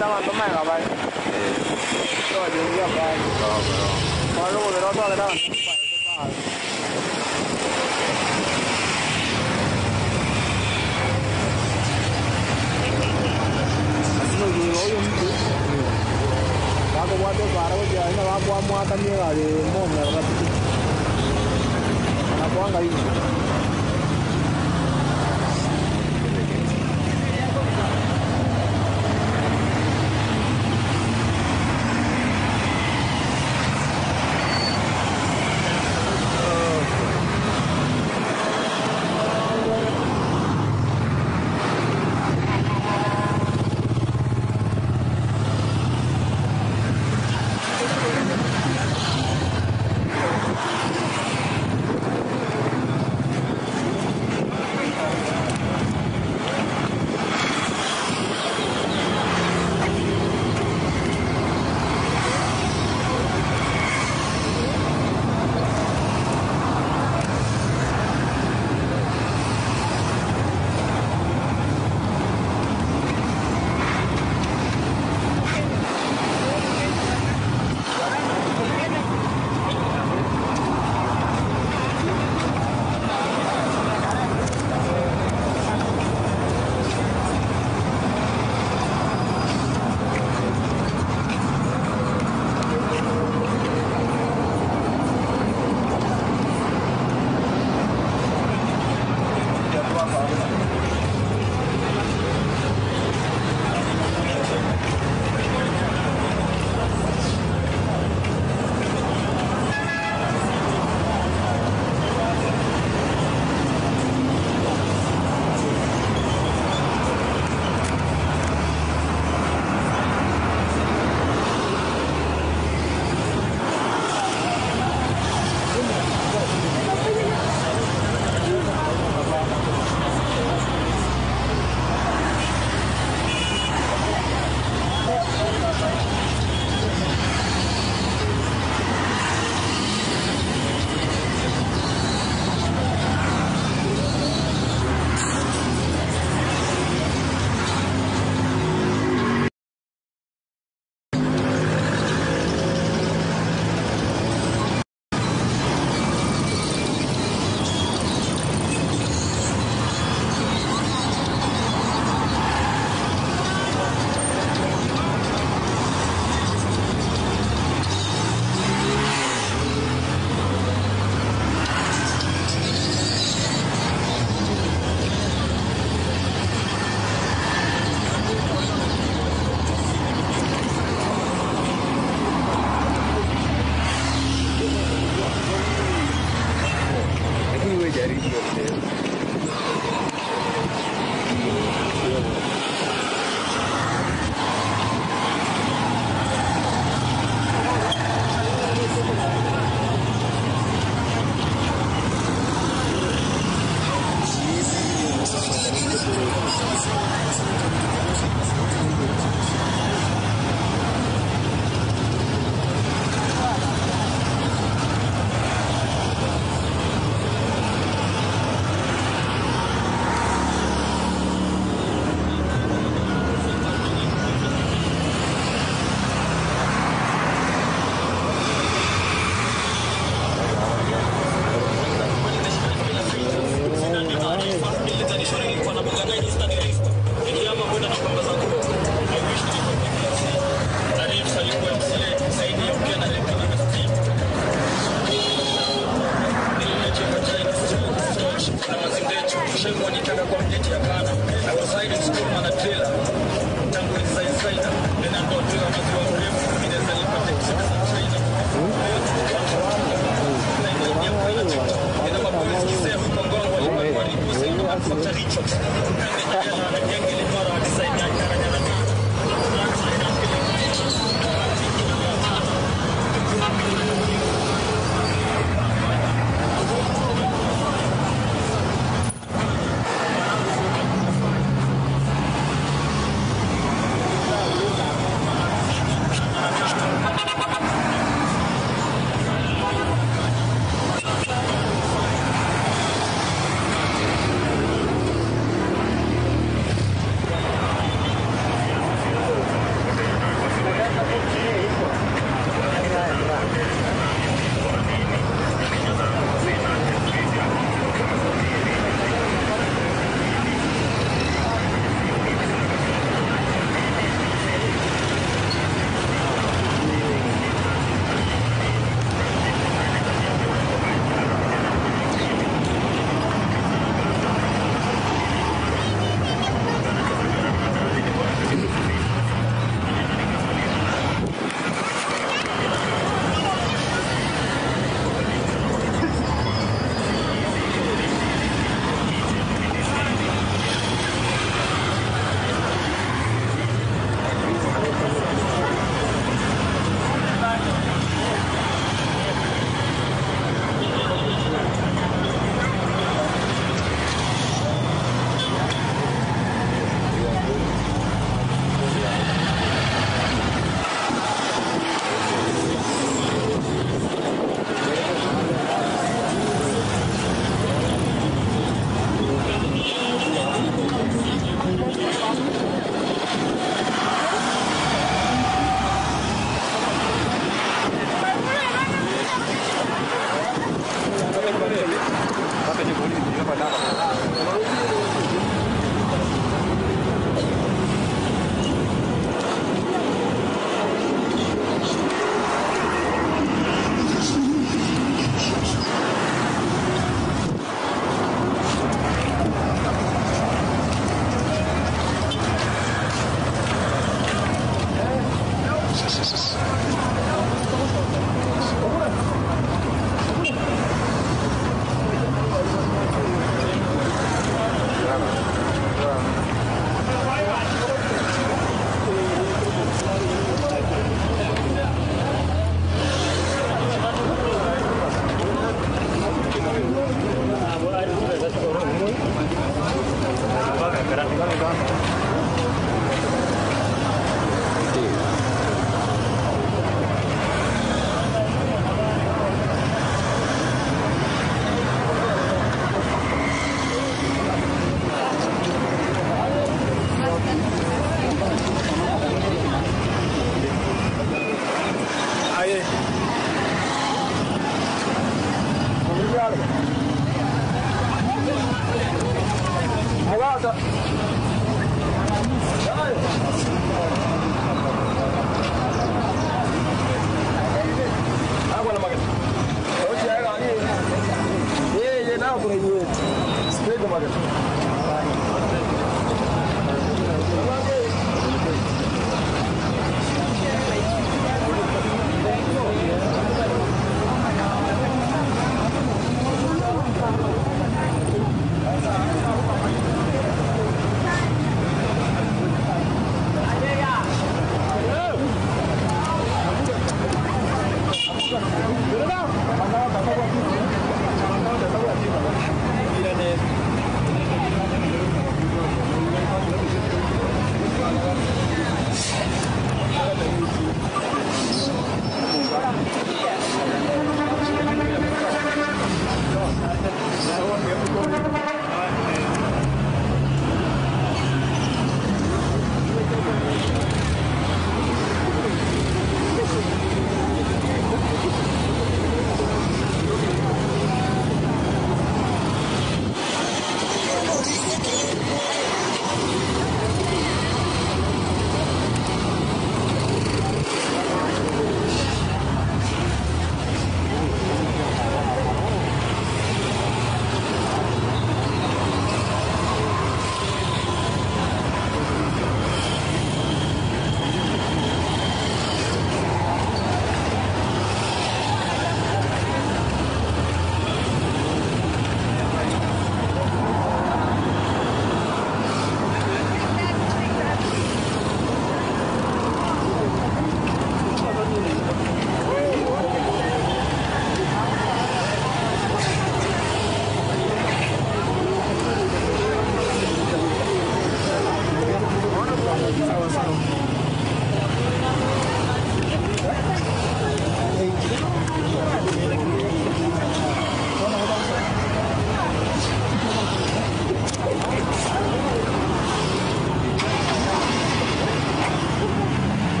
Omanyete abanto magega bare. Tobacheria bare. Bono omobere otogete abanto mbaete bare. Lakini oyo oyo mtu bakobwata ebara gochia aria nabo akoamoakania egari momero gati anakoanga inwe.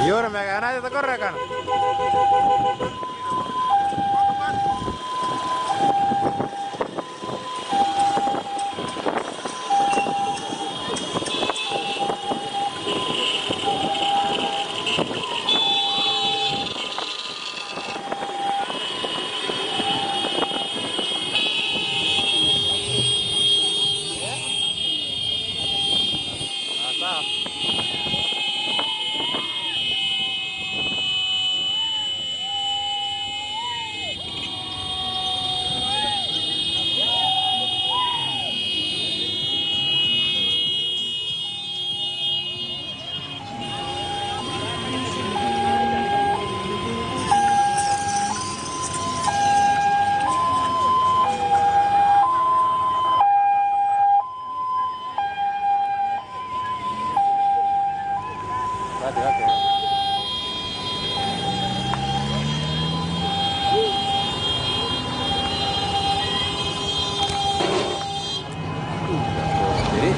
Oyio ore magega nachete kororekana. Gati gati iga. Eri.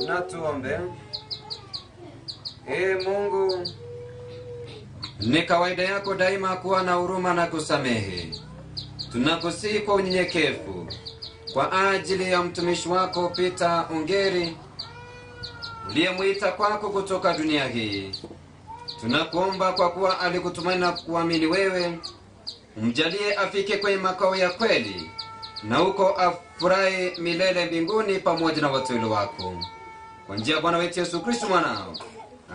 Na tuombe. Ee Mungu, ni kawaida yako daima kuwa na huruma na kusamehe. Tunakusihi kwa unyenyekevu kwa ajili ya mtumishi wako Peter Ongeri uliyemwita kwako kutoka dunia hii. Tunakuomba kwa kuwa alikutumaini na kuamini wewe, umjalie afike kwenye makao ya kweli na huko afurahi milele mbinguni pamoja na wateule wako kwa njia ya Bwana wetu Yesu Kristo mwanao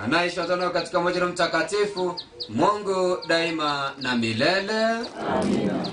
anaishi watano katika umoja na Mtakatifu Mungu daima na milele. Amina.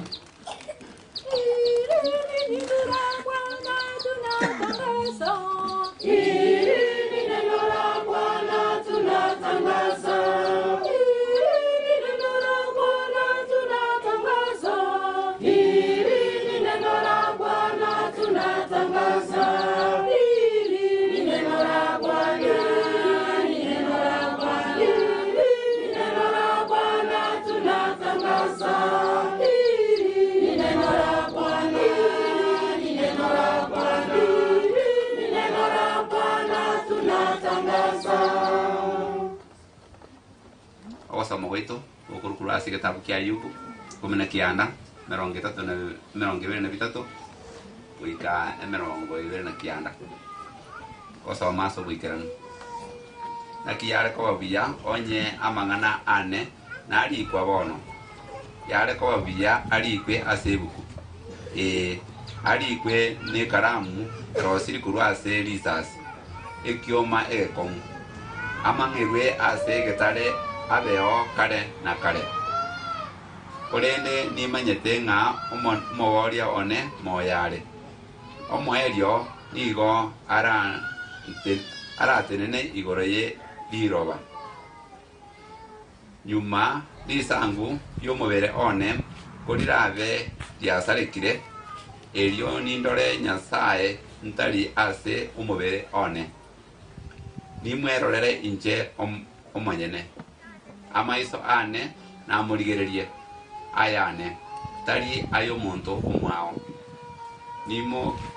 Ogosoma gwaito gokorwa ase egetabu kia Ayubu, ikomi na kianda, emerongo etato na emerongo ebere na bitato, goika emerongo ebere na kianda. Ogosoma ase oboikeranu. Naki yare koba buya onye amang'ana ane narikwa bono, yare koba buya arikwe ase ebuku, ee, arikwe nekaramu erosirie korwa ase risasi, ekioma egekong'u, amang'erwe ase egetare abeo kare na kare. Korende nimanyete ng'a omoboria one moyo are, omoerio nigo aratenene igoro ye riroba. Nyuma risangu ri'omobere one korirabe riasarekire, erio nindore Nyasae ntari ase omobere one, nimwerorere inche omonyene. Amaiso aane namorigererie, ayane, tari ay'omonto omwao.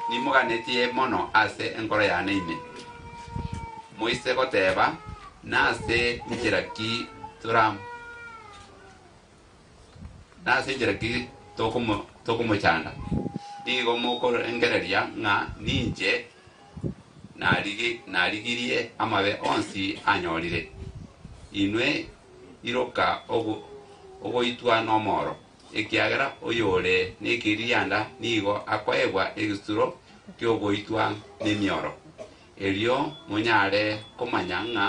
Nimoganetie mono ase enkoro yane ime. Moise goteba, Nase nchera ki Nase enchera ki tokomochanda? Nigo mokorengereria ng'a ninche Narigi narigirie amabe onsi anyorire. Inwe iroka ogo ogoitwa nomoro, ekiagera oyore nekeririanda nigo akoegwa egesuro ki'ogoitwa nemioro, erio monyare komanya ng'a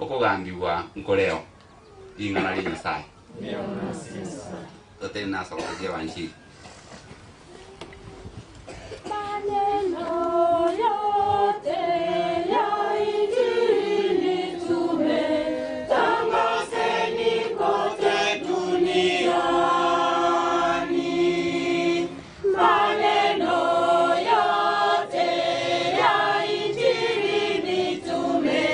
okogambigwa nkoreo. Ring'ana ria Nyasae. Totenene ase ogotogia ebanchili. Maneno yote ya Injili tume tangazeni kote duniani. Maneno yote ya Injili mitume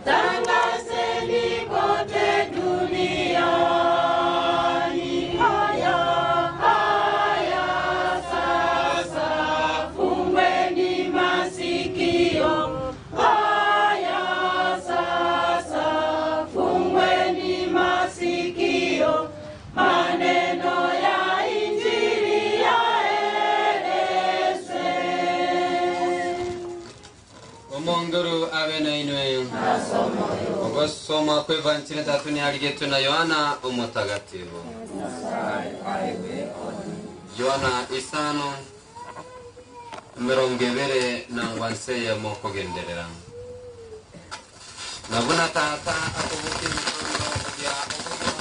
tangazeni kote duniani. Haya, haya sasa, fungweni masikio. Haya sasa, fungweni masikio, maneno ya Injili yaelezwe. Omonguru abe na inwe ogosoma kw'evanjili tatu niarigetwe na Yohana Omutagatifu. Yohana isano mirongo ibere na ngwanse eyemo kogenderera na buna tata akobuka emikono ya obogima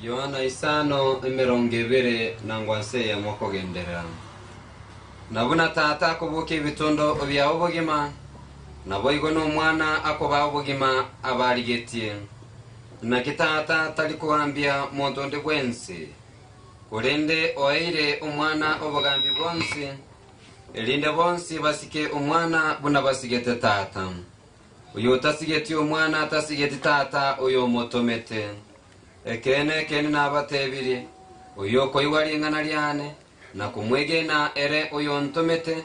Yohana isano emirongo ebere na ngwanse eyemo kogenderera na buna tata akobuka ebitondo bya obogima nabo igo n'omwana akoba obogima abarigetie naki tata tari kogambia monto onde bwensi korende oeire omwana obogambi bwonsi erinde bonsi basike omwana buna basigete tata oyo otasigeti omwana atasigeti tata oyo omotomete ekene ekene nabatebirie oyo okoigwa ring'ana riane na kumwegena ere oyo ntomete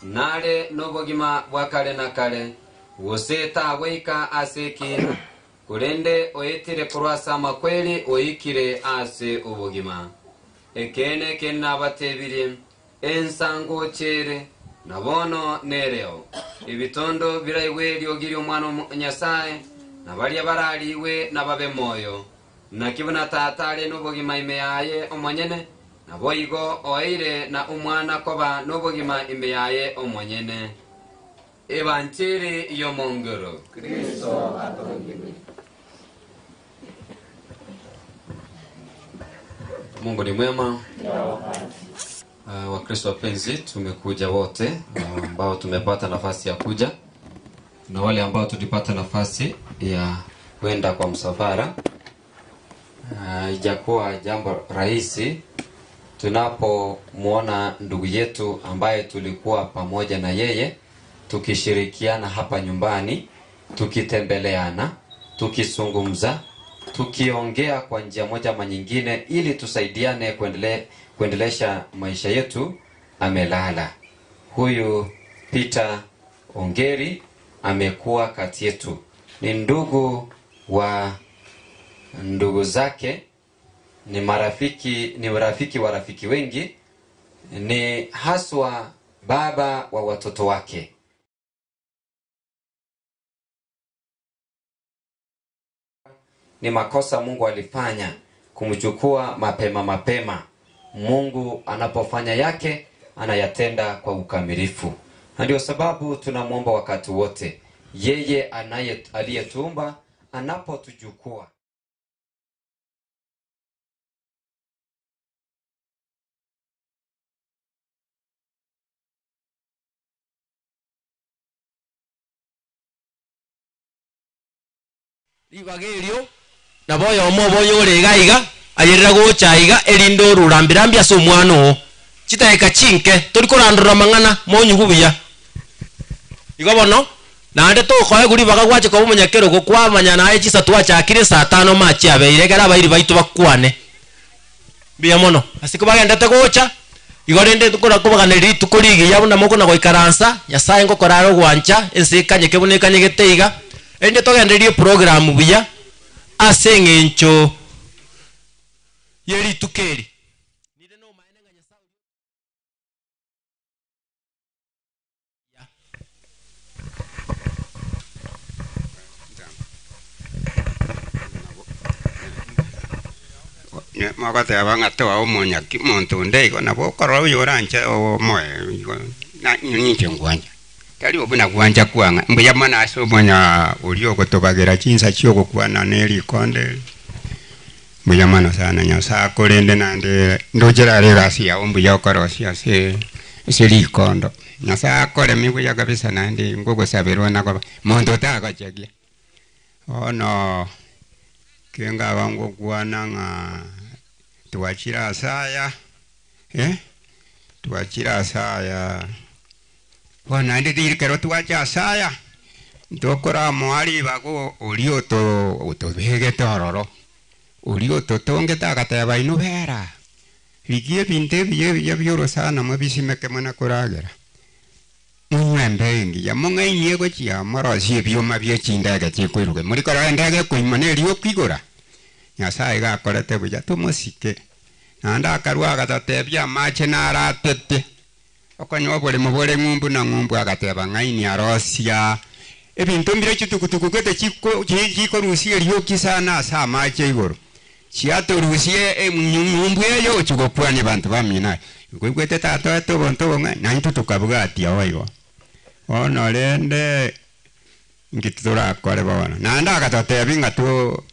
nare n'obogima bwa kare na kare gose tagweika ase ekina korende oetire korwa ase amakweri oikire ase obogima ekene ekene nabatebirie ensango chere na bono nereo ebitondo biraigwe riogi ria omwana omo- nyasaye na baria barariwe na babe moyo naki buna tata are n'obogima ime yaye omonyene nabo igo oeire na omwana koba n'obogima ime yaye omonyene ebanchiri y'omongoro Mungu ni mwema. Wakristo wapenzi, tumekuja wote ambao tumepata nafasi ya kuja na wale ambao tulipata nafasi ya kwenda kwa msafara. Ijakuwa jambo rahisi tunapomwona ndugu yetu ambaye tulikuwa pamoja na yeye tukishirikiana hapa nyumbani, tukitembeleana, tukizungumza, tukiongea kwa njia moja ama nyingine, ili tusaidiane kuendele, kuendelesha maisha yetu. Amelala huyu Peter Ongeri, amekuwa kati yetu, ni ndugu wa ndugu zake, ni marafiki, ni rafiki wa rafiki wengi, ni haswa baba wa watoto wake. Ni makosa Mungu alifanya kumchukua mapema mapema. Mungu anapofanya yake anayatenda kwa ukamilifu, na ndio sababu tunamwomba wakati wote yeye anaye aliyetuumba anapotuchukua ribaga erio nabo oyomo obo oyore iga iga ayerera gocha iga erinde orurambirambia ase omwana oo chidakika chinke tori korandora mang'ana monyugu buya igo bono naende tokoe guri baga gwache koba omonyakerogo kwamanya naye chisa twachakire saa tano machi abeire ekero abairi baito bakwane mbuya mono ase kobagendete gocha igo rende tukora kobaganeri rituko rigiya buna mokona goikaransa nyasaye ngokora are ogwancha ense ekanyeke buna ekanyegete iga erinde togendererie program buya ase eng'encho Ye rituko eri. Nire nomaene ng'a Nyasae oria omuya. Mogoteba ng'a toa omonyaki monto onde igo, nabo okorora oyo oranche omoe igo, ninche ngwancha. Tari buna gwancha kwang'a. Mbuya mono ase omonya oria ogotobagera chinsa chi'ogokwana ne rikonde eri. Mbuya mono sana Nyasae akorende naende ndoche raro egasi yao mbuya okorosia ase ase rikondo. Nyasae akoremi buya kabisa naende ngogosaberwa na koba monto otagochegia. Bono kengaba ngokwana ng'a twachire ase aya eh, twachire ase aya. Bono naende riria ekero twacha ase aya, ntokoramoa ribaga oria otobegete ororo, oria ototongete agateba inwe bera, rigia ebinto ebiya ebiya bi'orosana mobisimeke muna koragera, monywe embeo engiya, mong'ainie gochia morosie ebioma bie chindege chikoiruga. Mori korora endege ekoima na erioki igora, Nyasae iga akorete buya, tomosike. Naende akarua agatotebia amache naratete. Okonywa oboremo bore ng'umbu na ng'umbu agateba, Ng'aini arosia ebinto mbire chitugutugu gete chikorusia erioki sana ase amache igoro, chiatorusie eng'umbu eye ochia gokwania abanto bamino aya. Nkoigwete tatoete obonto obong'aini, naintwe tokabwatia boigo. Bono rende inki torakore bono? Naende agatotebia ng'a to.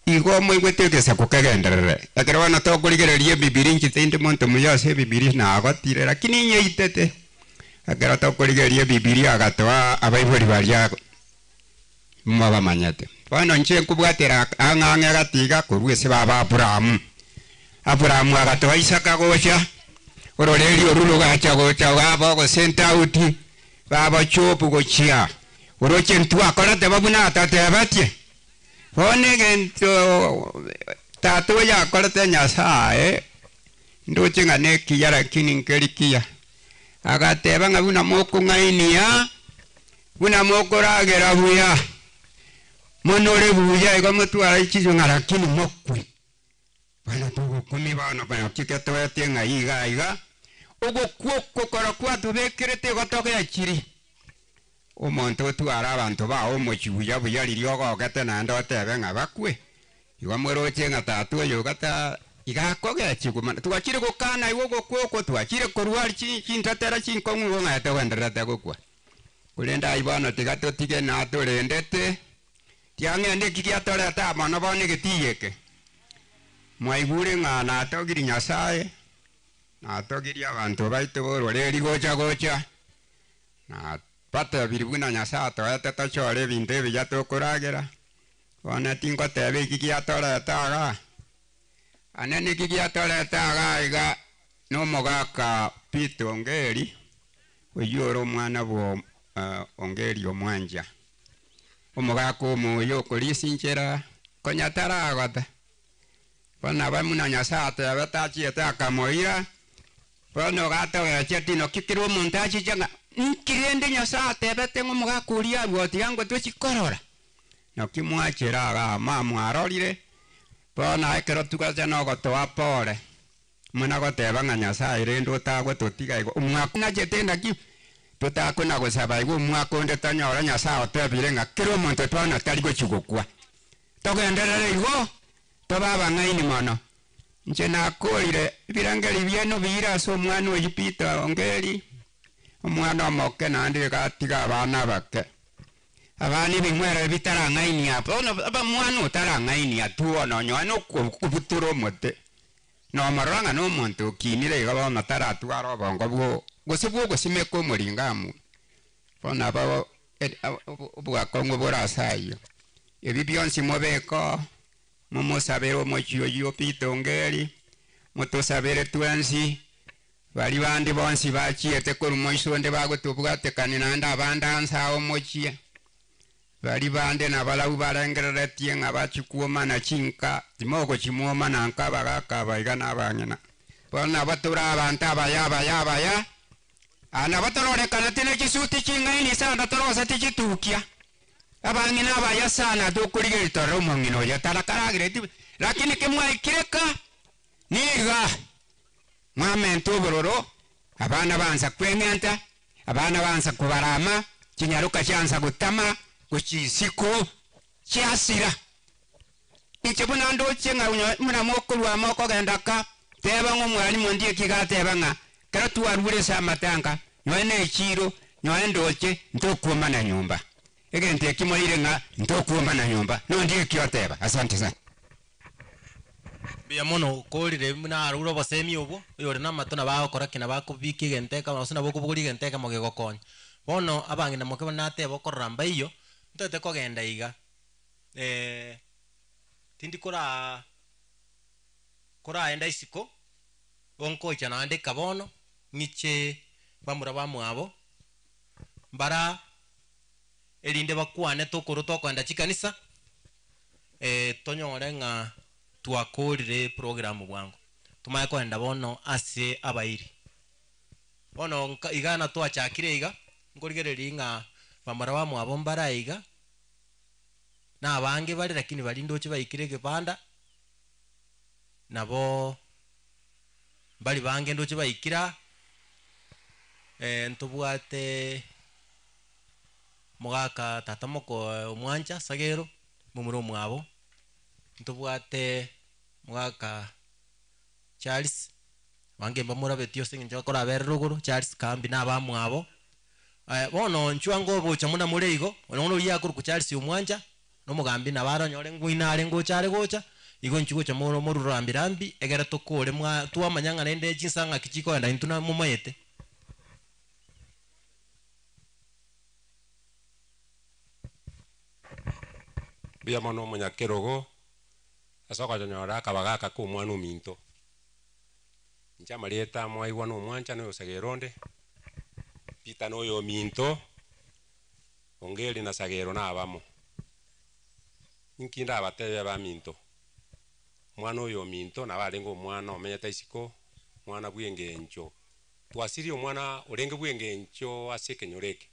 Igo moigwete egesaku kegenderere. Ekero bono tokorigereria Ebibilia, inche tindi monto muya ase Ebibilia, nagotire, lakini inyeitete. Ekero tokorigereria Ebibilia agatoa abaibori baria mobamanyete. Bono inche nkobwatera ang'e ang'e gati iga korwa ase baba Abrahamu. Abrahamu agatoa Isaka gocha, ororeria orwo rogacha gocha baba gose Daudi, baba Jobu gochia. Oroche ntwakorete bo buna atotebetie. Bono egento tata oyo akorete Nyasae, ndoche ng'a nekiya lakini nkeri kiya. Agateba ng'a buna mokong'ainia, buna mokoragera buya, monore buya igo motware chinsu ng'a lakini mokwe. Bono togokumia bono naki getoetie ng'a iga iga, ogokwa oko korwa kwatobekerete igo togechiri. Omonto otware abanto bao omochie buya buya riria ogogete naende otebe ng'a bakwe, igo moroche ng'a tata oyo iga ta iga akogechigwa mono. Twachire gokana igo ogokwa oko, twachire korwa aria chi chintatera chinkong'u igo ng'a togendererete gokwa. Korende ayio bono tiga totige natorendete, tiang'ende eki giatoreta aa mono bono egetii eke. Mwaigure ng'a natogirie Nyasaye, natogirie abanto baito b'ororeri gocha gocha. Na batebirie buna Nyasae atoete tochore ebinto ebiya tokoragera, bono tingoteba eki giatoreta igaa. Ane niki giatoreta igaa iga nomogaka Peter Ongeri, oyio ore omwana bwo Ongeri omwancha. Omogaka omoyo okorisia inchera konya taragota. Bono nabo buna Nyasae atebete achiete akamoira, Bono gatogecha tinoki kera omonto achiche ng'a inki rende Nyasae atebete ng'a omogaka oria arue otiga ngotochi korora? Naki mwachera igaa amo mwarorire, bono ekero tugacha nogotoa pore, muna goteba ng'a Nyasae rende otagototiga igo, omwaka nachete naki totakona gosaba igo omwaka onde tonyore Nyasae otebire ng'a kera omonto bono tari gochia gokwa. Togenderere igo, tobe abang'aini mono. Inche nakoorire ebirengererio biaino biire ase omwana oyio Peter Ongeri, omwana omoke naende iga atiga abana abake. Abana ebing'werere bitarang'ainia bono aba mwana otarang'ainia tu bono onye na okobutora omote, nomorora ng'a nomonto okinire iga bono taratwara obongo bwo gose bwogosimeka omoringamu. Bono aba obwakong'u bore ase ayio. Ebi bionsi mobeke oo. Momosabere omochie oyio Peter Ongeri, motosabere twensi, baria bande bonsi bachiete korwa moiso onde bagotobwatekania naende abande anse aa omochie, baria bande nabarabwo barengereretie ng'a bachie kwomana chinka, timogochimwomana nka abagaka aba iga na abang'ina. Bono nabo tore abanto abaya abaya abaya, aa nabo tororekaneti ne chisuti ching'aini sana toroseti chitukia. Abang'ina abaya sana tokorigereria torore omong'ina oyo tarakaragereti. Lakini kimwaikire ka, niga mwamenta obororo, abana bansa kweng'enta, abana bansa kobarama, chinyaroka chiansa gotama, gochia isiko, chiasira. Inche buna ndoche ng'a onye buna mokorua mokogenda ka, teba ng'a omwalimu onde eki iga ateba ng'a kero twarure ase amatanga, nonye na echiiro, nonye ndoche, ntokuomana nyomba. Egento eki moire ng'a ntokuomana nyomba, nonde eki oteba. Asante sana. Mbuya mono okorire buna arure obosemi obwo, oyore namato nabo agokora ki nabo akobika egento ekemo gose nabo okobogoria egento ekemo gegokonya. Bono abang'ina moke buna nateba okorora mbaiyo, ntotete kogenda iga. Tindi koraa koraenda isiko, igo nkoicha naende eka bono, ng'iche bamura bamwabo, mbara erinde bakwane tokorwa tokoenda chikanisa, tonyore ng'a twakorire eprogram bwango, tomanye koenda bono ase abairi. Bono nka iga natwachakire iga, nkorigereria ng'a bamura bamwabo mbare aiga. Na abange bare, lakini baria ndoche baikire egebanda, nabo mbari bange ndoche baikire aa, ntobwate mogaka tata moko omwancha Sagero, momura omwabo, ntobwate mogaka Charles, abange mbamorabeti ase eng'encho akorabere rogoro, Charles Kambi na abamwabo. Aya, bono inchuo ango ogocha buna more igo, oyo bono oria akorokwa Charles omwancha, na omogambi nabo aranyore ng'oina are ngocha are gocha, igo inchuo gocha more morure rambi rambi, egere tokore mwa twamanya ng'a rende chinsa ng'aki chikoenda intwe na momaete. Mbuya mono omonyakerogo, ase okonyora akabaga aka ka omwana ominto. Inche amarieta mwaigwa nomwancha na oyosagera onde, Peter noyominto, Ongeri na Sagero nabamo. Inki ndabatebie abaminto? Omwana oyo ominto nabo arenge omwana omenyete isiko, omwana bw'engencho. Twasirie omwana orenge bw'engencho ase ekenyoro eke,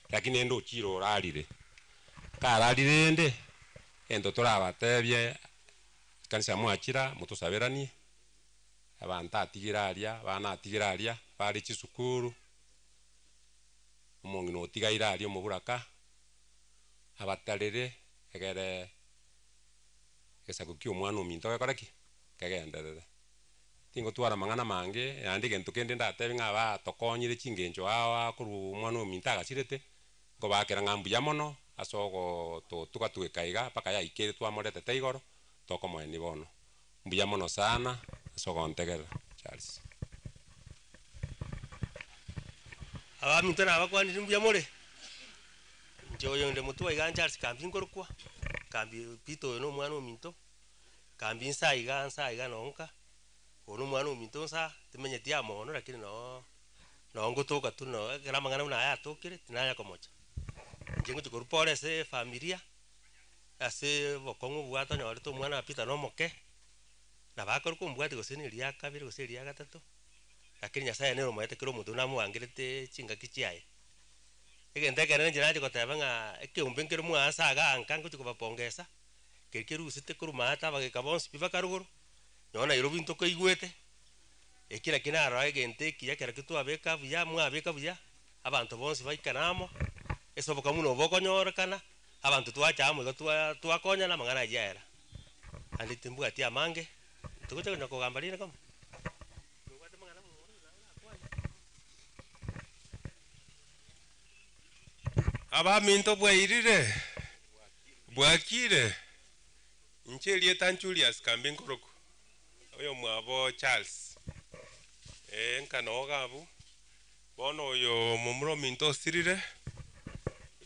lakini rende ochire orarire. Kararire rende, egento torabatebie, ekanisa mwachira motosaberanie. Abanto atigire aria, abana atigire aria, bare chisukuru, omong'ina otigaire aria omoburaka, abatarere egere egesaku kia omwana ominto gekore ki? Kegenderere. Tingotwara amang'ana amange, naende egento kende ndatebe ng'a abatokonyire chingencho ao ao korwa omwana ominto agasirete, nkobakera ng'a mbuya mono ase ogototuga tweka iga mpaka yaikire twamoretete igoro, tokomoenia bono. Mbuya mono sana ase ogontegerera. Charles. Abaminto nabakwanire mbuya more? Inche oyo onde motwe iga Charles Kambi nkorokwa, Kambi Peter oyo na omwana ominto, Kambi nsa iga nsa iga nonka, oyo na omwana ominto nsa, timenyeti amo mono lakini noo noo ngotoka tu noo ekero amang'ana buna aya atokire tinanya komocha. Inche ngochia korwa pore ase efamilia. Ase obokong'u obwo atonyorete omwana wa Peter nomoke, nabo akore kombwatia gose na eria kabere gose eria gatato, lakini Nyasaye nere omoete kera omonto buna amoangerete chingaki chiaye. Egento ekenene inche nache goteba ng'a ekeombe nkere mwaase igaa nka ngochia kobapongesa, keria kerusete korwa maate abageka bonsi pi baka rogoro, nonye Nairobi ntokoigwete, eki naki narora egento ekiya ekero ki twabeka buya mwabeka buya, abanto bonsi baikane amo, ase obokamuna buna obo bokonyorekana. Abanto twacha amo iga twa twakonyana amang'ana ayio aera, naende timbwati amange, togocha konya kogamba rinde komo. Nobwate amang'ana mono naye orakwane. Abaminto bwairire? Bwakire? Inche erieta Julius Kambi Nkorokwa, oyomwabo Charles. Ee nka noo iga abwo. Bono oyo momura ominto osirire,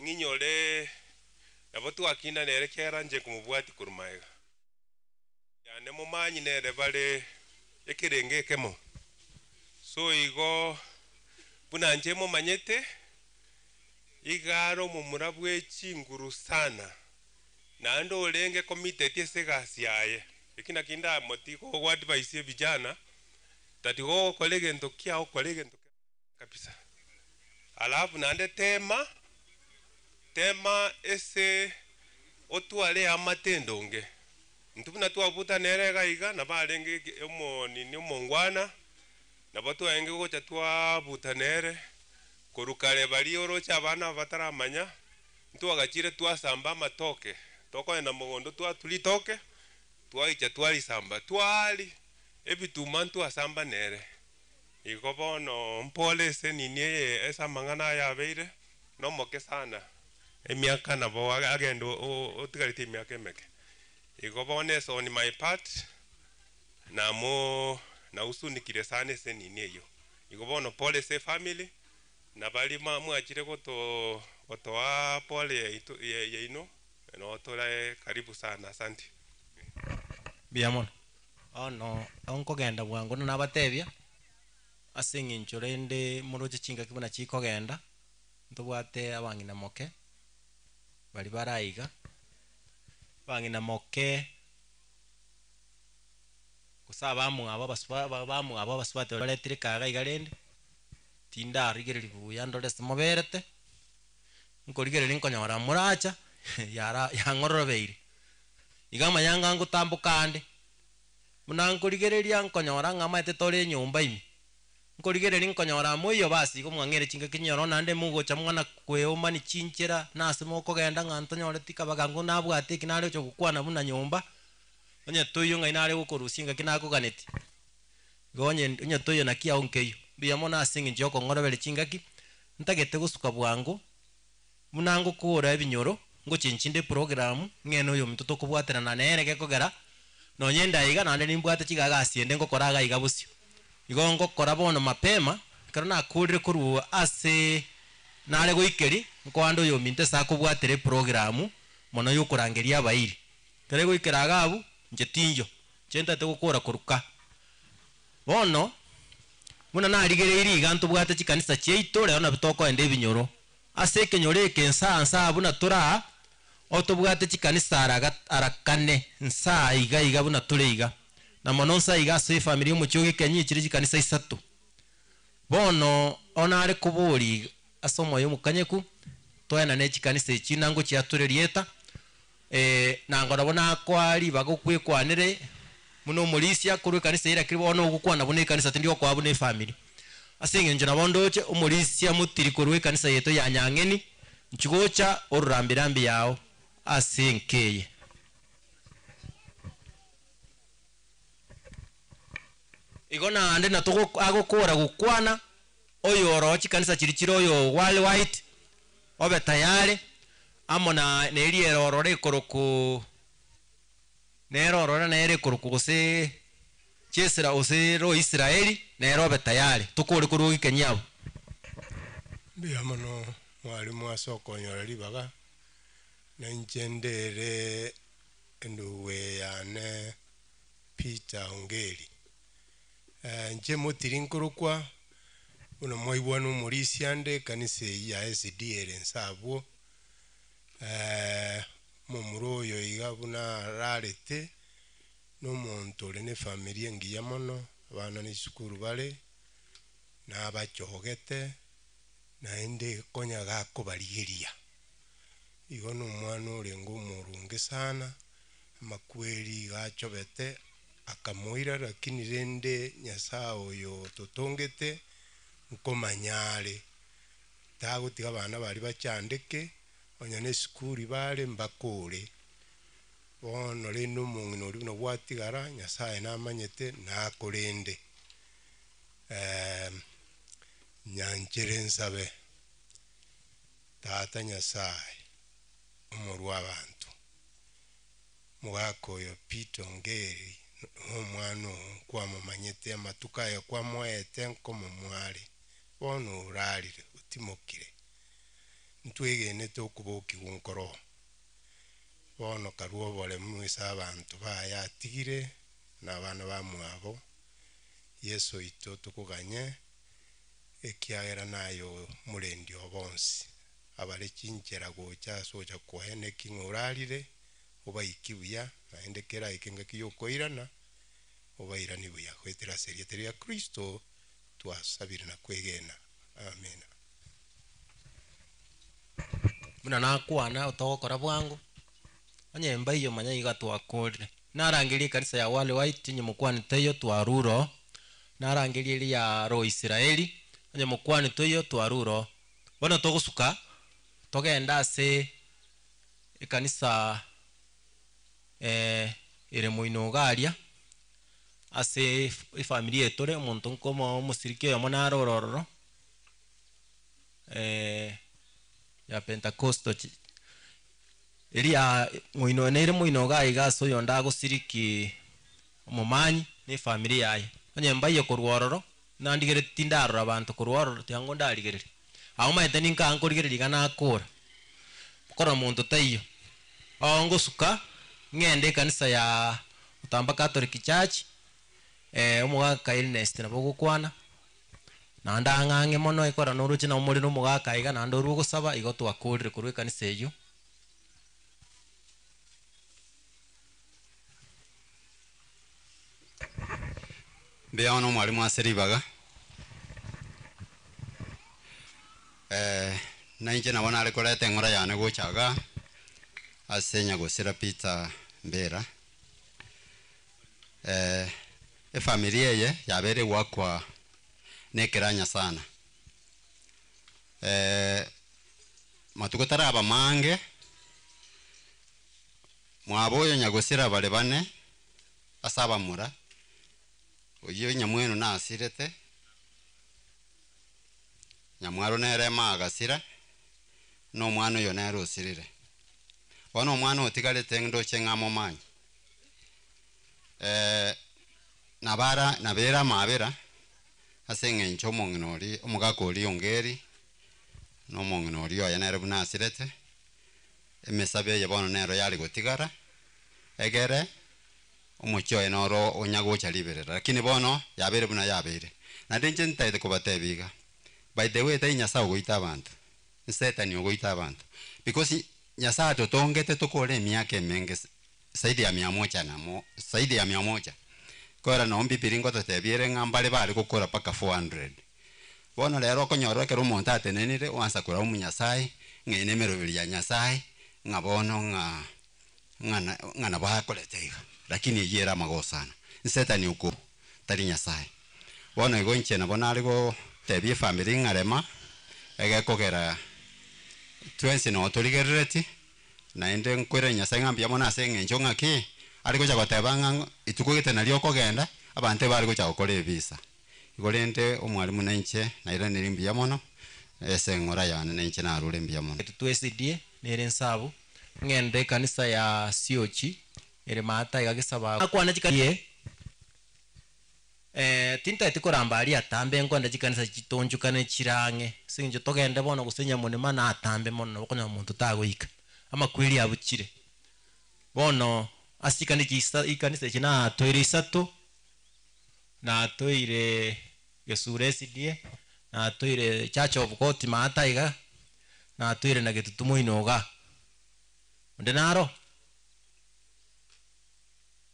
ng'inyore nabo twakinda nere kera inche nkomobwatia korwa magega yane momanyi nere bare ekerengo ekemo. So igo buna inche momanyete, iga are omomura bwe chinguru sana, naende orenge committed ase egasi yaye. Eki naki ndamotiga go advise vijana. Tatiga ogokora egento kiao kora egento kere kabisa. Alafu naende tema, tema ese otware eamate endonge. Intwe buna twabuta nere iga iga, nabo arenge eke omo nini omongwana, nabo twarenge gocha twabuta nere, korwa kare baria oroche abana aba bataramanya, ntwagachire twasamba amatoke, tokogenda mogondo twatua ritoke, twaicha twarisamba, twaaria, ebituma ntwasamba nere. Igo bono mpore ase enini eye ase amang'ana aya abeire, nomoke sana, emiaka nabo agende otigareti emiaka emeke. Igo bono ase on my part, namo nausunikire sana ase enini eyio. Igo bono pore ase efamily, na baria mwachire goto gotoa pore yaito yaino, noo tore karibu sana, asanti. Mbuya mono. Bono nkogenda bwango buna nabatebia, ase eng'encho rende moroche chingaki buna chikogenda, ntobwate abang'ina moke, baria bare aiga, abang'ina moke, gose abamwabo abasuba abamwabo abasubati baria baretire ekaga iga rende, tindarigereria buya ndore ase moberete, nkorigereria nkonyora moracha yara yang'ororobeire. Iga amanyanga ngotamboka ande, buna nkorigereria nkonyora ng'a amaete tore enyomba ime, nkorigereria nkonyora moiyo basi igo mwang'eire chingaki chinyoro naende mogocha mwana kweomani chinchera na ase mokogenda ng'a ntonyoreti kabaga ngo nabwate eki nare gocha gokwana buna nyomba, onye toiyo ng'ai nare gokorusia engaki nakoganeti. Igo onye onye toiyo naki ao nkeiyo. Mbuya mono ase eng'encho ya okong'oroberia chingaki, ntagete gosuka bwango. Buna ngokora ebinyoro, ngochenchinde eprogramu, ng'ene oyominto tokobwaterana nere gekogera nonye inde aiga naende nimbwate chigagasi ende ngokora iga iga bosio. Igo ngokora bono mapema, ekero nakorire korwa ase nare goikeria, nkoande oyominto ase akobwatera eprogramu mono yokorangeria abairi. Ekero egoikera iga abwo, inche tinjo, inche ntagete gokora korwa ka. Bono, buna narigereirie iga ntobwate chikanisa chiaito, rero nabio tokoenda ebinyoro. Ase ekenyoro eke nsaa nsaa buna tore aa, otobwate chikanisa ara ara kane nsaa iga iga buna tore iga. Na mono nsaa iga ase efamiri y'omochie o Gikenyi chire chikanisa isato. Bono onare koboria ase omoyo omokanyeku, toenane chikanisa echi nangochiature erieta, Nango nabo nakoa ribaga okwekwanere buna omorisia korwa ekanisa eye lakini bono ogokwana buna ekanisa tindi gokoa buna efamiri. Ase eng'encho nabo ndoche omorisia motiri korwa ekanisa yaito ya Nyang'eni nchi gocha ororambi rambi yao ase enka eye. Igo naende na agokora gokwana oyoroo chikanisa chiria chire oyo Wally White obe tayari amo na neriera ororo ekorokwa nere ororo nere ekorokwa gose Chesira gose ro Israeli nere obe tayari tokore korwa ogikenya abwo. Mbuya mono mwalimu ase okonyora ribaga, na inche ndere endugu eye yane Peter Ongeri. Inche motiri nkorokwa buna mwaigwa nomorisia ande ekanisa eyio ya SDA ere inse abwo. Momura oyo iga buna ararete, nomonto ore nefamiri engiya mono, abana nesukuru bare, nabachogete, naende konya gakobarigeria. Igo nomwana orenge omorunge sana, amakweri iga achobete akamoira lakini rende Nyasaye oyo ototongete nkomanya are, tagotiga abana baria bachandeke, onye nesukuri bare mbakore. Bono rende omong'ina oria buna gwatigara, Nyasaye namanyete nakorende. Nyanchere nsabe, Tata Nyasaye, omorwa abanto. Mogaka oyo Peter Ongeri nomwana oo nkwamomanyete amatuko aya kwamoete nkomomware, bono orarire otimokire. Ntwegenete okobokigwa nkoroo. Bono karue oboremu ase abanto baye atigire na abana bamwabo. Yeso oito tokoganye, ekiagera naye omorendi o bonsi. Abare chinchera gocha ase ogocha kwaye neki ng'a orarire, obaiki buya, naende keraike engaki y'okoirana, obairanie buya. Goetera ase erieta ria Kristo twasabire na kwegena. Amina. Buna nakwana otogokora bwango, onye mbaiyo manya iga twakorire. Narangerie ekanisa ya Wale White onye mokwani taiyo twarure oo. Narangerie eria ya Roho Israeli onye mokwani toiyo twarure oo. Bono togosuka togende ase ekanisa ere moino iga aria, ase efamiri eye tore, omonto nkomo omosiriki oyomo nare ore ororo, ya Pentecostal chi eria moino nere moino iga iga ase oyonde agosiriki omomanyi na efamiri yaye. Onye mbaiywo korwa ororo, nandigeretie tindarora abanto korwa ororo tiango ndarigereria. Abwo omanyete ninkaa nkorigereria iga nakora, korora monto taiyo. Oo ngosuka, ng'ende ekanisa ya Otamba Catholic Church, omogaka Ernest nabo ogokwana, naende ang'ang'e mono ekora noroche nabo more na omogaka iga naende orwe ogosaba, igo twakorire korwa ekanisa eyio. Mbuya mono omwalimu ase ribaga. Nainche nabo nare koreta eng'ora yane gocha igaa ase nyagosira Peter Mbera. Efamiri eye yabeire egwakwa na ekeranya sana. Matuko taraba mange, mwabo oyo nyagosira bare bane ase abamura, oyio nyamweno nasirete, nyamwaro nere ema agasira, na omwana oyo nere osirire. Bono omwana otigarete ndoche ng'a momanyi. Nabara nabere amabera ase eng'encho omong'ina oria omogaka oria Ongeri, na omong'ina oria oye nere buna asirete, emesabe eye bono nero yare gotigara, egere omochie oye noro onya gocha riberera. Lakini bono yabeire buna yabeire. Naende inche ntaete kobatebia iga, by the way tari Nyasaye ogoita abanto, nsetani ogoita abanto, because Nyasaye atotongete tokore emiaka emenge zaidi ya mia moja na mo zaidi ya mia moja. Kore noo Bibilia ngototebia ere ng'a mbare bare gokora mpaka 400. Bono rero okonyora ekero omonto atenenire oansa koraumu Nyasaye, ng'a eye nemeroberi ya Nyasaye, ng'a bono ng'a ng'a ng'a nabo akorete iga. Lakini eyio ere amagosana. Nsetani oko tari Nyasaye. Bono igo inche nabo nare gotebia efamiri ng'a rema, egekogera twensi noo torigerereti, Naende nkwere Nyasae ng'a mbuya mono ase engencho ng'aki are gocha goteba ng'a ituko gete nario okogenda, abanto ebare gocha gokora ebisa. Igo rende omwalimu na inche nairaneri mbuya mono ase eng'ora yane na inche narure mbuya mono. Twesirie nere nsabu, ng'ende ekanisa ya Siochi ere maata iga gesaba. Akwane chika Eh, tintageti koramba aria atambe nkwenda chikanisa chitonchokane chire ang'e, ase eng'encho togende bono gose nyamonema na atambe mono nabo okonyora monto tagoika. Amakweri abuchire. Bono ase chikanisa echi isa chikanisa echi natoire isato, natoire Gesura SDA, natoire Church of God maata iga, natoire na Getutu moino igaa. Onde naro?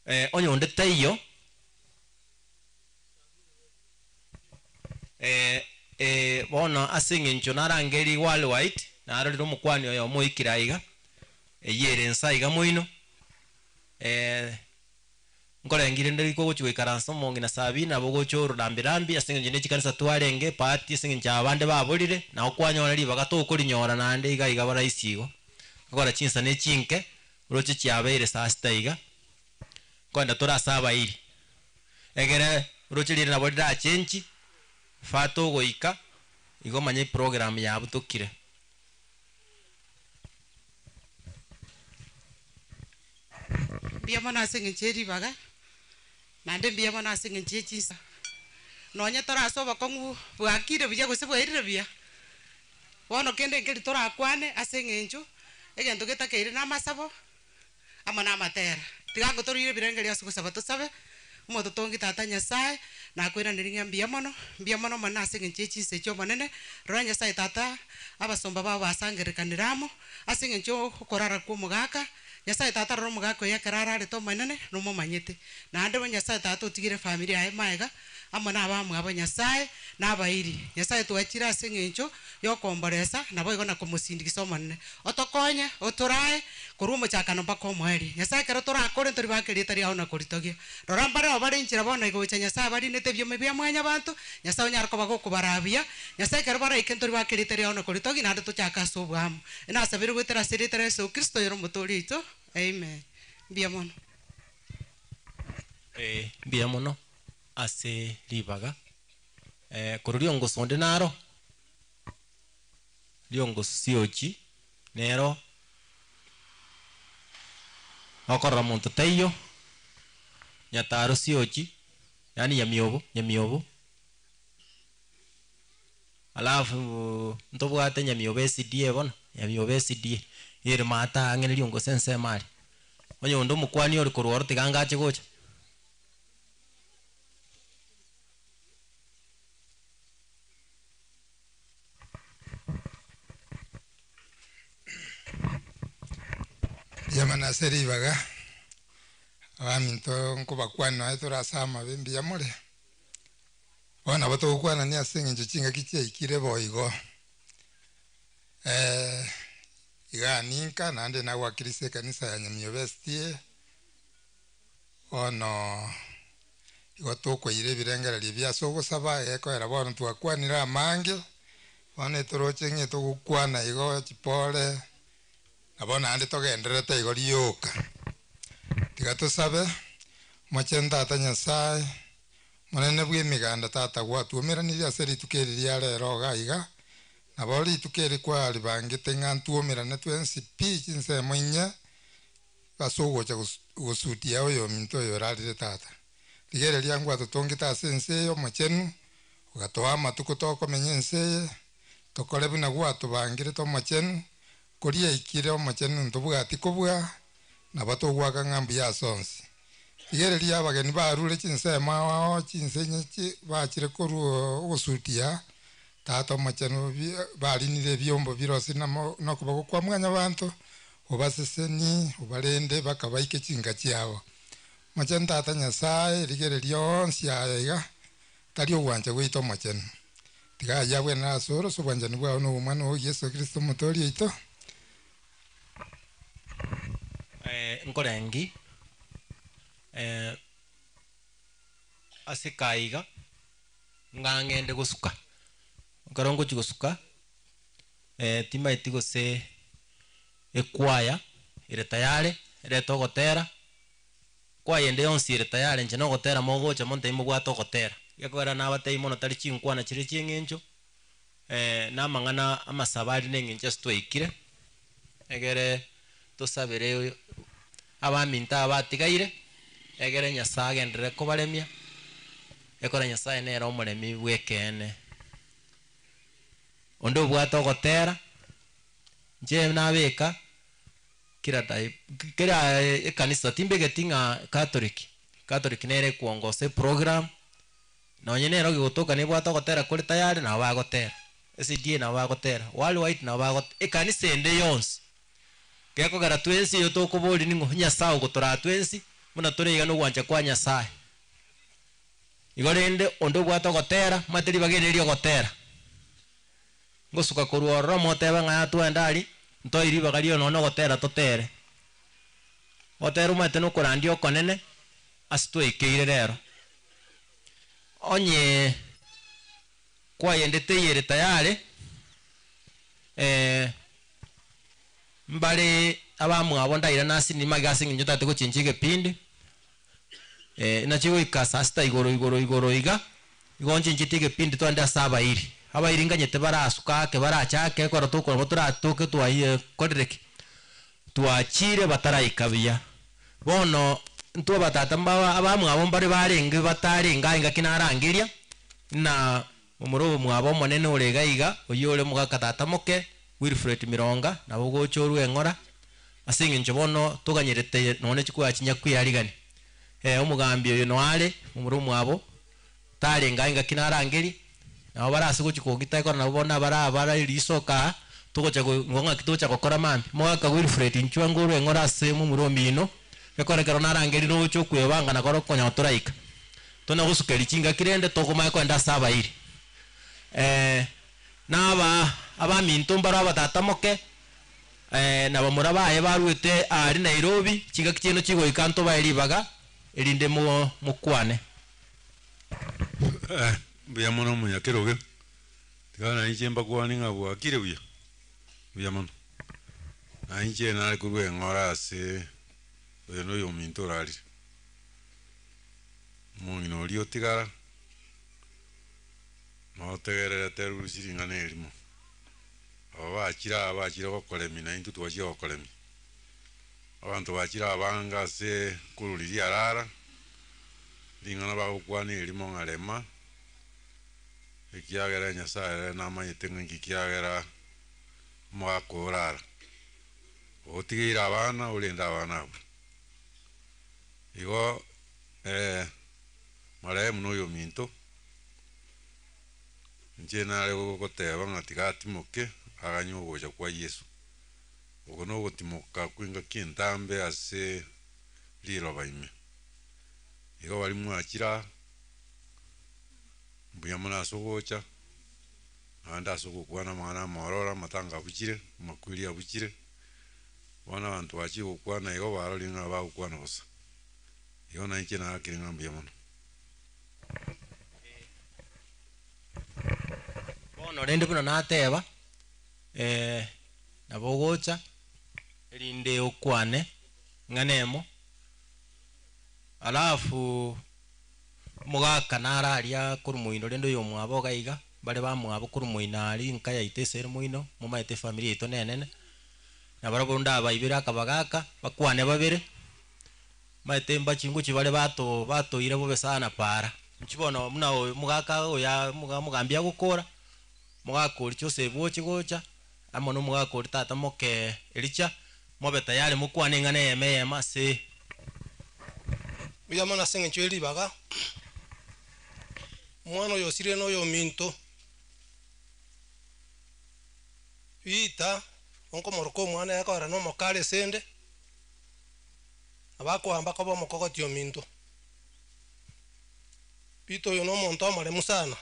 Eh, onye onde taiyo, eh, eh, bono ase eng'encho narangerie Wally White, narorire omokwani oyomo oikire aiga, eyio ere nsa iga moino, eh, nkorengire rinde riko ogochia goikaransa omong'ina Sabina nabo ogocha ororambi rambi ase eng'encho ne chikanisa twarenge ebahati ase eng'encho abande baborire, nabo kwanyora ribaga tokorinyora naende iga iga barahisi igo. Okora chinsa ne chinke, Roche chiabeire saa sita iga, nkoenda tore ase abairi. Egere roche riria nabo rirachenchi, fata ogoika, igo manya eprogram yabutokire. Mbuya mono ase eng'encho ye ribaga, naende mbuya mono ase eng'encho ye chinsa. Nonye tore ase obokong'u bwakire buya gose bwairire buya, Bono kende nkeri torakwane ase eng'encho egento getakeire namasabo amo namatera. Tiga ngotoruire ebirengererio ase ogosaba tosabe, Omototongi Tata Nyasae, nakoiraneria ng'a mbuya mono, mbuya mono Omonene ase eng'encho ye chinsa echi Omonene. Rora Nyasae Tata, abasomba bao basangererekanire amo, ase eng'encho okorara kw'omogaka. Nyasaye Tata rora omogaka oye ekero ararete Omonene, nomomanyete. Naende bo Nyasaye Tata otigire efamiri yaye magega, amo na abamwabo Nyasaye, na abairi. Nyasaye twachire ase eng'encho y'okomboresa, naboigo na komosindikisa Omonene. Otokonye, otorae, korwa omochakano mpaka omoerio. Nyasaye ekero torakore ntoribake erieta riao na koritogia. Rora mbareo bare inchera bono igocha Nyasaye abarinete ebioma bia mwanyabanto, Nyasaye onyare koba gokobaraa buya. Nyasaye ekero baraike ntoribake erieta riao na koritogia naende tochake ase oboamo. Nasabire goetera ase erieta ria Yeso Kristo oyore Omotoori oito. Amen. Mbuya mono. Ee, mbuya mono ase ribaga. Korwa riongoso onde naro, riongoso siochi nero okorora monto taiyo, nyataro siochi, yaani nyamiobo nyamiobo, alafu ntobwate nyamiobo SDA bono, nyamiobo SDA, ere maate ang'e na riongoso ensemo aria. Onye onde omokwani ore korwa oro tiga angache gocha. Mbuya mono ase ribaga, abaminto nkobakwana nonya tore ase amabe mbuya more. Bono nabo togokwanania ase eng'encho chingaki chiaikire boigo. Igaa ninka naende nagwakirisia ekanisa ya Nyamiobe SDA, Bono igo tokoira ebirengererio ebi ase ogosaba, egekoera bono twakwanire amange, bono etoroche ng'a etogokwana igo chipore, nabo naende togendererete igo rioka. Tiga tosabe, Omochenu Tata Nyasae, Omonene bw'emeganda Tata gwatuomeranirie ase rituko eri ria rero iga iga, nabo rituko eri kwaribangete ng'a ntuomerane twensi pi chinsemo inye, Ase ogocha gosutia oyominto oyo orarire tata. Rigereria ngwatotongete ase ense eye omochenu, ogatoa amatuko tokomenya ense eye, tokore buna gwatobangirete omochenu, koriaikire omochenu ntobwati kobua, nabo togoaka ng'a mbuya ase onsi. Rigereria abageni barure chinsemo ao ao chinse inye bachire korwa ogosutia tata omochenu, barinire ebiombo birosire nokoboko kwa mwanyabanto, Obasesenie, obarende bakabaike chinka chiabo. Mochenu Tata Nyasae, rigereria onsi aya iga, tari ogwancha gwaito omochenu. Tiga ayio abwenere asore ase obwanchani bwao na obw'Omwana oo Yeso Kristo Omotoori oito. Nkorengi ase kaiga ng'a ng'ende gosuka, ekero ngochia gosuka. Timaeti gose ekwaya ere tayare, erete ogotera, kwaya ende yonsi ere tayare inche nogotera mogocha montebi mobwate ogotera. Gekogera nabatebi mono tari chinkwana chiria chi'eng'encho, na amang'ana amasabo aria na eng'encho ase twaikire, egere tosabere abaminto aba batigaire, egere Nyasae agenderere kobaremia, ekero Nyasae nere omoremi bw'ekeene. Onde obwate ogotera, inche nabeka kera type, kera ekanisa, timbegeti ng'a Catholic, Catholic nere ekwongosa eprogram, nonye nero gegotoka nebwate ogotera kore tayari nabo bagotera, SDA nabo bagotera, World Wide nabo bagote ekanisa ende yonsi, gekogera twensi eyo tokoboria ning'o Nyasaye ogotoraa twensi, buna tore iga nogwancha kwa Nyasaye. Igo rende onde obwate ogotera, omanyete ribaga eri ri'ogotera. Ngosuka korwa ororo motebe ng'a yaya twende aria, ntoe ribaga riao nonya nogotera totere. Gotera omanyete nokorandia okonene ase twaikeire rero. Onye kwayendete eyere tayari, mbare abamwabo ndairane ase nimage ase eng'encho ntagete gochenchia egepindi. Inachia goika saa sita igoro igoro igoro iga, igo nchenchetie egepindi twande ase abairi. Abairi nganyete barasuka ake barachake ekero tokorwa toratoke twaiye korire ki? Twachire bataraika buya. Bono intwe abatata mbaba abamwabo mbare barenge batarenge aye ngaki narangeria, ng'a momura omwabo omonene ore iga iga, oyio ore omogaka tata moke, Wilfred Mironga, nabo ogocha orwe eng'ora, Ase engencho bono toganyerete nonya chikura chinyakwearigania. Ee, omogambi oyo noyo are, momura omwabo, tarenge aye ngaki narangerie, nabo bare ase gochia kogita ekero nabo bono abare abare risoka aa, Togocha go ng'o ng'aki togocha gokora mambia. Mogaka Wilfred inchuo ngorwe eng'ora ase momura omino, gekore ekero narangerire oche okwebanga na kore okonya gotoraika. Tona gosukeria chingaki rende tokomanya kogenda ase abairi. Na aba abaminto mbaro abatata moke, na bamura baye baruete aria Nairobi, chingaki chiaino chigoika ntobae ribaga erinde mo mokwane. Mbuya mono omonyakerogo, tiga nainche mbakwane ng'a bwakire buya, mbuya mono. Nainche nare korwa eng'ora ase oyo na oyominto orarire, omong'ina oria otigara, notegererete rusia ring'ana erimo, aba bachire aa bachire gokoremia naintwe twachia gokoremia. Abanto bachire abange ase korwa riria arara, ring'ana bagokwana erimo ng'a rema, ekiagera Nyasaye ere namanyete ng'a inki kiagera omogaka orara. Otigeire abana orende abana abwo. Igo marehemu na oyominto, inche nare goteba ng'a tiga atimoke aganye ogocha kwa Yeso. Oko nogotimoka kw'engaki entambe ase riroba ime. Igo baria mwachire aa, mbuya mono ase ogocha, naende ase ogokwana amang'ana amororo, amatanga abuchire, amakweri abuchire, bono abanto bachire gokwana igo barorire ng'a bagokwana bosa. Igo nainche naakire ng'a mbuya mono. Bono rende buna nateba, nabo ogocha, erinde okwane ng'a nemo, alafu omogaka nare aria korwa moino rende oyomwabo iga iga, bare bamwabo korwa moino aria enka yaito ase ere moino, momanyete efamiri yaito nenene, nabarabwo ndabaibere akabagaka, bakwane babere, omanyete mbachingochi bare bato batoira bobe sana para. Inche bono buna oyo omogaka oyo omogambi agokora. Omogaka oria Joseph oche gocha, amo nomogaka oria tata moke Elija, mobe tayari mokwane eng'ana eyemo eyemo ase. Mbuya mono ase engencho ye ribaga, omwana oyo osirire noyominto. Peter, onkomoroka omwana yakogera nomokare esende, nabo akoamba koba omokogoti ominto. Peter oyo nomonto omoremu sana.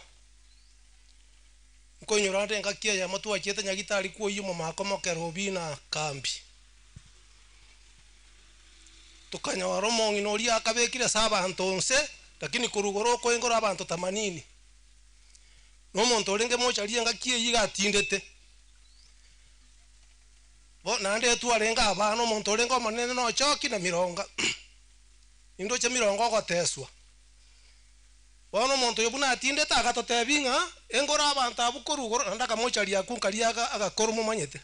Nkoinyora ande engaki eyemo twachiete Nyagitari kwoyia omomako omokera Obina kambi. Tokanyora omong'ina oria akabekire ase abanto nse, lakini korwa igoro okoengora abanto tamanini. Na omonto orenge mochari engaki eyio iga atindete. Bo naende twarenge abana, omonto orenge omonene na Ochoki na Mironga. Nindoche Mironga ogoteswa. Bono omonto oyo buna atindete agatotebia ng'a engoro abanto abwo korwa igoro, naende akamocharia akwo nkaria agakoro momanyete.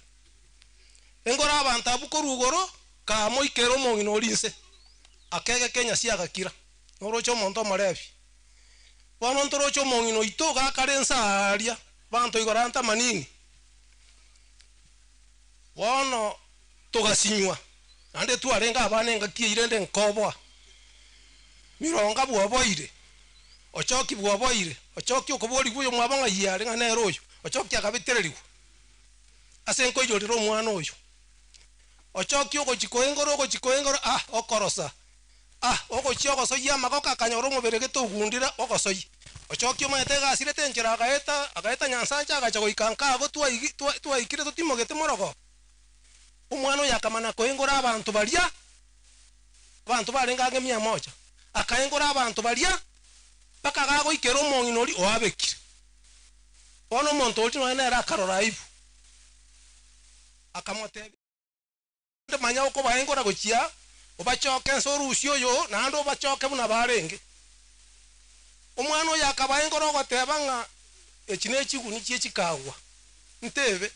Engoro abanto abwo korwa igoro, kamoikera omong'ina oria inse, akegeka enyasi agakira. Noroche omonto omorebi. Bono ntoroche omong'ina oito iga akare inse aaria, abanto igoro ante amanini. Bono togasinywa, naende twarenge abana engaki eyio rende nkoboa. Mironga bwoboire, Ochoki bwoboire, Ochoki okoborigwa oyomwabo ng'ai are ng'a nere oyo, Ochoki akabetererigwa ase nkoiyorera omwana oyo. Ochoki ogochia koengora ogochia koengora ah okorosa ah ogochia ogosoyia amagoko akanyora omobere gete ogundire ogosoyia. Ochoki omanyete egasirete enchera agaeta agaeta Nyansancha agacha goika nka abwo twaigi twaikire totimogete morogoba. Omwana oyo akamana koengora abanto baria. Abanto barenge ang'e mia moja. Akaengora abanto baria, mpaka gagoikera omong'ina oria oabekire. Bono omonto oria nonya nere akarora aibu, akamotebia, Manya okobaengora gochia, obachoke nse orusie oyo, naende obachoke buna barenge. Omwana oyo akabaengora ogoteba ng'a echi nechiguni chie chikagwa, ntebe,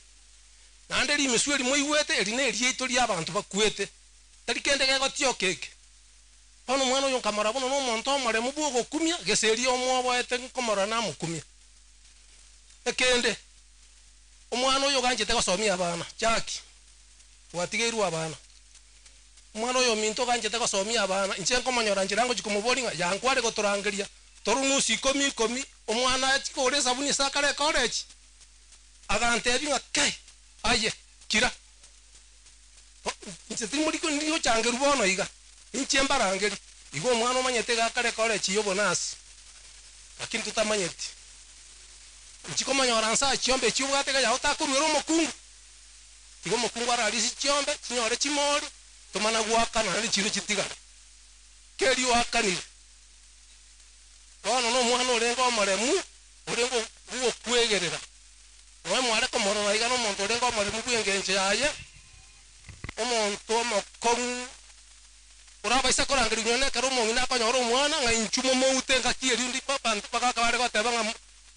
naende rimisu eri moigwete, eri neriaito ri'abanto bakwete. Tari kende gegotioka eke. Bono omwana oyo nkamorora buna nomonto omoremu bw'ogokumia, gese erio omwoboete nkomorora namokumia. Ekende, omwana oyo oganchete gosomia abana, Jackie, gwatigeirwe abana. Omwana oyo ominto oganchete gosomia abana, inche nkomonyora nchera ngochia komoboria ng'a yankware gotorangeria, toru nusu ikomi ikomi, omwana achie kogora esabuni ase akare ecollege. Agantebia ng'a kai! Aye, kira. Inche timori gochangerwa bono iga, inche mbarangeri. Igo omwana omanyete iga akare college ya obonasi, lakini totamanyeti. Inchi komonyora nsa chiombe echi obwate iga yao takoruera omokungu. Tiga omokungu ararisie chiombe, chinyore chimori, tomana goakana naende chire chitigare. Keri oakanire. Bono na omwana orenge omoremu, orenge bw'okwegerera. Nonya mware komorora iga nomonto orenge omoremu bw'engencho yaye, omonto omokong'u, orabaisa korangerigwa nonya nekero omong'ina akonyora omwana, ng'a inchuo momoute engaki eria ndi abanto bagaka bare goteba ng'a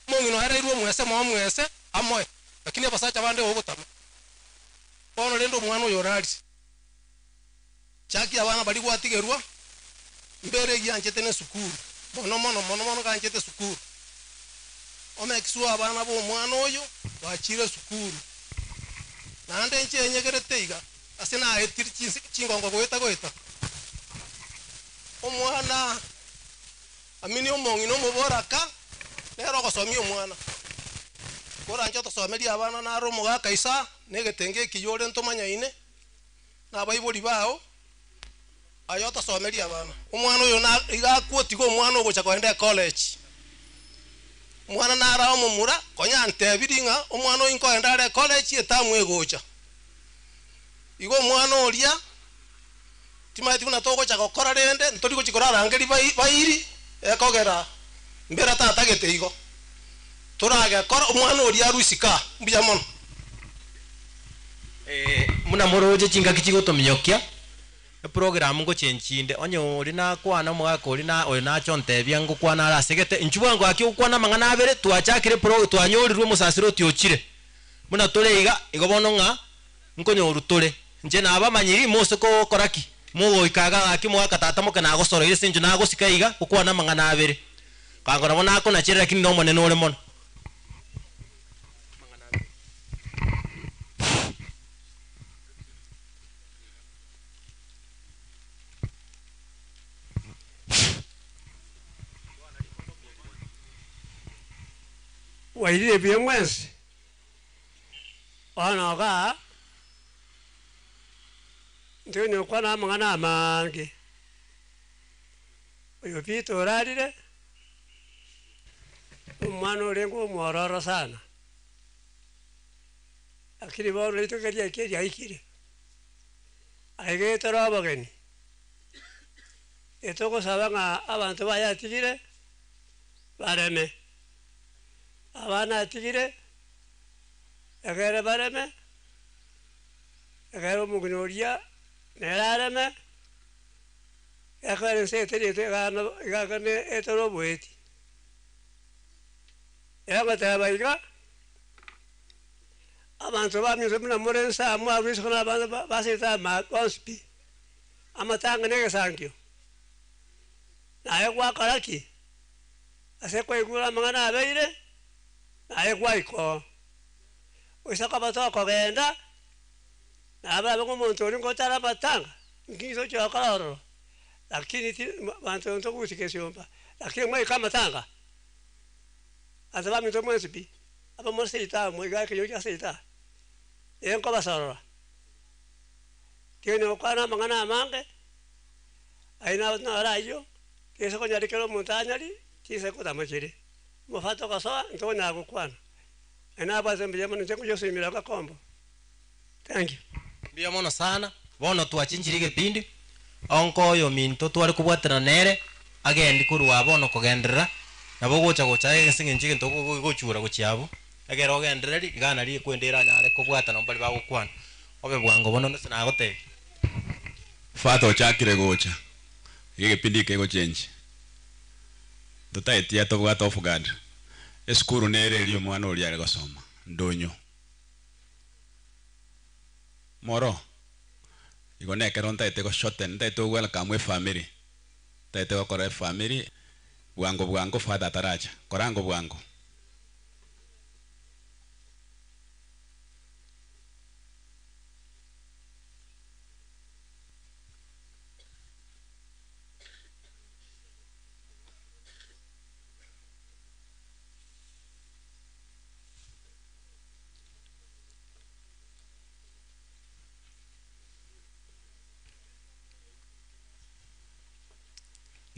omong'ina oereirwe omwese moe omwese amoe, lakini abasacha bande ogotama. Bono rende omwana oyo orarise. Chakia abana baria gwatigerwa, mbere egianchete nesukuru, mono mono mono mono ganchete esukuru. Omake sure abana ba omwana oyo bachire esukuru. Naende inche enyegerete iga, ase naetire chinse chingongo goeta goeta. Omwana amini omong'ina omoboraka, nere ogosomia omwana. Koranche otosomerie abana naro omogaka isa, na egetenge ekiya ore ntomanyaine. Na abaibori bao, aye otosomerie abana. Omwana oyo na iga akwotiga omwana ogocha kogenda ecollege. Omwana nare omomura, konya antebirie ng'a omwana oyo nkogenda are ecollege etamu egocha. Igo omwana oria, timanyeti buna togocha gokora rende, ntori gochia korarangeria bai bairi, ekogera mbera tatagete igo. Toragekora, omwana oria arwe isiko aa. Mbuya mono. Buna moroche chingaki chigotominyokia, eprogram ngochenchinde, onye oria nakwana omogaka oria na oyo nacha ontebia ngokwana are asegete, inchuo bwango gaki ogokwana amang'ana abere, twachakire epro twanyorirwe omosasiroti ochire. Buna tore iga, igo bono ng'a nkonyorwa tore. Inche nabamanyiri, mose gokora ki? Mogoika iga gaki omogaka tata moke nagosoroire ase eng'encho nagosika iga, gokwana amang'ana abere. Bwango nabo nakonachere lakini nomonene ore mono. Bwairire buya mwensi? Bono igaa, ntonya gokwana amang'ana amange. Oyo Peter orarire, omwana orenge omwororo sana, lakini bono rituko riaikire riaikire, aiga etore obogeni, etogosaba ng'a abanto baye atigire bareme, abana atigire egere bareme, egere omong'ina oria nere areme. Ekero ense etari etegano egakane etore oboeti. Egoteba iga, abanto baminto buna more inse aa mwarure isiko na abanto basete ama bonsi pi, amatanga na egesankio. Naye gwakora ki? Ase kwaigure amang'ana abeire, naye gwaika oo. Gose koba tokogenda. Nabarabe ng'a omonto oria ngotara amatanga, nki inse ochia gokora ororo? Lakini ti banto ntogusika esiomba, lakini mwaika amatanga, ase baminto mwensi pi, abamore seito amo iga ekenyoro kia seito aa, ee nkobasorora. Tiga gokwana amang'ana amange, aye nabo naro ayio, tinse konyara kera omonto anyari, chinse nkotama chire. Omofate ogosoa, ntokonyara gokwana. Aye nabwate mbuya mono inche nkoyosuimera agakombo. Thank you. Mbuya mono sana, bono twachinchire egepindi, onko oyominto tware kobwaterana nere, agendi korwa aa bono kogenderera, nabo ogocha gocha aye ase eng'encho egento ogochura gochia abwo, ekero ogendereri, iga nario ekwende eranyare kobwatana mbari bagokwana, obe bwango bono nase nagotebia. Father ochakire gocha, iga egepindi eke egochenchi, totaeti atobwate off guard, esukuru nere eria omwana oria are gosoma, ndonyo. Moro, igo nekero ntaete go shorten, ntaete go welcome efamiri, ntaete gokora efamiri bwango bwango father ataracha, kora ango bwango.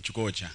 Nchugocha.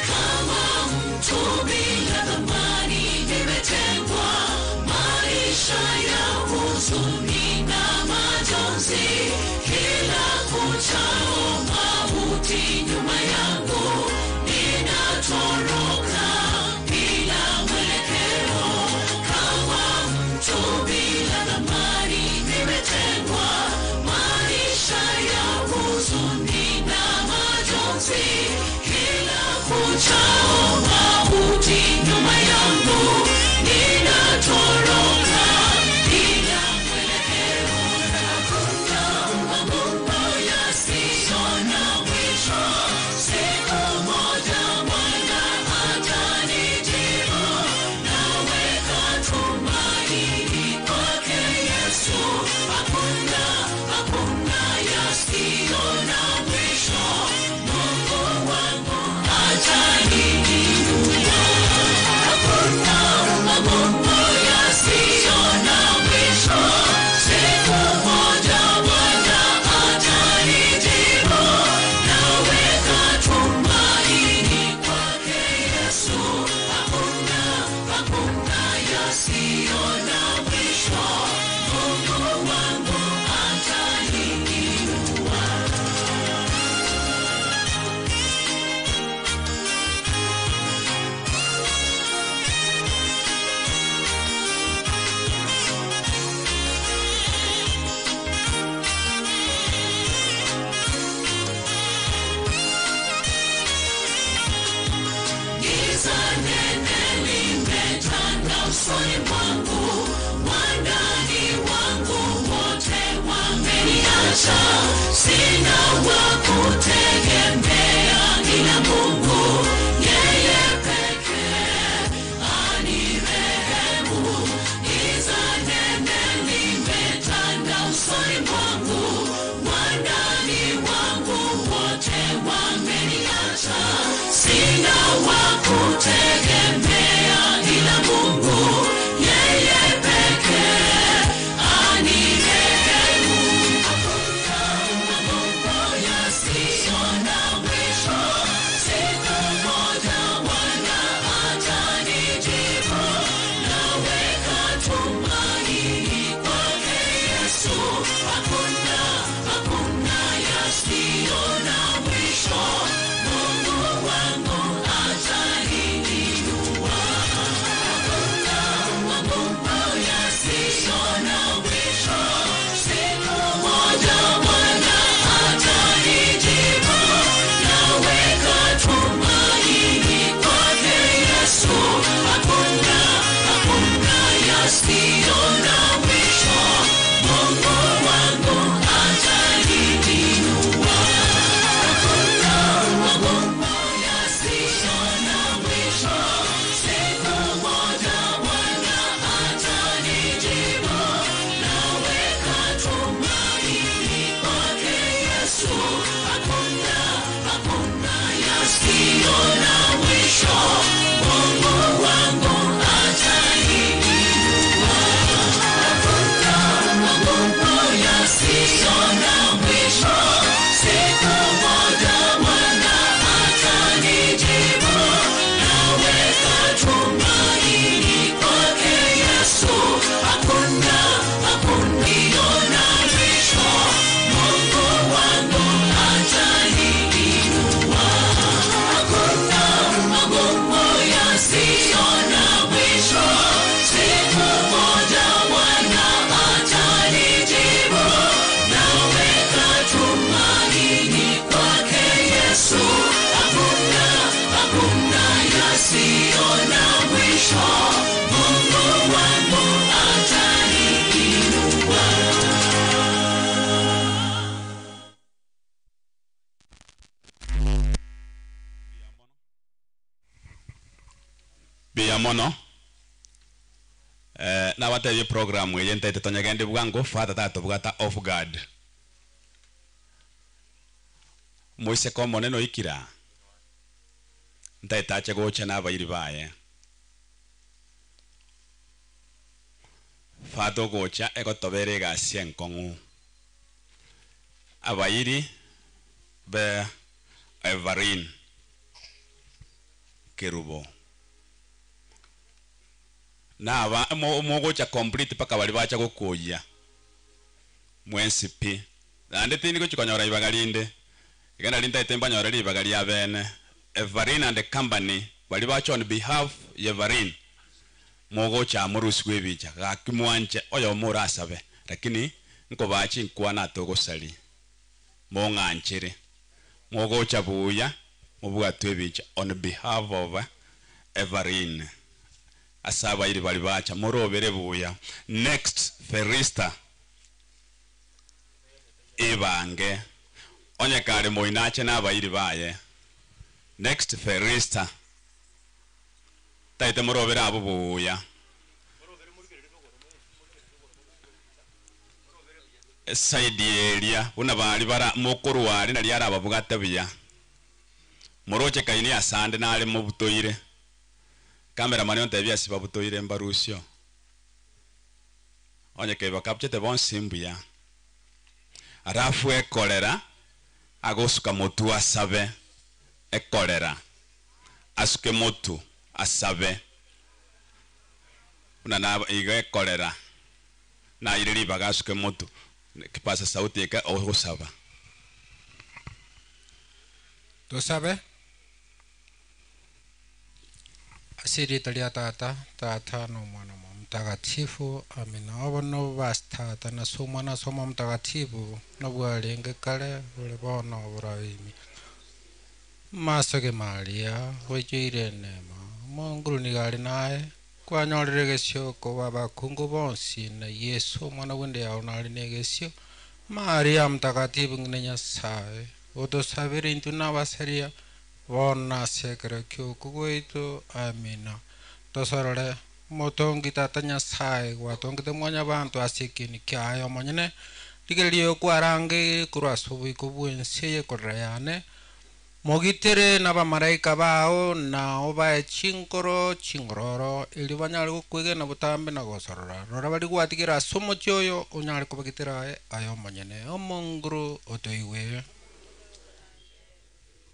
Kama mtu bila thamani nimetengwa, maisha ya huzuni na majonzi, kila kuchao mauti nyuma yangu, ninatoroka bila mwelekeo. Kama mtu bila thamani nimetengwa, maisha ya huzuni na majonzi, kila kuchao mauti nyuma yangu, ninatoroka bila mwelekeo. Hakuna magumu yasiyo na mwisho, siku moja Bwana atanijibu. Naweka tumaini kwake Yesu, hakuna hakuna yasiyo na mwisho, Mungu wangu ataniinua. Hakuna magumu yasiyo na mwisho, siku moja Bwana atanijibu. Naweka tumaini kwake Yesu, hakuna hakuna yasiyo na mwisho, Mungu wangu ataniinua. Giza nene limetanda usoni mwangu, wandani wangu wote wameniacha, sina wa kutegemea ila Mungu, yeye pekee anirehemu. Giza nene limetanda usoni mwangu, wandani wangu wote wameniacha, sina wa kutegemea ila Mungu, yeye pekee anirehemu. Hakuna magumu yasiyo na mwisho, siku moja Bwana atanijibu. Naweka tumaini kwake Yesu, hakuna hakuna yasiyo na mwisho, Mungu wangu ataniinua. Hakuna magumu yasiyo na mwisho, siku moja Bwana atanijibu. Naweka tumaini kwake Yesu, hakuna hakuna yasiyo na mwisho, Mungu wangu ataniinua. Hakuna magumu yasiyo na mwisho, siku moja Bwana atanijibu. Naweka tumaini kwake Yesu, hakuna hakuna yasiyo na mwisho, Mungu wangu ataniinua. Hakuna magumu yasiyo na mwisho, siku moja Bwana atanijibu. Naweka tumaini kwake Yesu, hakuna hakuna iliyo na mwisho, Mungu wangu ataniinua. Hakuna magumu yasiyo na mwisho, siku moja Bwana atanijibu. Naweka tumaini kwake Yesu, hakuna hakuna yasiyo na mwisho, Mungu wangu ataniinua. Mbuya mono. Eh, nabatebie program eye ntaete tonyegende bwango, father tatobwata off guard. Moiseke omonene oikire aa, ntaete ache gocha na abairi baye. Father ogocha egotobera egasi enkong'u. Abairi be Everine Kerubo. Naba mogocha complete mpaka baria bacha gokoyia mwensi pi. Naende tindi gochia konyora ribaga rinde, iga nari ntaete mbanyore ribaga ria bene. Everine and company baria bacha on behalf ya Everine mogocha aa morusigwe ebicha gaki mwanche oyomo orasabe lakini nkobaa chinkwana atogosaria mong'anchere mogocha buya mobwatwe ebicha on behalf of Everine. Ase abairi baria bacha morobere buya. Next Ferista ebange onye kare moino ache na abairi baye. Next Ferista taete morobere abwo buya. Side eria buna baria bara mokorwa aria naria arababwate buya. Moroche kaini asande nare mobutoire. Cameraman ontebia ase babutoire mbarusio. Onye kebakapchete bonsi mbuya. Alafu ekorera agosuka motu asabe ekorera asuke motu asabe buna na iga ekorera naire ribaga asuke motu kipasa sauti eke ogosaba. Tosabe. Ase erieta ria Tata, Tata na Omwana Omoyo Omotagatifu. Amina. Obo nobobasi Tata, na ase Omwana, ase Omoyo Omotagatifu, nobwarenge kare, bore bono, oborabe ime. Maso Maria, gwechoire enema, Omonguru nigo are naye, kwanyorire egesio koba abakungu bonsi, na Yeso omwana bw'ende yao nare na egesio. Maria Mtakatifu ng'ina Nyasaye, otosabere intwe na abasaria, bono na ase ekero ki'okwo gwaito. Amina. Tosorore, Omotongi Tata Nyasaye, gwatongete mwanyabanto ase ekieni kiaye omonyene, rigereria oyo kwarangeire korwa ase oboiko bw'ense y'ekorera yane, Mogitere nabamalaika bao, na obae chinkoro chingororo, erio banyare gokwegena botambe na gosorora. Rora baria gwatigire ase omochie oyo, onyare kobagitera aye, aye omonyene Omonguru otoigwe.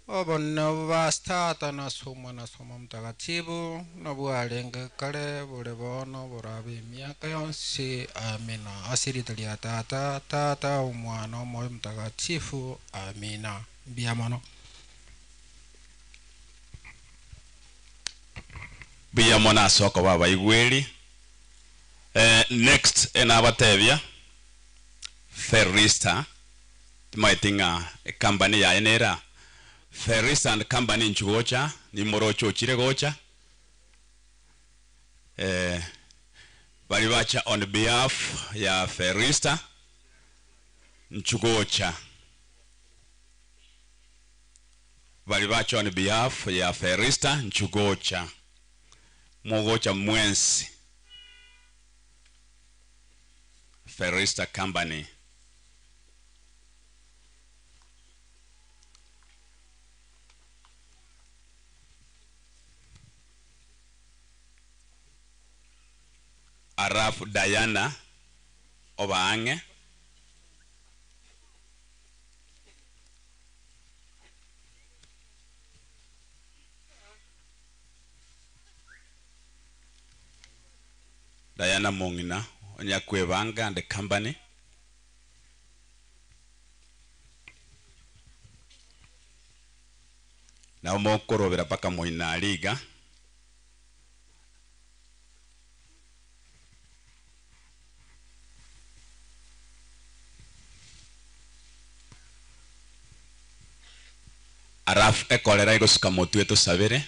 Obonene obobasi Tata, na ase Omwana, ase Omoyo Omotagatifu, nobwarenge kare, bore bono, borabe emiaka yonsi. Amina. Ase erieta ria Tata, Tata, Omwana, Omoyo Omotagatifu. Amina. Mbuya mono. Mbuya mono ase okoba abaigweri. Eh, next enabatebia Ferista timaeti ng'a ecompany yaye nera Ferista and company inchu gocha nimoroche ochire gocha eh, bari bacha on behalf ya Ferista nchu gocha bari bacha on behalf ya Ferista nchu gocha mogocha mwensi Ferista company. Arafu Diana obaang'e Diana Mong'ina onyakwebanga and company. Nabo mokorobera mpaka moina aria iga. Alafu ekorera egosuka motwe tosabere.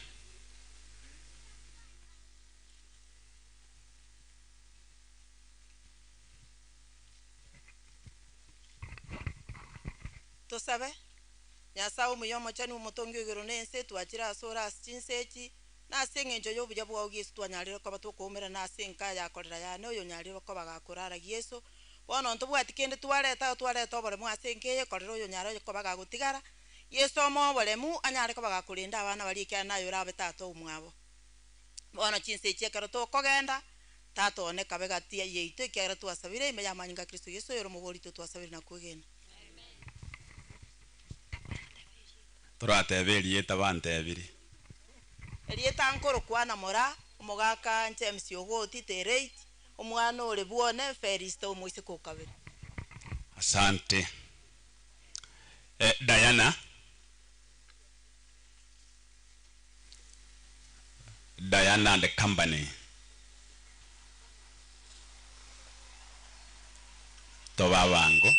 Tosabe. Nyasae omuya omochenu omotongi o igoro na ense, twachire ase ore ase chinsa echi, Na ase eng'encho ya obuya bwao Yeso twanyarire koba tokoumerana ase enka ya korera yane oyo onyarire koba gakorara Yeso. Bono ntobwati kende twareta igo twareta oboremu ase enka eye korera oyo onyare koba gagotigara, Yeso omoe oboremu anyare koba gakorenda abana baria ekiagera naye orabe tata omwabo. Bono chinsa echi ekero tokogenda, Tata one kabe gati yaito ekiagera twasabire ime y'amanyinga a Kristo Yeso oyore omobori oito twasabire na kwegena. Toratebe erieta bantebirie. Erieta nkorokwana mora, omogaka James Ogoti, Tereit, omwana ore bwone Felista omoiseke o kabere. Asante. Eh, Diana. Diana and company. Tobe abango.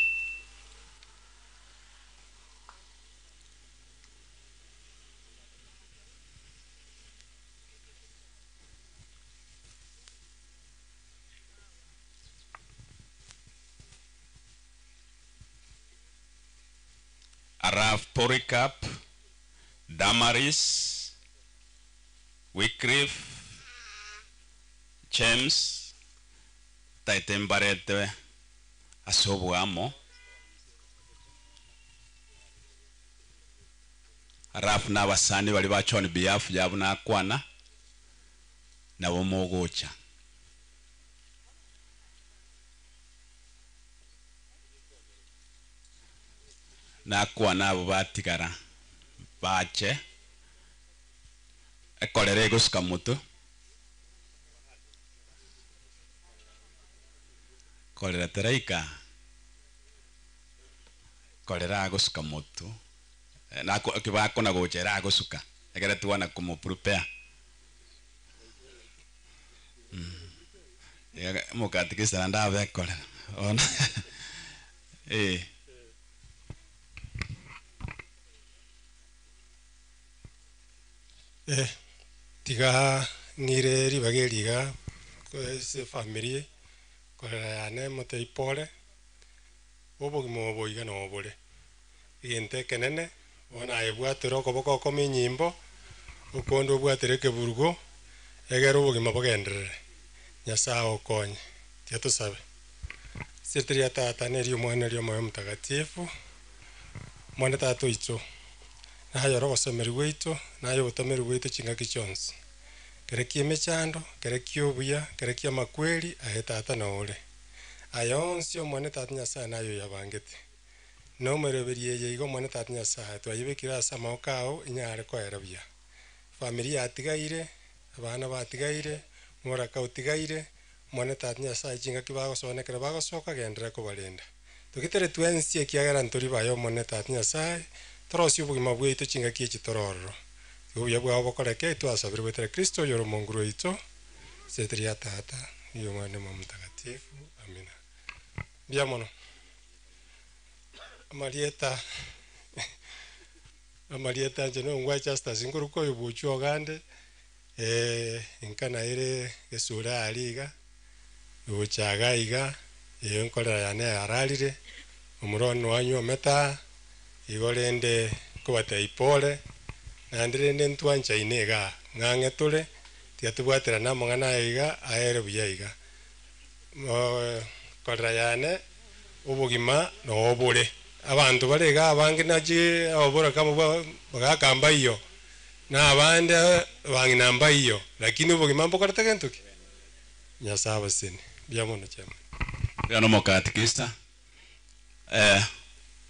Araf Polycarp, Damaris, Wycliffe, James, taete mbaretwe ase oboamo. Alafu na abasani baria ba John behalf yabo nakwana, nabo mogocha. Nakwana abwo batigara bache, ekorera egosuka motwe, korera teraika, korera agosuka motwe. Nako ekebakona gocha ere agosuka, ekere twana komoprepare. Omokatikista naende abe ekorera bono eh. Eh, tiga ng'ire ribaga eri iga ase efamiri korera yane motebie pole, obogima obo iga nobore. Egento ekenene, bono aye bwatera okoboko okomo enyimbo, okonde obwatere ekeburugo, egere obogima bogenderere. Nyasae agokonye. Tiga tosabe. Ase erieta ria Tata, na eria Omwana, na eria Omoyo Omotagatifu, Omwana Tata oito, naye ore ogosemeria gwaito, naye obotomeri bwaito chingaki chionsi. Kere kia emechando, kere kia obuya, kere kia amakweri, aye Tata nore. Aya onsi Omwane Tata Nyasae naye oyabangete. Nomoeroberio eye iga Omwane Tata Nyasae, twayebekire ase amaboko ao inyare koera buya. Efamiri yatigaire, abana batigaire, omoraka otigaire, Omwane Tata Nyasae chingaki bagosoa na ekero bagosoka genderera kobarenda. Togitere twensi ekiagera ntori baye Omone Tata Nyasae, torosie obogima bwaito chingaki echi tore ororo. Tiga obuya bwao bokoreke, twasabire goetera Kristo oyore Omonguru oito, ase erieta ria Tata, na Omwana, na Omoyo Omotakatifu. Amina. Mbuya mono. Amarieta amarieta inche nongwa Justus nkoruka oyo bwochwa ogande, inka naere gesura aria iga, gocha iga iga, enkorera yane yararire, omorwani noanywa omete aa, igo rende nkobatebia pole, naende rende ntwanchaine igaa, ng'ang'e tore, tiga tobwaterane amang'ana aya iga, aere buya iga. Korera yane obogima noo bore. Abanto bare iga abange nachi oboraka bwa bagaka mbaiyo, na abande abang'ina mbaiyo, lakini obogima mbokorete gento ki? Nyasae abasesenie. Mbuya mono chairman. Iga nomokatikista, eh,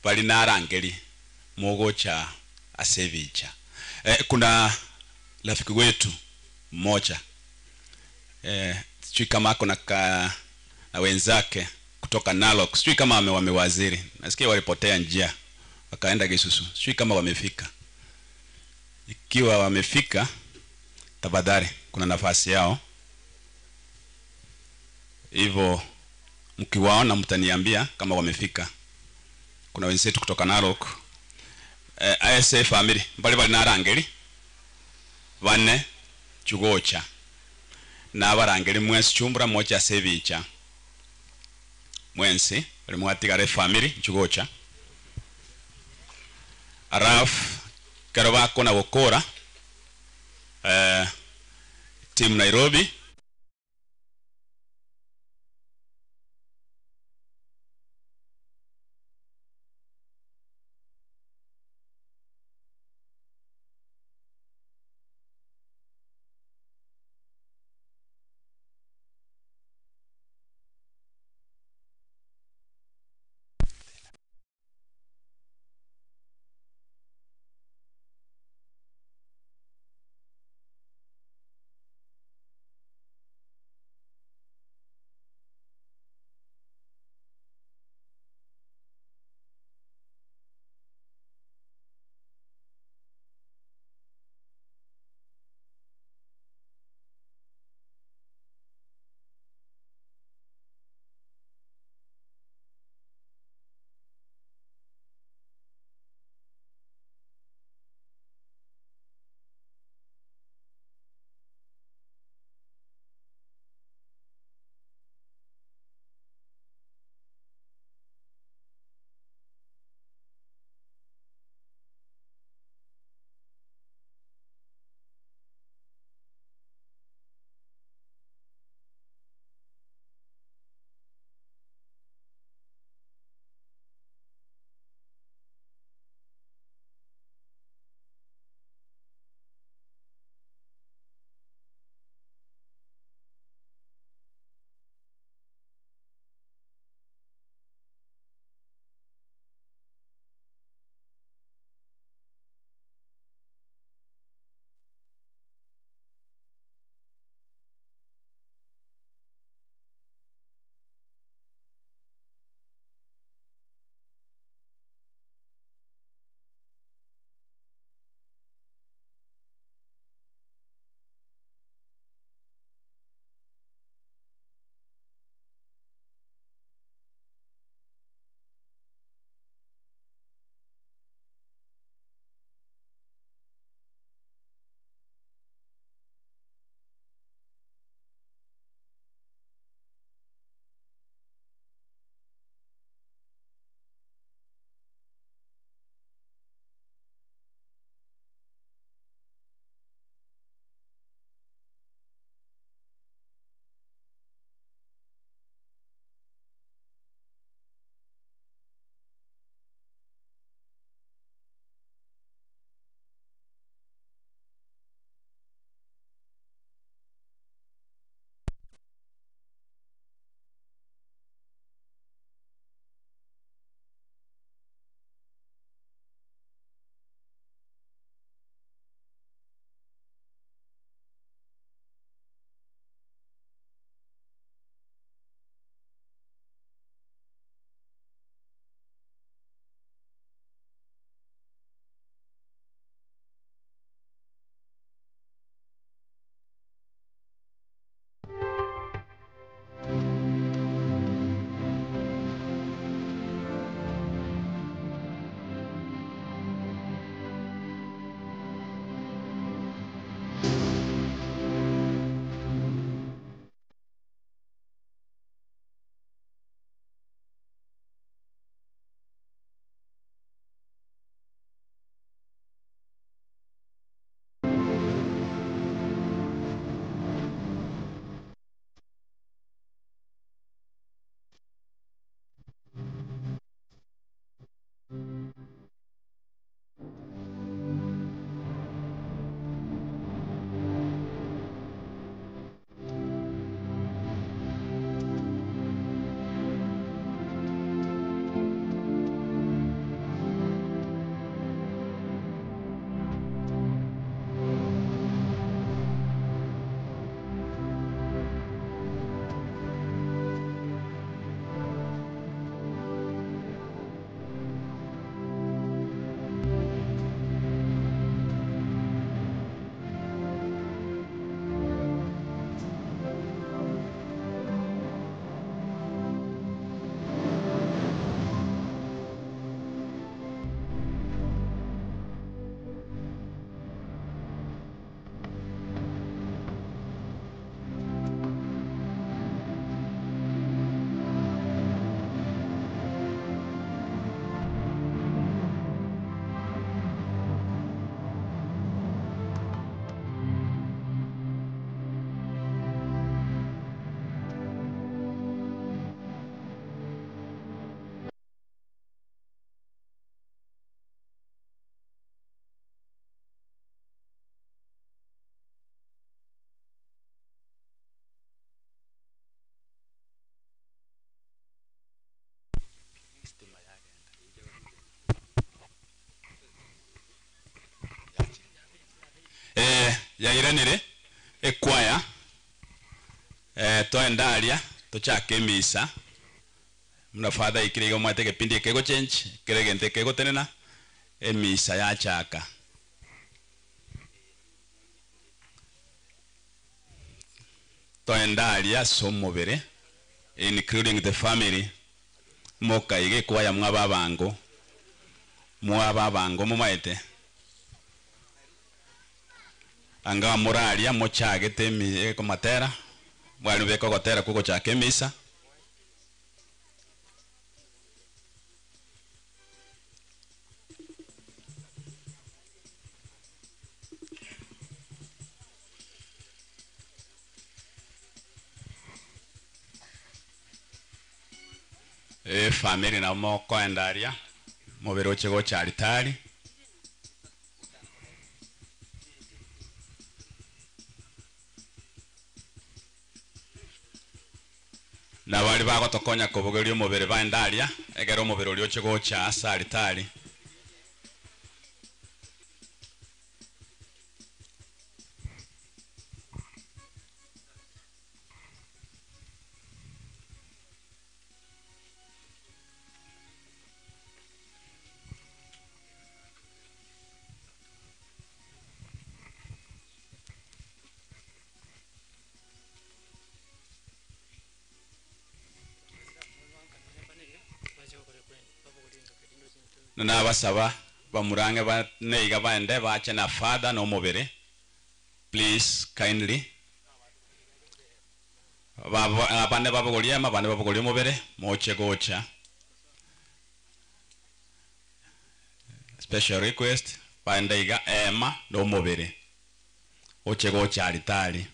bari narangeri mogocha ase ebicha. Eh, kuna rafiki wetu mmoja eh, sijui kama ako na ka, na wenzake kutoka Narok, sijui kama wame wamewaziri, nasikia walipotea njia wakaenda Kisusu, sijui kama wamefika. Ikiwa wamefika, tafadhali kuna nafasi yao, hivyo mkiwaona mtaniambia kama wamefika. Kuna wenzetu kutoka Narok eh, ISA family mbali bali narangeri bane chugocha nabarangeri mwensi chumbura mocha ase ebicha mwensi bari mwatigara efamily nchugocha alafu kero bakona gokora eh, Team Nairobi. Yairanire ekwaya eh, toenda aria tochake emisa muna father ikire iga omwate egepindi eke egochange kere egento eke egotenena emisa yachaka. Toenda aria ase omobere including the family mokaiga ekwaya mwaba abango mwaba abango momaete anga moraria mochagete emi ekomatera mwari beka ogotera kwa ogochaka emisa. Efamiri nabo mokoenda aria mobere oche gocha aritari. Na baria bagotokonya kobogeria omobere baende aria, ekero omobere oria oche gocha ase aritari. Na nabasaba bamura ang'e bane iga baende bache na father na omobere please kindly abande babogorie ema abande babogorie omobere moche gocha special request baende iga ema na omobere oche gocha aritari.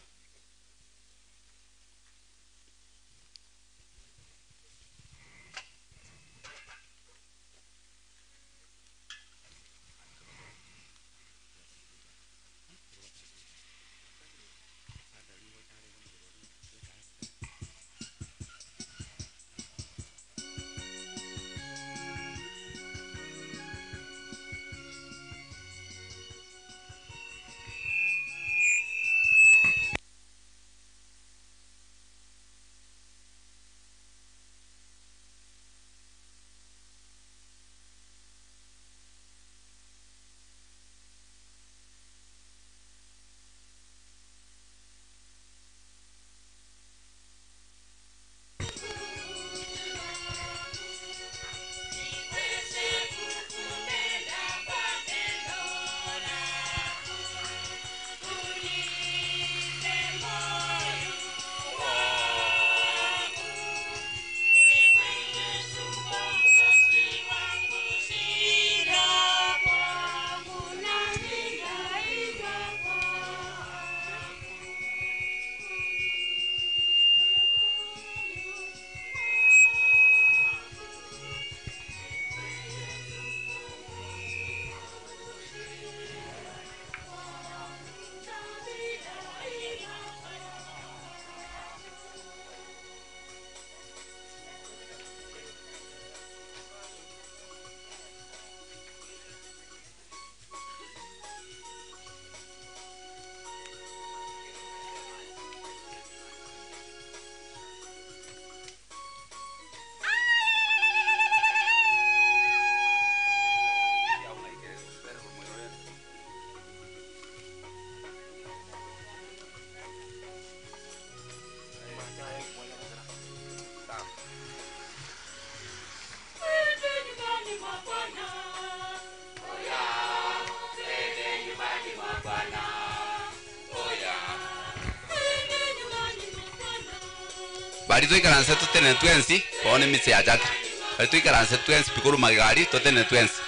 Baria toikaranse totenene twensi, bono emisa yachakire. Baria toikaranse twensi pi korwa magega aria, totenene twensi.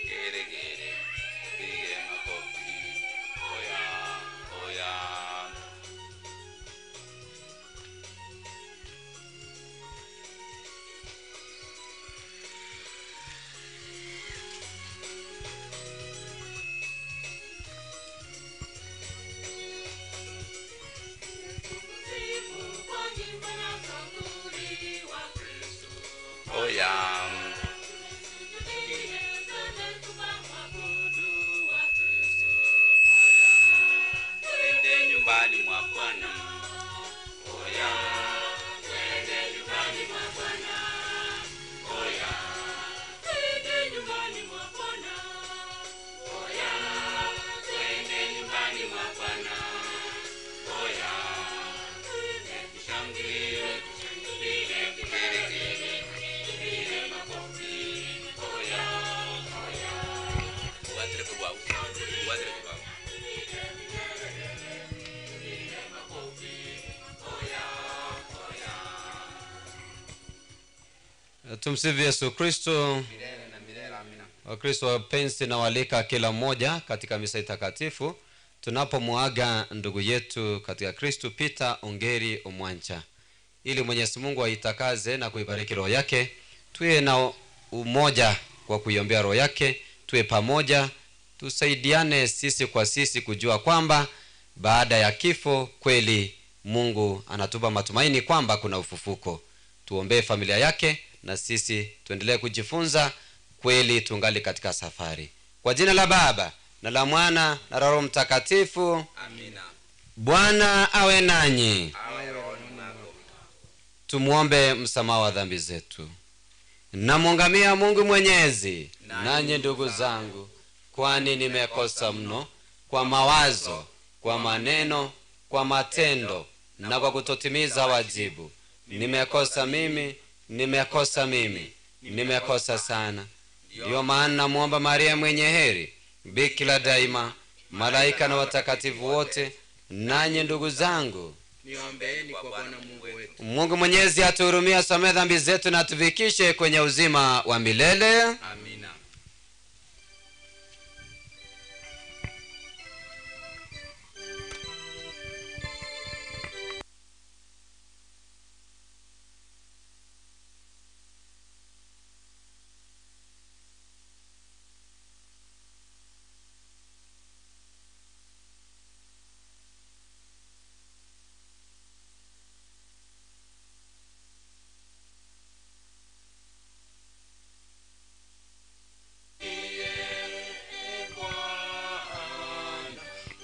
Gere gere, pige makofi, oya oya. Oya. Twende nyumbani mwa Bwana. Oya. Twende nyumbani mwa Bwana. Oya. Twende nyumbani mwa Bwana. Oya, twende nyumbani mwa Bwana. Oya. Tushangilie, tushangilie, vigelegele, tupige makofi. Oya. Oya. Uwatire kurwau. Uwatire kurwau. Tumsifu Yesu Kristo. Milele na milele, amina. Wakristo wapenzi, nawaalika kila mmoja katika misa takatifu tunapomwaga ndugu yetu katika Kristo Peter Ongeri Omwancha, ili Mwenyezi Mungu aitakaze na kuibariki roho yake. Tuwe na umoja kwa kuiombea roho yake, tuwe pamoja, tusaidiane sisi kwa sisi kujua kwamba baada ya kifo kweli Mungu anatupa matumaini kwamba kuna ufufuko. Tuombee familia yake na sisi tuendelee kujifunza kweli tungali katika safari. Kwa jina la Baba na la Mwana na la Roho Mtakatifu, Amina. Bwana awe nanyi. Awe rohoni mwako. Tumwombe msamaha wa dhambi zetu. Namwongamia Mungu Mwenyezi, nanyi ndugu zangu, kwani nimekosa mno kwa mawazo, kwa maneno, kwa matendo na kwa kutotimiza wajibu. Nimekosa mimi, nimekosa mimi, nimekosa sana. Ndiyo maana namwomba Maria mwenye heri, bikira daima, malaika na watakatifu wote, nanyi ndugu zangu, Niombeeni kwa Bwana Mungu wetu. Mungu Mwenyezi atuhurumie, asamehe dhambi zetu na atufikishe kwenye uzima wa milele. Amina.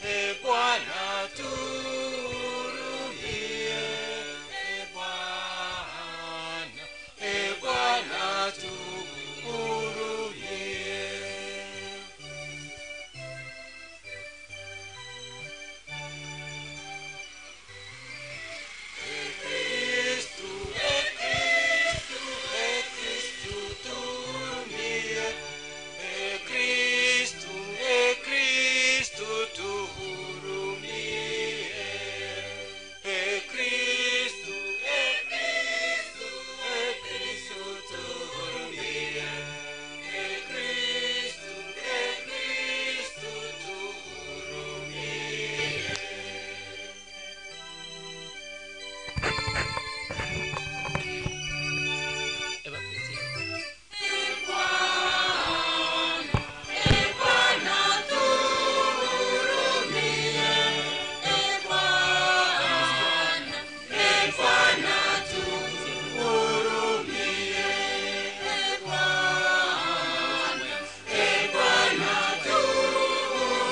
E Bwana tuhurumie. E Bwana, E Bwana tuhurumie. E Kristu, E Kristu, E Kristu tuhurumie. E Kristu, E Kristu tuhurumie. E Kristu, E Kristu, E Kristu tuhurumie. E Kristu, E Kristu tuhurumie. Bwana tuhurumie. E Bwana, E Bwana tuhurumie. E Bwana, E Bwana tuhurumie.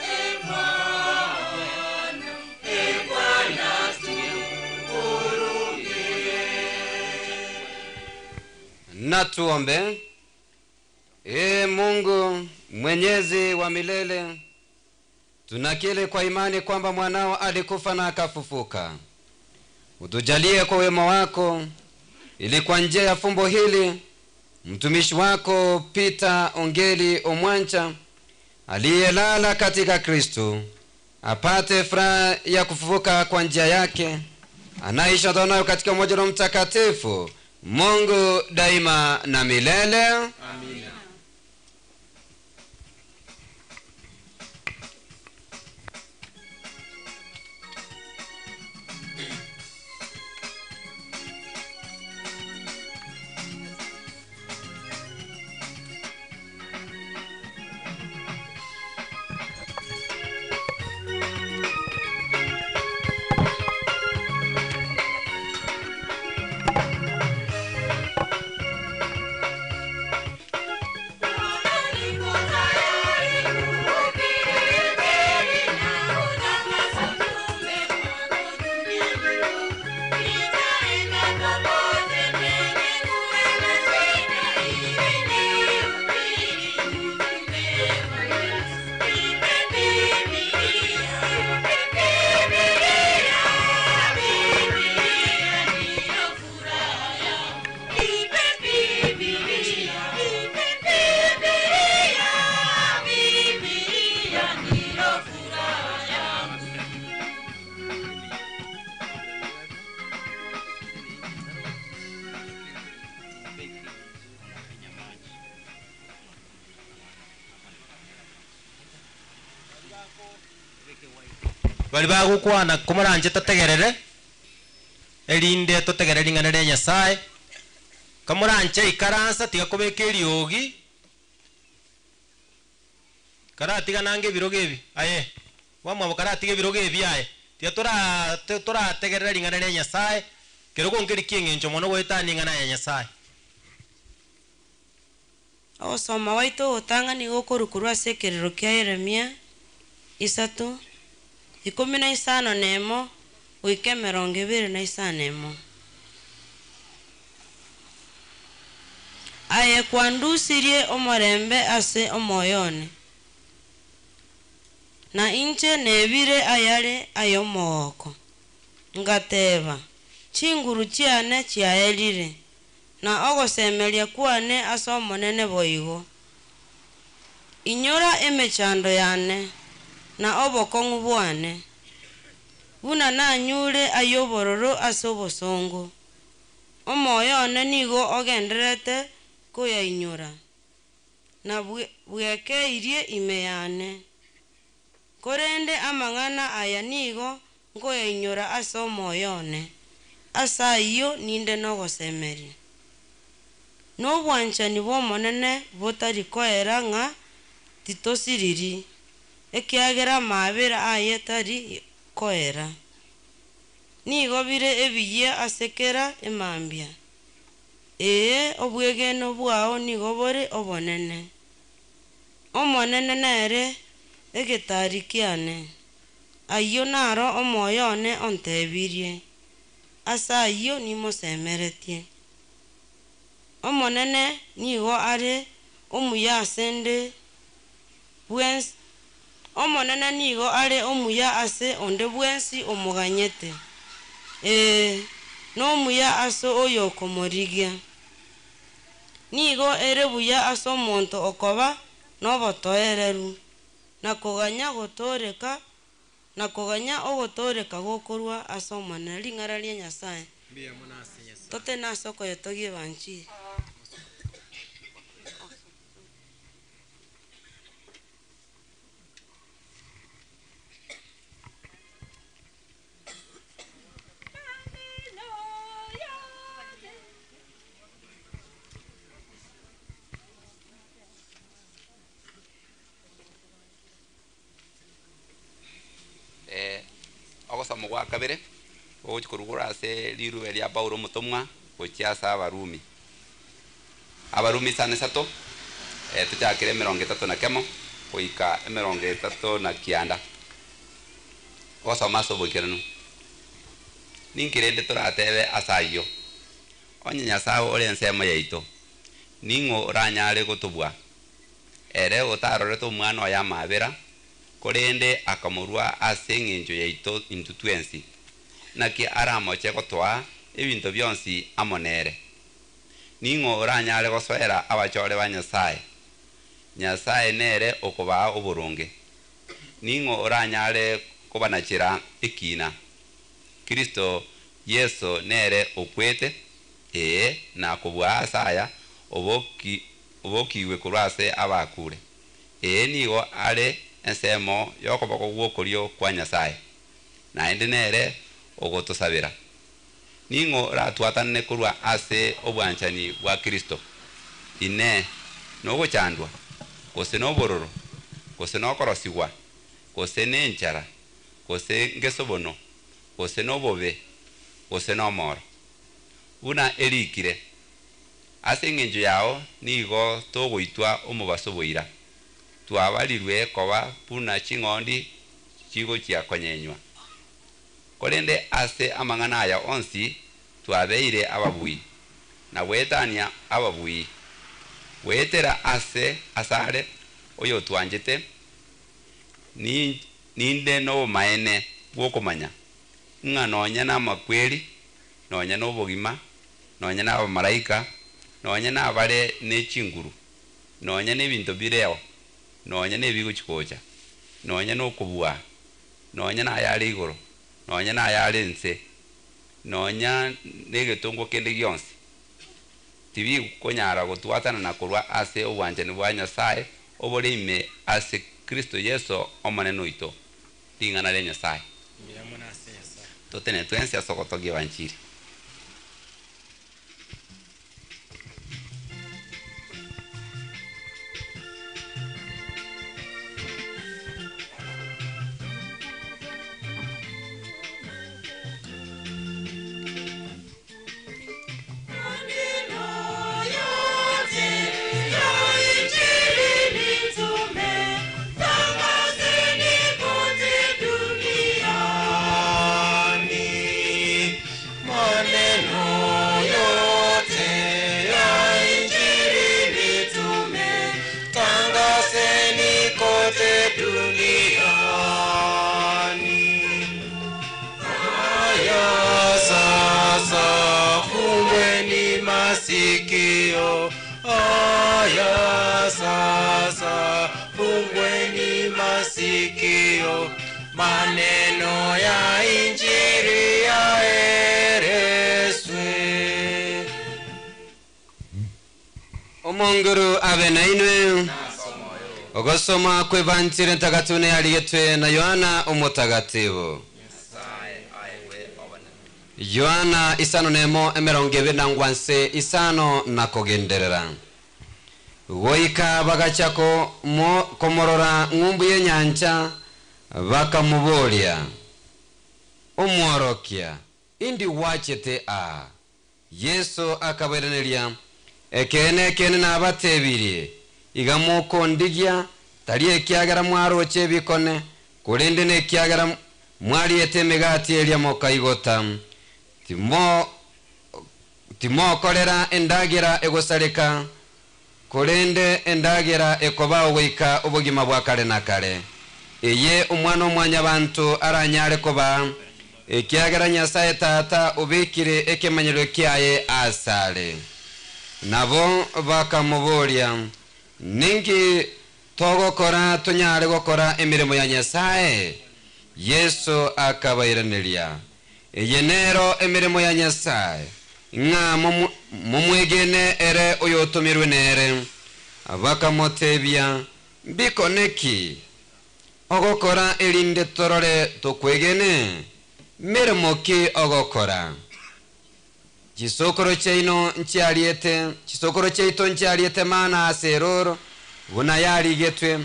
E Bwana, E Bwana tuhurumie. Na tuombe. Ee Mungu mwenyezi wa milele, tunakiri kwa imani kwamba mwanao alikufa na akafufuka. Utujalie kwa wema wako, ili kwa njia ya fumbo hili mtumishi wako Peter Ongeli Omwancha aliyelala katika Kristo apate furaha ya kufufuka kwa njia yake, anaishi nayo katika umoja na Mtakatifu Mungu daima na milele. Amina. Thank Bari bagokwana komoranche totegerere, erinde totegerere ring'ana ria Nyasaye. Kamoranche ikaransa tiga kobeka eriogi, karatiga nange ebirogo ebi aye, bamwabo karatiga ebirogo ebi aye, tiga tora torategerera ring'ana ria Nyasaye, kerogo nkeri kia eng'encho mono goetania eng'ana ya Nyasaye. Ogosoma gwaito ogotang'ani gokorwa korwa ase ekerero kia Yeremia isato, 51 goika 25. Aye kwandusirie omorembe ase omoyo one, na inche nebire ayare ay'omogoko. Ngateba, Chinguru chiane chiaerire, na ogosemeria kwane ase Omonene boigo. Inyora emechando yane, na obokong'u bwane, buna nanyure ay'obororo ase obosongo. Omoyo one nigo ogendererete koyainyora, na bwekeirie ime yane. Korende amang'ana aya nigo nkoyainyora ase omoyo one, ase ayio ninde nogosemeria. Nobwanchani bw'Omonene botari koera ng'a titosiriri, ekiagera amaabera aye tari koera. Nigo bire ebiyia ase kera emambia, ee, obwegenwa bwao nigo bore obonene. Omonene nere egetari kiane, ayio naro omoyo one ontebirie, ase ayio nimosemeretie. Omonene nigo are omuya ase 'nde bwensi, Omonene nigo are omuya ase onde bwensi omoganyete, ee, nomuya ase oyokomorigia. Nigo ere buya ase omonto okoba nobotoereru, na koganya gotooreka, na koganya ogotooreka gokorwa ase Omonene. Ring'ana ria Nyasae. Totene ase okoyetogia ebanchiri. Eh, ogosoma gwa kabere gogochia korugora ase rirube ria Paulo omotomwa gochia ase Abarumi. Abarumi isano isato, eh, tochakere 31 goika 39. Ogosoma ase oboikeranu. Ninki rende toratebe ase ayio? Onye Nyasae ore ensemo yaito, ning'o oranyare gotobua? Ere otarorete Omwana oye amaabera, korende akamorua ase engencho yaito intwe twensi, naki aramoche gotoa ebinto bionsi amo nere? Ning'o oranyare gosoera abachore ba Nyasae? Nyasae nere okobaa oboronge. Ning'o oranyare kobanachera ekiina? Kristo Yeso nere okwete, ee, na kobua ase aya, obokigwe korwa ase abakure. Ee, nigo are ensemo y'okoboko gw'okorio kwa Nyasae, naende nere ogotosabera. Ning'o oratwatanane korwa ase obwanchani bwa Kristo? Inee! Nogochandwa, gose nobororo, gose nokorosigwa, gose nenchara, gose ngesobono, gose nobobe, gose nomoro? Buna erikire, Ase engencho yao nigo togoitwa omobaso boira, twabarirwe koba buna ching'ondi chigochia konyenywa. Korende ase amang'ana aya onsi twabeire ababui, na goetania ababui, goetera ase asare oyotwanchete, ninde nobomaene bw'okomanya, ng'a nonya namakweri, nonya nobogima, nonya nabamalaika, nonya nabare ne chinguru, nonya nebinto bireo, nonya nebigochi-gocha, nonya nokobua, nonya nayare igoro, nonya nayare inse, nonya negetongwa kende gionsi, tibikonyara gotwatanana korwa ase obwanchani bwa Nyasae obore ime ase Kristo Yeso Omonene oito. Ring'ana ria Nyasae. Totene twensi ase ogotogia ebanchiri. Maneno yote ya Injili mitume, tangazeni kote duniani. Haya sasa, fungweni masikio. Haya sasa, fungweni masikio. Maneno ya Injili yaelezwe. Omonguru abe na inwe ogosoma kw'evanjiri ntagatifu neyarigetwe na Yohana omutagatifu. Yohana isano nemo emerongo ebere na ngwanse isano na kogenderera. Goika bagacha komorora ng'umbu y'enyancha bakamuboria, omworokia, indi wachete aa? Yesu akabereneria, ekeene ekeene nabatebirie, iga mokondigia, tari ekiagera mwaroche ebikone, korende nekiagera mwariete emegati eria mokaigota. Timokorera endagera egosareka, korende endagera ekoba ogoika obogima bwa kare na kare. Eye omwana omwanya bantu aranyare koba, ekiagera Nyasaye tata obekire ekemanyero kiaye asare. Nabo bakamuboria, ninki togokora tonyare gokora emirimo ya Nyasaye? Yesu akabairaneria, eye nero emirimo ya Nyasaye, ng'a mumwegene ere oyotomirwe nere. Bakamotebia, mbikoneki ogokora erinde torore tokwegene? Mirimo ki ogokora? Chisokoro chiaino nchiariete, chisokoro chiaito nchiariete mana ase eroro, buna yarigetwe,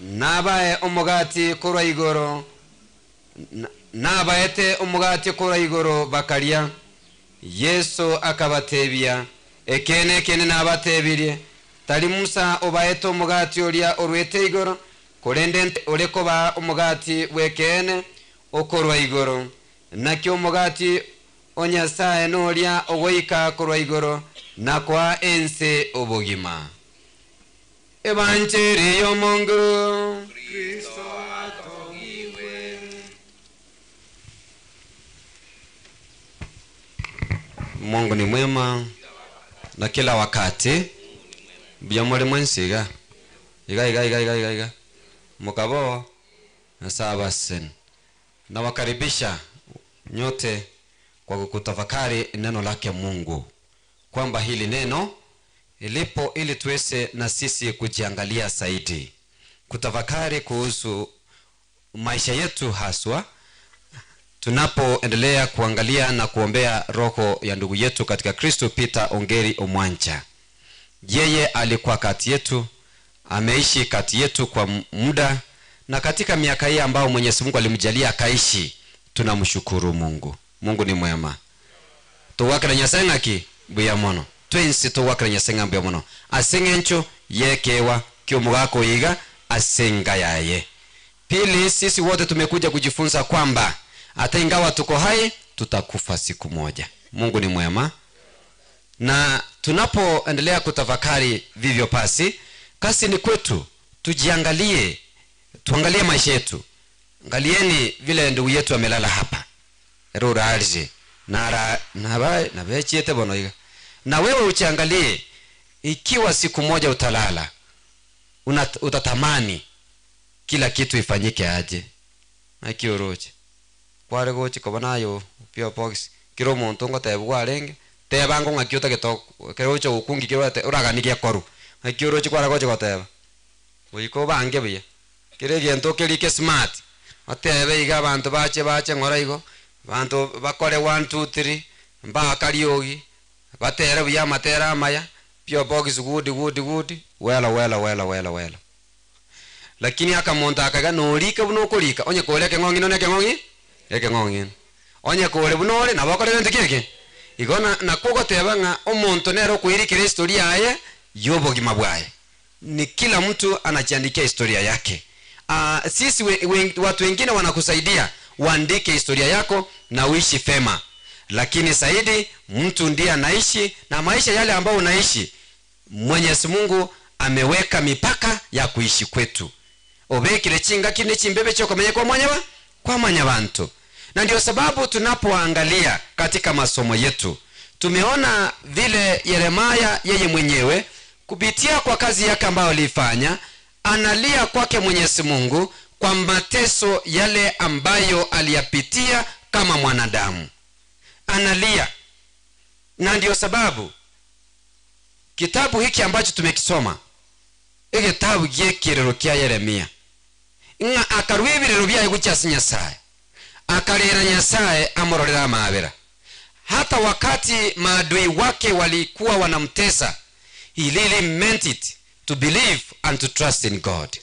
nabae omogati korwa igoro, nabaete omogati korwa igoro bakaria. Yesu akabatebia, ekeene ekeene nabatebirie, tari Musa obaete omogati oria orwete igoro, korende ore koba omogati bw'ekeene okorwa igoro. Naki omogati o Nyasaye noria ogoika korwa igoro na koa ense obogima. Evanjiri y'Omonguru. Kristo atogiwe. Mungu ni mwema na kila wakati. Byamuli mwensiga iga iga iga iga iga iga mukabo nasabasen. Nawakaribisha nyote kwa kutafakari neno lake Mungu, kwamba hili neno ilipo ili tuweze na sisi kujiangalia zaidi, kutafakari kuhusu maisha yetu, haswa tunapoendelea kuangalia na kuombea roho ya ndugu yetu katika Kristo Peter Ongeri Omwancha. Yeye alikuwa kati yetu, ameishi kati yetu kwa muda, na katika miaka hii ambao Mwenyezi Mungu alimjalia akaishi, tunamshukuru Mungu. Mungu ni mwema. Tuwakira Nyasaye ng'aki mbuya mono. Twensi tuwakira Nyasaye ng'a mbuya mono. Ase ng'encho yekewa kiomugako iga ase nga yaye. Pili, sisi wote tumekuja kujifunza kwamba hata ingawa tuko hai tutakufa siku moja. Mungu ni mwema. Na tunapoendelea kutafakari vivyo pasi, kasi ni kwetu tujiangalie, tuangalie maisha yetu. Angalieni vile ndugu yetu amelala hapa. Ruralje. Nara naba nabechiete bono iga. Na wewe uchiangalie, ikiwa siku moja utalala, utatamani kila kitu ifanyike aje. Akioroche. Kware gochi kobonayo pio box kiro omonto ngoteba gwarenge teba ngo ng'aki otagete kero oche gokungi kero oraganigie koru ng'aki oroche kware gochi goteba goika obange buya kere egento kerike smart otebe iga abanto bache bache ng'ora igo Abanto bakore one two three, mbaaka riogi, batere buya amatera amaya, pure box good good good, welo welo welo welo welo. Lakini akamonto aka iga norike buna okorika, onye kore ekeng'ong'ino na ekeng'ong'i ekeng'ong'ino. Onye kore buna ore nabo okore gento ki eke. Igo na nakwo ogoteba ng'a omonto nere okoirikera estory yaye y'obogima bwaye. Ni kila mtu anajiandikia historia yake. Ah, sisi we, we, watu wengine wanakusaidia uandike historia yako na uishi fema, lakini zaidi mtu ndiye anaishi na maisha yale ambayo unaishi. Mwenyezi Mungu ameweka mipaka ya kuishi kwetu. Obekire chingaki ne chimbebe chiokomenya kwa mwanyaba kwa mwanyabantu. Na ndio sababu tunapoangalia katika masomo yetu tumeona vile Yeremaya yeye mwenyewe kupitia kwa kazi yake ambayo aliifanya analia kwake Mwenyezi Mungu kwa mateso yale ambayo aliyapitia kama mwanadamu, analia. Na ndio sababu kitabu hiki ambacho tumekisoma egetabu giekirero kia Yeremia ng'a akarwa ebirero biaye gochia ase Nyasaye, akarera Nyasaye amororera amabera. Hata wakati maadui wake walikuwa wanamtesa, he really meant it to believe and to trust in God.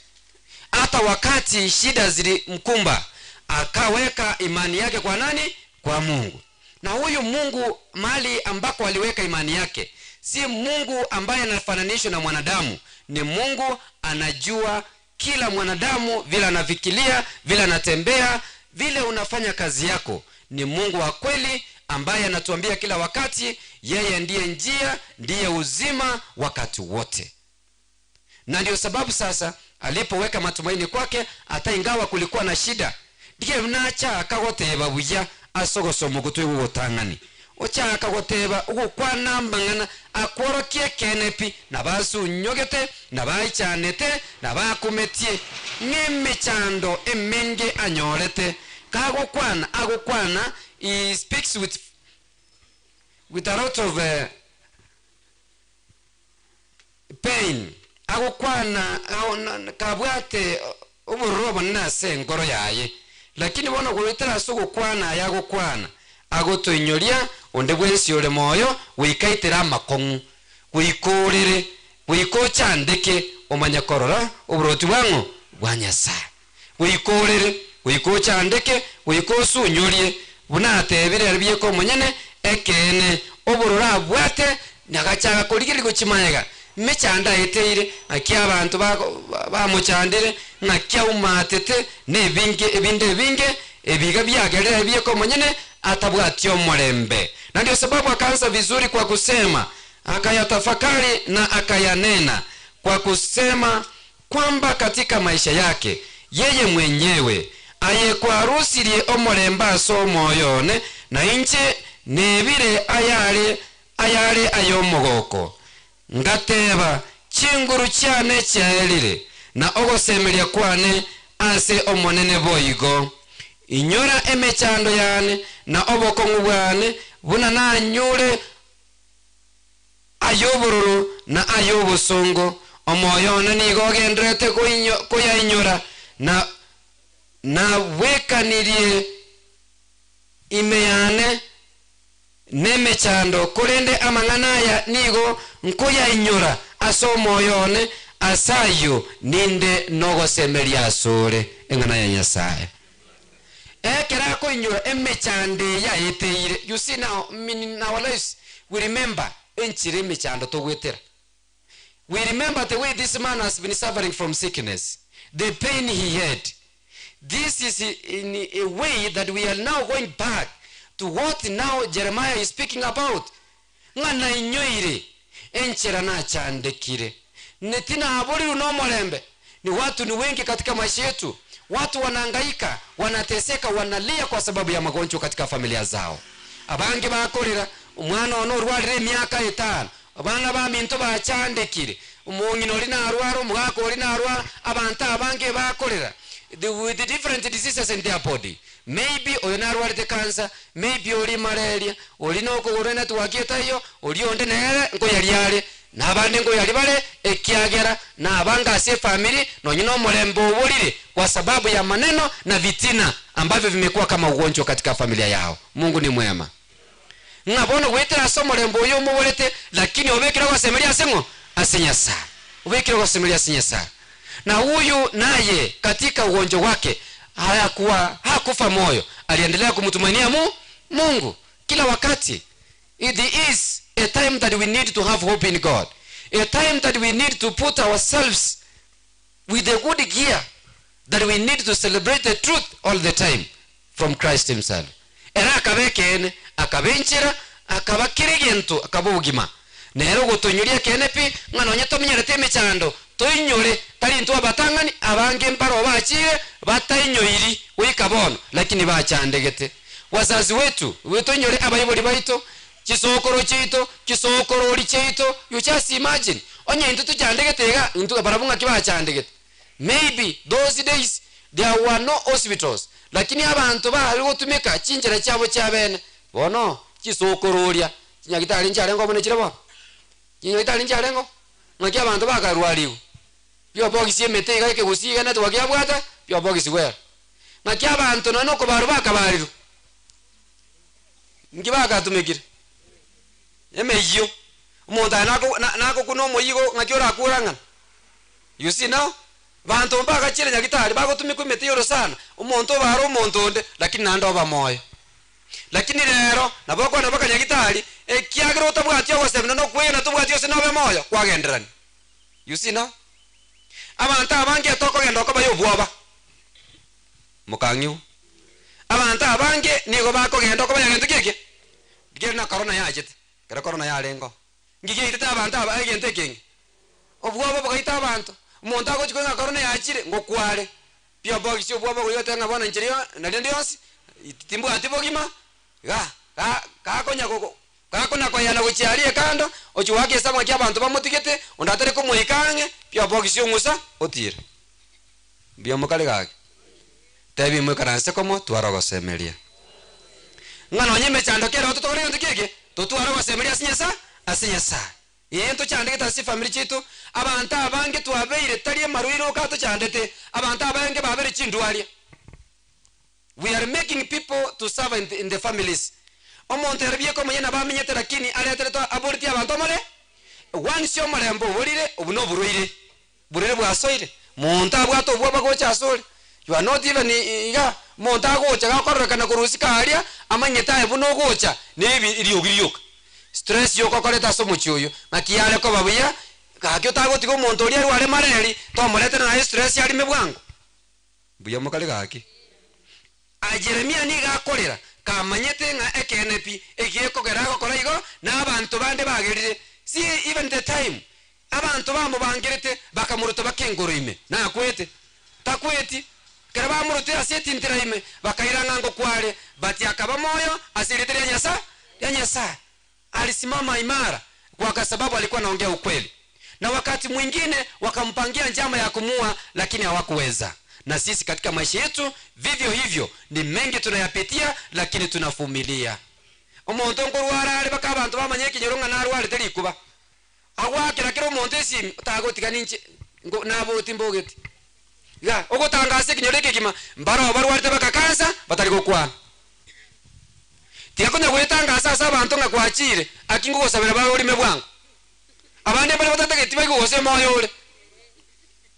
Hata wakati shida zilimkumba, akaweka imani yake kwa nani? Kwa Mungu. Na huyu Mungu mahali ambako aliweka imani yake si Mungu ambaye anafananishwa na mwanadamu, ni Mungu anajua kila mwanadamu vile anafikiria, vile anatembea, vile unafanya kazi yako. Ni Mungu wa kweli ambaye anatuambia kila wakati yeye ndiye njia, ndiye uzima wakati wote. Na ndio sababu sasa alipoweka matumaini kwake, hata ingawa kulikuwa na shida, ndiye nachaka goteba buya asogosoma ogotwe gogotang'ani ochaka goteba ogokwana amang'ana akworokie kenepi nabasunyogete nabaichanete nabakumetie ng'emechando emenge anyorete kagokwana agokwana he speaks with, with a lot of uh, pain agokwana kabwate obororo obonene ase enkoro yaye lakini bono goetera ase ogokwana aya agokwana agotoinyoria onde bwensi ore moyo goikaitera amakong'u goika orere goika ochandeke omanye korora oboroti bwang'o bwa Nyasaye goika orere goika ochandeke goika osunyorie buna atebire ere bieka omonyene ekeene obororo abwate nagachaka korigereria gochia magega mechando aeteire naki abanto bamochandire naki aumatete na ebinge ebinde ebinge ebiga biagerire ebieka omonyene atabwati omorembe. Na ndio sababu akaanza vizuri kwa kusema, akayatafakari na akayanena kwa kusema kwamba katika maisha yake yeye mwenyewe ayekwarusirie omorembe ase omoyo one, na inche nebire ayare ayare ay'omogoko. Ngateba, Chinguru chiane chiaerire, na ogosemeria kwane ase Omonene boigo. Inyora emechando yane na obokong'u bwane, buna nanyure ay'obororo na ay'obosongo. Omoyo one nigo ogendererete koyainyora, na nabwekanirie ime yane nemechando, korende amang'ana aya nigo nkoyainyora ase omoyo one, ase ayio ninde nogosemeria asore. Eng'ana ya Nyasae. Ekero akoinyora emechando eye aeteire, you see now in our lives we remember enchera emechando togoetera. We remember the way this man has been suffering from sickness, the pain he had. This is in a way that we are now going back to what now Jeremiah is speaking about. Ng'a nainyoire enchera nachandekire, ne tinaborirwe nomorembe. Ni watu ni wengi katika maisha yetu, watu wanahangaika, wanateseka, wanalia kwa sababu ya magonjwa katika familia zao. Abange bakorera omwana one orwarire emiaka etano, abana baminto bachandekire, omong'ina oria narwara, omogaka oria narwara, abanto abange bakorera the, with the different diseases in their body. Maybe oyo narwarete cancer, maybe ori malaria, ori nokogoro enetwork etaiyo, oria onde nere nkoyaria are, na abande nkoyaria bare, ekiagera nabange ase efamiri nonye nomorembe oborire kwa sababu ya maneno na vitina. ambavyo vimekuwa kama ugonjwa katika familia yao. Mungu ni mwema. Ng'a bono goetera ase omorembe oyo omoborete, lakini obekire ogosemeria ase ng'o? Ase Nyasaye. Obekire ogosemeria ase Nyasaye. Na huyu naye katika ugonjwa wake hayakuwa hakufa moyo, aliendelea kumtumainia mu Mungu kila wakati. It is a time that we need to have hope in God, a time that we need to put ourselves with a good gear, that we need to celebrate the truth all the time from Christ himself. Era akaba ekeene, akaba enchera, akaba kera egento, akaba obogima. Nere ogotoinyoria ekeene pi, ng'a nonye tomenyerete emechando, toinyore, tari intwe abatang'ani, abange mbaro bachire, batainyoiri goika bono, lakini bachandegete. Wazazi wetu, toinyore abaibori baito, chisokoro chiaito, chisokorori chiaito, you just imagine, onye intwe tochandegete iga, intwe barabwo ng'aki bachandegete? Maybe those days there were no hospitals, lakini abanto bare gotumeka chinchera chiabo chiabene. Bono chisokororia, chinyagitari nchiarenge obo nechire bono? Chinyagitari nchiarenge oo? Ng'aki abanto bakarwariwu? Biobogisi emete iga ekegusii iga network yabwata, biobogisi bwera. Ng'aki abanto nonya nokobarwa bakabarirwe? Nki bagatumekire? Emeyio. Omonto aye nako na nakokuna omoyio igo ng'aki orakure ang'ana? You see now? Banto mbagachire nyagitari bagotumekwa emete y'orosana, omonto obare omonto onde, lakini naende oba moyo. Lakini rero, nabo okwana mpaka nyagitari, ekiagera otabwati ogosemia na okwegena tobwati ase nobe moyo, kwagenderania. You see now? Abanto abange etokogenda okoba y'obwoba. Mokang'iwa. Abanto abange nigo bakogenda okoba ya gento ki eke? Rigereria na korona yachete, ekero korona yarenge oo. Nki giaitete abanto aba egento ekenge? Obwoba bogaita abanto. Omonto agochia koigwa ng'a korona yachire, ngokware. Pi obogisi obwoba ogoigwa otebe ng'a bono inche rio nario ndionsi, timbwati bogima, iga ga gakonya gogo gakona koyana gochia aria ekando, ochia goaka esabu ng'aki abanto bamotigete, onde atari komoika ang'e, pi obogisi ong'usa, otire. Mbuya mokare gaki. Tebi moikaranse komo, tware ogosemeria. Ng'a nonye emechando kere totokore gento ki eke? Totware ogosemeria ase Nyasae, ase Nyasae. Ee, ntochandegete ase chifamiri chiaito, abanto abange twabeire tari amarwaire oka atochandete, abanto abange babeire chindwaria. We are making people to suffer in the, in the families. Omonto ere bieka omonyene nabo amenyete lakini areterete aboretie abanto omore once omorembe oborire obu noborwaire. Borere bwasoire, monto abwate obwoba gocha asore, you are not even iga, monto agocha gakororekana korwa isiko aria, amanyete aye buna ogocha, nebi eriogi rioka. Stress yoka okoreta ase omochie oyio, ng'aki yare koba buya, gaki otagotiga omonto oria arware mareri, tomoretera naye stress arime bwango. Mbuya mokare gaki. Aye Jeremia nigo akorera, kamanyete ng'a ekeene pi egiekogera agokora igo, na abanto bande bagerire. See even the time abanto bamobangerete bakamoruta baka engoro ime, nakwete? Takweti. Ekero bamorutire ase etintira ime, bakaira ng'a ngokware, but akaba moyo ase erieta ria Nyasae, ria Nyasae. Alisimama imara kwa sababu alikuwa anaongea ukweli. Na wakati mwingine wakampangia njama ya kumuua, lakini hawakuweza. Na sisi katika maisha yetu vivyo hivyo, ni mengi tunayapitia, lakini tunavumilia. Omonto nkorwara are baka abanto bamanye ekenyoro ng'a narwarete rikuba. Agoakera kera omonto esimi, otagotiga ninche ngo naboti mbogeti. Iga ogotangasa ekenyoro ekegima, mbaroo barwarete baka kansa batari gokwana. Tiga konya gwetangasa ase abanto ng'a gwachire, aki ngogosabera babe orime bwango. Abande mbare batatageti baigwe gose moyo ore.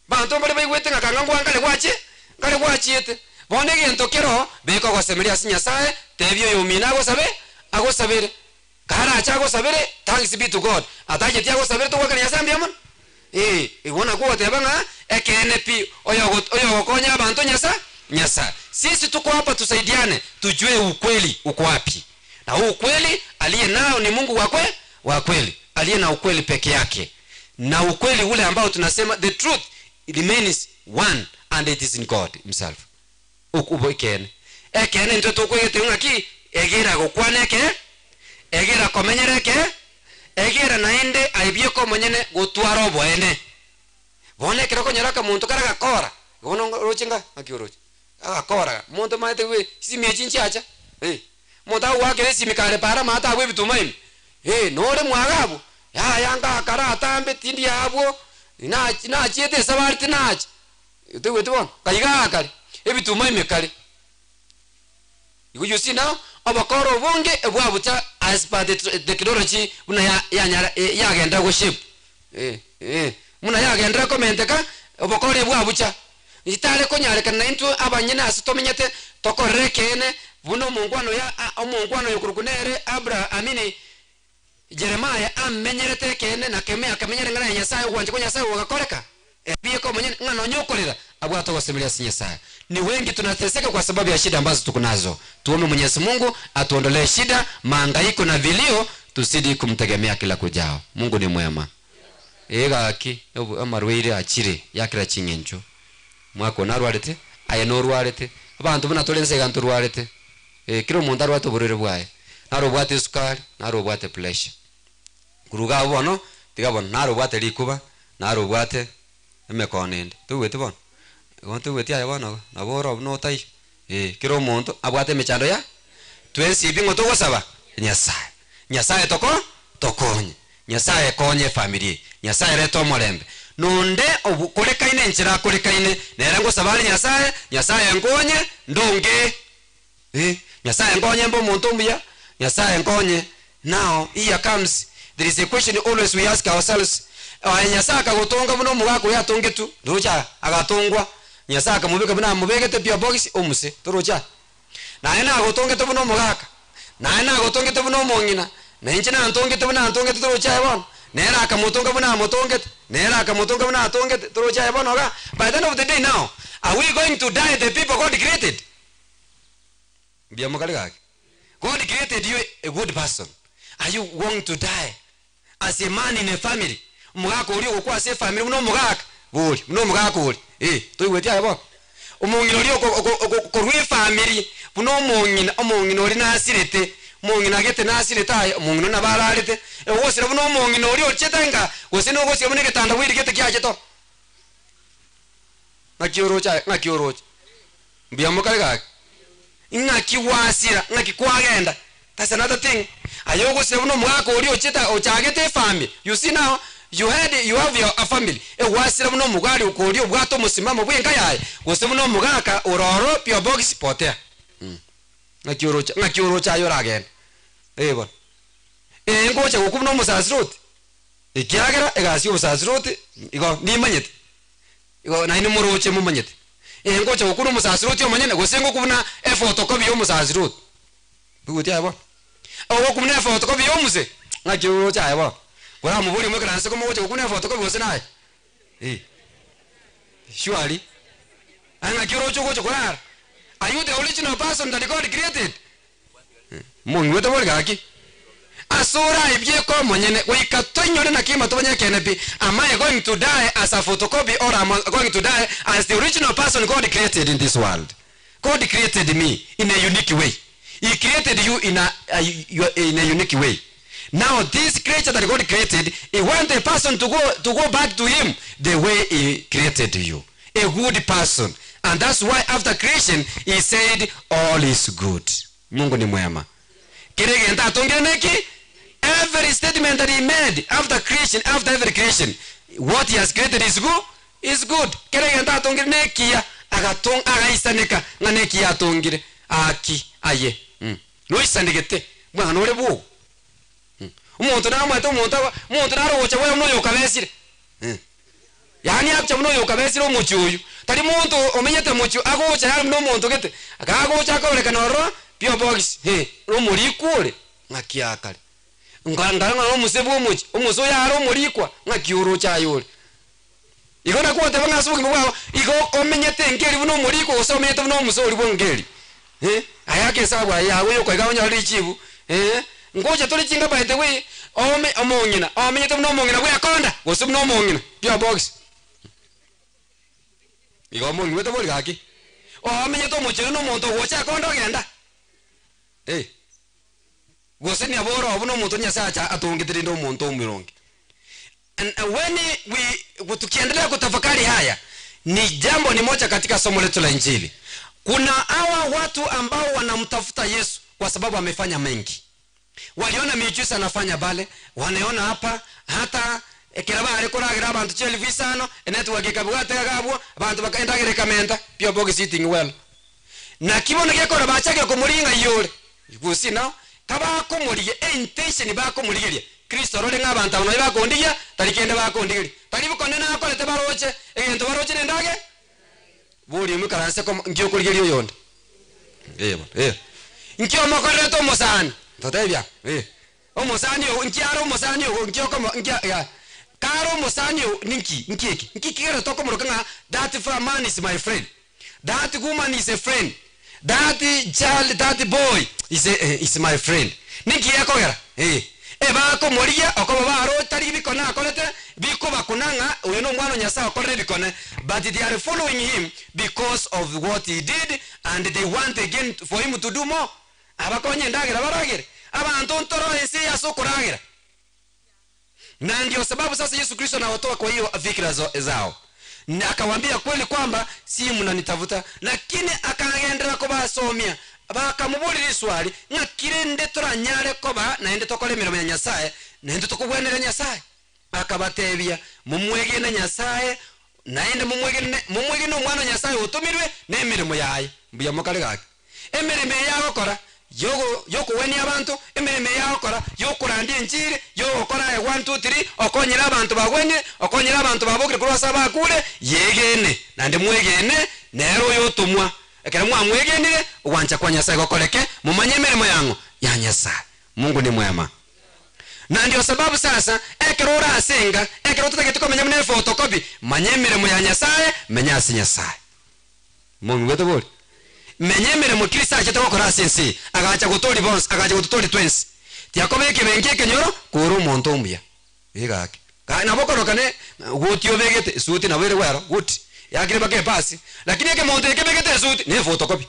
Banto mbare baigwete ng'a kanga ngwa nkare gwachie, nkare gwachiete. Bono egento keroo, beka ogosemeria ase Nyasae, tebia oyomino agosabe, agosabere. Karache agosabere, thanks be to God. Atacheti agosabere togoakera Nyasae mbuya mono? Ee, igo nakwo ogoteba ng'a ekeene pi, oyogo oyogokonya abanto Nyasae, Nyasae. Sisi tuko hapa tusaidiane, tujue ukweli uko wapi. Na huu ukweli aliye nao ni Mungu wa kwe, wa kweli, aliye na ukweli peke yake. Na ukweli ule ambao tunasema the truth remains one and it is in God himself. Okubo ekeene. Ekeene intwe tokwegete ng'aki? Egera gokwana eke, egera komenyera eke, egera naende aye omonyene gotwara oboene. Bono ekero okonyora akamonto kare agakora, bono oroche nga ng'aki oroche? Agakora, monto omanyete bwe chisimi echi nchiacha, eh, omonto agoakera esimi kare para amato abwo ebituma ime, eh, nore mwago abwo, yaya ngakare atambe tindi abwo, nachi nachiete esabari tinacha, toigweti bono? Kaiga kare, ebituma ime kare. Igo you see now, obokora obonge ebwabucha as per the technology buna ya yanyara yagenderera go shape eh eh buna yagenderera komenteka, obokora ebwabucha. Ritare konyarekana naintwe abanyene ase tomenyete tokorere ekeene buna omonkwano oyo omonkwano oyo okorokwa nere Abra amini Jeremiah amenyerete ekeene na keme akamenyera eng'ana ya Nyasae ogwancha kwa Nyasae gogakoreka. Ebieka omonyene ng'a nonya okorera abwate ogosemeria ase Nyasae. Ni wengi tunateseka kwa sababu ya shida ambazo tuko nazo. Tuombe Mwenyezi Mungu atuondolee shida, mahangaiko na vilio tuzidi kumtegemea kila kujao. Mungu ni mwema. Ee gaki, amarwaire achire ya kera ching'encho. Mwaka one narwarete, aye norwarete, abanto buna tore inse iga ntorwarete. Ee, kera omonto arwate oborwaire bwaye. Naro obwate esukari, naro obwate pressure. Korwa iga abwo bono, tiga bono, naro obwate rikuba, naro obwate emekono ende. Toigweti bono? Igo ntoigweti aye bono iga, nabo ore buna otaiyo. Ee, kera omonto abwate emechando ya twensi ebi ng'o togosaba? Nyasaye. Nyasaye toko tokonye. Nyasaye konya efamiri eye. Nyasaye reta omorembe. Nonde obu korekaine enchera akorekaine, nere ngosaba are Nyasaye, Nyasaye nkonye ndonge eh, Nyasaye nkonye mbe omonto omuya, Nyasaye nkonye. Now here comes, there is a question always we ask ourselves, aye Nyasaye akagotonga buna omogaka oyo atongetwe, ndoche aa, agatongwa, Nyasaye akamobeka buna amobegete pure box, omuse, toroche aa. Naye nagotongete buna omogaka, naye nagotongete buna omong'ina, na inche nantongete buna antongete toroche aye bono, nere akamotonga buna amotongete, nere akamotonga buna atongete toroche aye bono igaa. By the end of the day now, are we going to die the people God created? Mbuya mokare gaki. God created you a good person, are you going to die as a man in a family? Omogaka oria ogokwa ase efamiri buna omogaka, bori, buna omogaka oria, eh, toigweti aye bono? Omong'ina oria oko oko oko korwa efamiri buna omong'ina, omong'ina oria nasirete, omong'ina gete nasirete aye, omong'ina oria nabo ararete, ogosira buna omong'ina oria ochete nka, gose nogosira buna egetanda bwerigete kiachete oo. Ng'aki oroche aye, ng'aki oroche? Mbuya mokare gaki. Ng'aki gwasira, ng'aki kwagenda. That's another thing. Aye ogosira buna omogaka oria ochete ochagete efamiri. You see now, you had, you have your a family. Egwasira buna omogari okoria obwate omosimamo bw'enka yaye, gose buna omogaka ore oro pure box potea. Ng'aki oroche, ng'aki oroche aye oragende. Eh bono. Ee ngocha gokwa buna omosasiroti, ekiagera egasi y'obosasiroti igo nimanyete. Igo nainwe moroche momanyete. Ee, ngocha gokuna omosasiroti omonyene, gose ngokuna efotokopi y'omosasiroti. Toigweti aye bono? Ogokuna efotokopi y'omuse, ng'aki oroche aye bono? Koramoborie moikaranse komo ogocha gokuna efotokopi gose naye? Eh, surely. Aye ng'aki oroche ogocha korara? Are you the original person that God created? Mong'igwete bori gaki? Ase oraibie omonyene, goika toinyore naki matobanyi ekeene pi, am I going to die as a photocopy or am I going to die as the original person God created in this world? God created me in a unique way. He created you in a, a, in a unique way. Now this creature that God created, he want a person to go, to go back to him the way he created you. A good person. And that's why after creation, he said, all is good. Mungu ni mwema. Kere egento atongire neki? Every statement that he made after creation, after every creation, what he has created is good, is good. Kere egento atongire nekiya, agatong, agaisaneka ng'a nekiya atongire. Aki, aye. Mm. Noisanegete, bwana ore bwogo. Mm. Omonto namwete omonto aba, omonto naro ogocha bwoye buna oyo okabesire. Mm. Yaani agocha buna oyo okabesire omochie oyio. Tari monto omenyete mochie agocha yare buna omonto gete, gagocha akoberekana ororo pi obox he, nomorikwa ore, ng'aki akare. Nka nkare ng'a nomose bwa omochie, omose oyo are omorikwa, ng'aki oroche aye ore. Igo nakwo ogoteba ng'a ase obogima bwao, igo omenyete enka eria buna omorikwa gose omenyete buna omose oria bwa enka eria. Eh, aye ake esabu aye yago yoka iga onyore richibu, eh, ngocha tore chinka by the way, ome omong'ina, omenyete buna omong'ina bwekonda, gose buna omong'ina, pia box. Igo omong'igwete bori gaki? Omenyete omochenu na omonto ogocha akonda ogenda? Eh, gose niabo ore oo buna omonto Nyasaye acha atongete rende omonto omoronge. And when we tukiendelea kutafakari haya ni jambo ni moja katika somo letu la Injili. Kuna hawa watu ambao wanamtafuta Yesu kwa sababu amefanya mengi. Waliona miujiza anafanya pale, wanaona hapa hata ekero bare koragera abanto chielfu isano, enetwork ekabwata egabwo, abanto baka endagera ekamenta, pure box eating well. Naki bono gekogera bachakire komoria ng'a iyore? Gose nao, kabakomorigia, eintention bakomorigeria, Kristo arore ng'a abanto aba nonye bakondigia, tari kende bakondigeria. Tari bokone nakorete baroche, egento baroche nendage? Boria omoikaranse komo, nki okorigeria oyonde? Eh bono, eh. Nki omokorerete omosani? Totebia, eh. Omosani oo, nki are omosani oo, nki okomo, nki ya, kare omosani oo, ninki, nki eke? Nki kigerete okomoroka ng'a that fra man is my friend, that woman is a friend, that child, that boy is a, is my friend. Ninki gekogera? Eh. Ebakomorigia okoba baro tari bikone akorete, bikobakuna ng'a oyo nomwana o Nyasae okorire ebikone, but they are following him because of what he did and they want again for him to do more. Abakonye endagera baragere, abanto ntoro ense eye ase okoragera. Na ndio sababu sasa Yesu Kristo anawatoa kwa hiyo fikra zao na akawaambia kweli kwamba si mnanitafuta, lakini akagenderera kobasomia bakamoboria riswali ng'aki rende toranyare koba naende tokore emeremo ya Nyasae naende tokobwenera Nyasae. Akabatebia, Momwegene Nyasae, naende momwegene momwegene Omwana o Nyasae otomirwe nemeremo yaye. Mbuya mokare gaki. Emeremo eye agokora yogo yokogwenia abanto, emeremo eye agokora yokorandia enchiri, yogokora aye one two three, okonyera abanto bagwenire, okonyera abanto babokire korwa ase abakure, yegene, naende mwegene nere oyotomwa. Ekero mwamwegenire, ogwancha kwa Nyasae gokoreke, momanye emeremo yang'o? Ya Nyasae. Mungu ni mwema. Na ndio sababu sasa, ekero ore ase enka, ekero ototageti komenya buna efotokopi, manya emeremo ya Nyasae, menya ase Nyasae. Mong'igwete bori? Menya emeremo Kristo achete gokora ase ense eye, agacha gotoria bonsi, agacha gototoria twensi. Tiakoba ekebenki ekenyoro, kore omonto omuya. Ee gaki. Ga nabo okoroka ne guti obegete, esuti nabo ere gwero, guti, yakire mpaka epasi, lakini ekemonto eke ebegete esuti, ne efotokopi.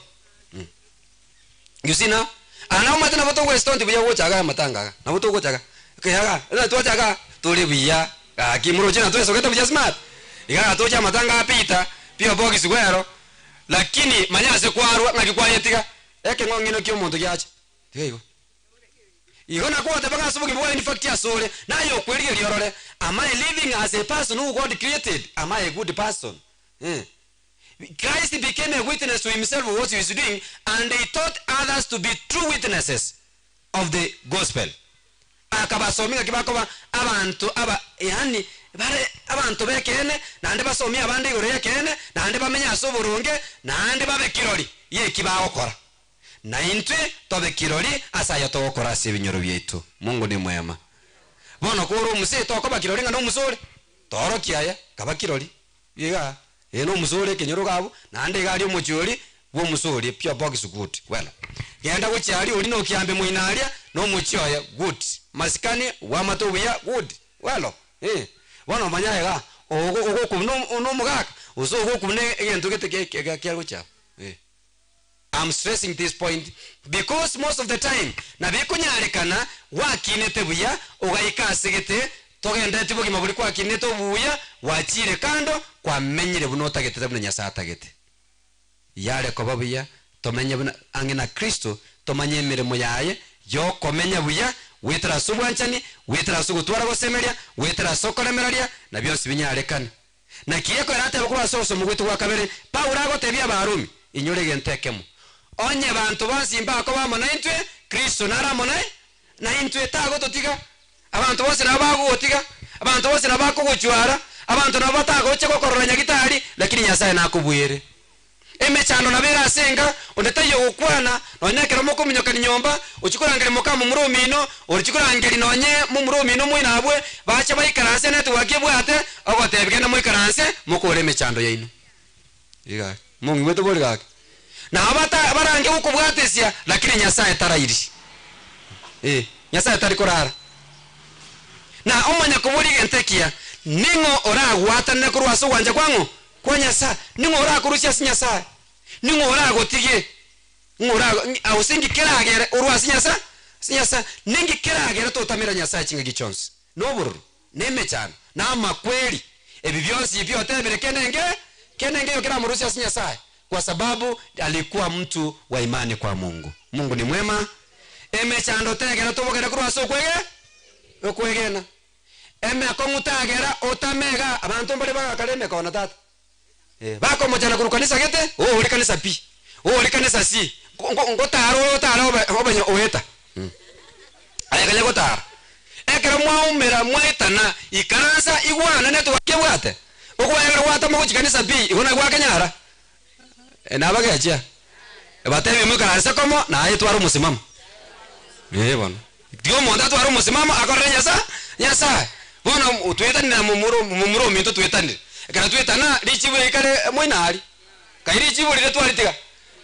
You see now? Aa nabo omanyete nabo togwestonti buya gocha igaa amatanga iga, nabo togocha iga, okay igaa, buna twacha igaa, tore buya, gaki moroche na twesogete buya smart, igaa toche amatanga a Peter, P.O. Box gwero, lakini manya ase kwarwa ng'aki kwayetiga, ekeng'ong'ino kia omonto giacha, tiga igo. Igo nakogoteba ng'a ase obogima bwaye in fact asore, naye okwerigeria orore, am I living as a person who God created? Am I a good person? Eh. Christ became a witness to himself of what he was doing and he taught others to be true witnesses of the gospel. Akabasomia ng'aki bakoba abanto aba yaani bare abanto b'ekeene naende basomie abande igoro y'ekeene naende bamenye ase oboronge naende babe kirori y'eki bagokora. Na intwe tobe kirori ase aya togokora ase ebinyoro biaito. Mungu ni mwema. Bono kore omuse tokoba kirori ng'a nomuse ore? Toorokia aya, kaba kirori. Iga, ee nomusore ekenyoro iga abwo, naende iga aria omochie oria bw'omusori, pure box good, well. Genda gochia aria oria nokiambe moino aria, na omochie oye, good. Masikani, obwamate obuya, good, well, eh. Bono omanye aye igaa, ogo ogokobuna nomogaka, gose ogokobuna egento gete ke ke kiare gochia abwo, eh. I'm stressing this point because most of the time nabo ekonyarekana gwakinete buya ogaika ase gete togendereti bogima boria kwakinete obuya gwachire kando kwamenyire buna otagete tari buna Nyasae atagete. Yare koba buya tomenye buna ang'e na Kristo tomanye emeremo yaye yokomenya buya goetera ase obwanchani goetera ase ogotwara gosemeria goetera ase okoremereria na bionsi binyarekane. Naki ekoera atebe korwa ase ogosomo gwaito gwa kabere, Paulo agotebia Abarumi, Inyore egento ekemo, onye banto bonsi mbakoba amo naintwe, Kristo nare amo naye, naintwe tagototiga. Abanto bonsi nabo bagogotiga, abanto bonsi nabo bakogochwara, abanto nabo batagoche gokorora nyagitari, lakini Nyasae nakobuere. Emechando nabo ere ase enka, onde taiyo ogokwana, nonya ekero mokominyokania nyomba, ochia korangeria moka momura omino, ochia korangeria nonye momura omino moino abwe, bache baikaranse network ebwate, ogotebia genda moikaranse mokore emechando yaino. Iga mong'igwete bori gaki? Nabo bata barange gokobwatesia, lakini Nyasaye tarairi. Eh, Nyasaye tari korara. Na omanye koboria egento ekiya, ning'o oragwatanere korwa ase ogwancha kwa ng'o? Kwa Nyasae. Ning'o orakorusie ase Nyasae? Ning'o oragotigie? Ng'o ora gose inki keragere orwe ase Nyasae? Ase Nyasae. Ninki keragere totamera Nyasae chingaki chionsi? Na obororo, na emechando, na amakweri, ebi bionsi ebi otebire kende enke, kende enkeiyo keramorusie ase Nyasae, kwa sababu alikuwa mtu wa imani kwa Mungu. Mungu ni mwema. Emechando tegera tobogere korwa ase okwege okwegena. Emekong'u tagera otame iga, abanto mbare bagakare emekona tata. Eh, bakomochana korwa kanisa gete, oo ore kanisa pi. Ore kanisa si, ngotara ore otare obe obenye oeta. Aye kanya gotara. Ekero mwaumera mwaetana, ikaransa igwana network kebwate. Okoegera gwatama gochia kanisa pi, igo naki gwakenyara? Nabagechia. Batebie moikaranse komo, naye tware omosimamo. Ee bono. Tiga omonto atware omosimamo akorere Nyasae, Nyasae. Bono twetanire na momura momura ominto twetanire. Ekero twetana, richibu rikare moino aria. Kai richibu riria twaritiga?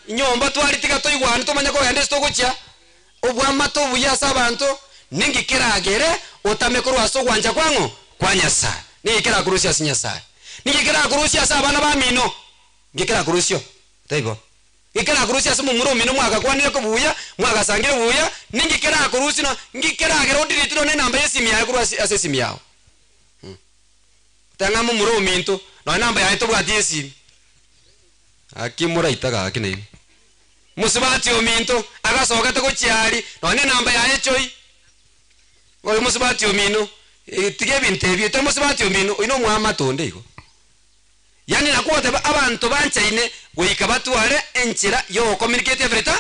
Nyomba twaritiga toigwane tomanye kogenda ase togochia, obwamate obuya ase abanto, ninki keragere otame korwa ase ogwancha kwang'o? Kwa Nyasae. Ninki kerakorusie ase Nyasae? Ninki kerakorusie ase abana bamino? Nki kerakorusie? Taibo. Nki kerakorusie ase momura omino mwagakwanire kobuya, mwagasangire buya, ninki kerakorusie no, nki keragere odelete nonya enamba y'esimi yaye korwa ase ase esimi yao? Tang'a momura ominto, nonya namba yaye tobwati esimi. Gaki moraita gaki nainwe. Mosubati ominto agasogete gochia aria, nonya enamba yaye echoi. Oyo mosubati omino, tiga ebinto ebio, tari mosubati omino, oyio nomwamate onde igo. Yaani nakogoteba abanto banchaine goika batware enchera yogokommunicate every ta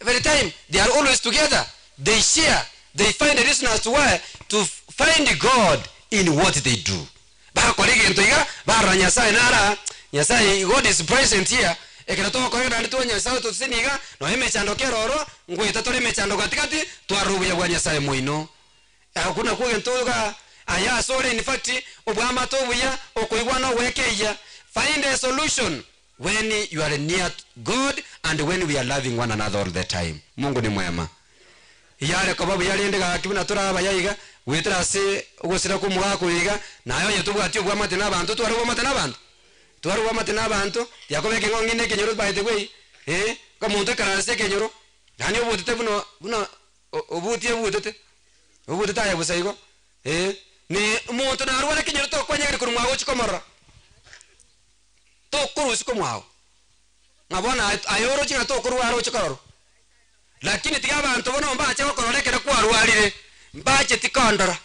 every time, they are always together, they share, they find a reason as to why to find God in what they do. Bakora egento iga, barora Nyasaye nare aa, Nyasaye God is present here, ekero togokora naende twa Nyasaye otosesenie iga, nonya emechando kere ororo, ngoeta tore emechando gati gati, twarora obuya bwa Nyasaye moino. Okwo nakwo egento iga aye asore in fact obwamate obuya, okoigwana ogwekeyia, find a solution when you are near God and when we are loving one another all the time. Mungu ni mwema. Yare koba buya rende gaki buna tore abaya iga, goetera ase ogosira kw'omogaka oyo iga, naye onye tobwati obwamate nabanto, tware obwamate nabanto? Tware obwamate nabanto, tiakoba ekeng'ong'i na ekenyoro by the way, eh, omonto oikaranse ekenyoro, yaani obutete buna buna obutie ebutete, obutete aye bosa igo, eh, ne omonto narware ekenyoro tokwanyegeri korwa mwago ochie komorora, tokorusia komwao, ng'a bono aye aye oroche ng'a tokorwara oche kororwa. Lakini tiga abanto bono mbache gokorora ekero kwarwarire, mbacheti kondora,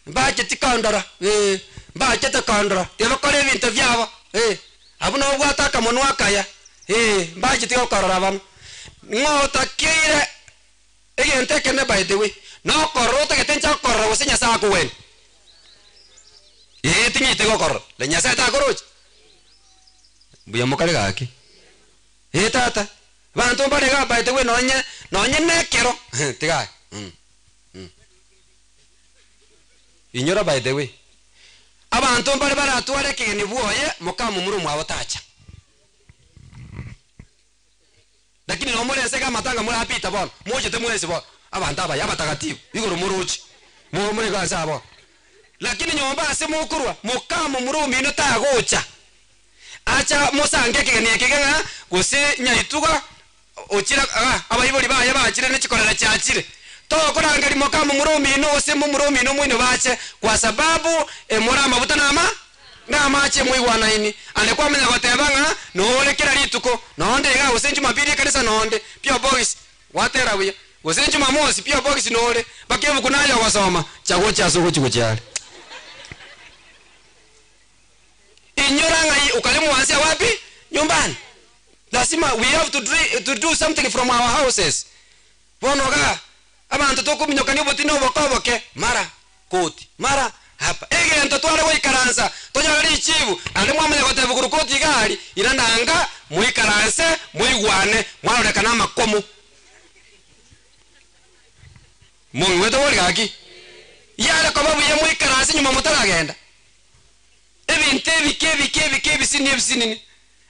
mbacheti kondora, eh, mbachete kondora, tiga bakore ebinto biabo, eh, abwo nobwate akamonwa akaya, eh, mbacheti gokorora bono. Ng'o otakeire egento ekenene by the way, nokorora otagete inche gokorora gose Nyasaye akogwenia? Ee ting'iti gokorora, na Nyasaye takoroche? Mbuya mokare gaki. Ee tata, abanto mbare iga baete bwe nonye nonye nekero tiga aye mm inyora by the way abanto mbare baratware ekegeni bwoye mokamomura omwabo tacha lakini nabo more ense iga amatanga morapita bono mochete mwensi bono abanto abaya abatagatifu igoro moroche mo more iga ase aa bono lakini nyomba ase mokorwa mokamomura omino tagocha. Acha mosange ekegeni eke ng'a gose nyaituga ochire aa abaibori baye bachire ne chikorera chiachire. Tokorangeria moka momura omino gose momura omino moino bache kwa sababu emore amabuta na ama namache moigwanaini. Ande kwamanya goteba ng'a nore kera rituko nonde igaa gose jumapili ekanisa nonde P.O. Box gwatera buya gose jumamosi P.O. Box nore mpaka ebuku naye ogosoma chagocha ase ogochi gochia are. Inyora ng'ai ukarimu wansia wapi? Nyumbani. Lazima we have to, dri, to do something from our houses. Bono iga abanto tokominyokania obotindi oboke oboke mara koti mara hapa egento tware goikaransa tonyore richibu naende mwamanya gotebia korwa koti iga aria irana anga moikaranse moigwane mwarorekana amakomo. Mong'igwete bori gaki? Yare koba buya moikaranse nyuma motaragenda. Ebinto ebike ebike ebike ebisinini ebisinini,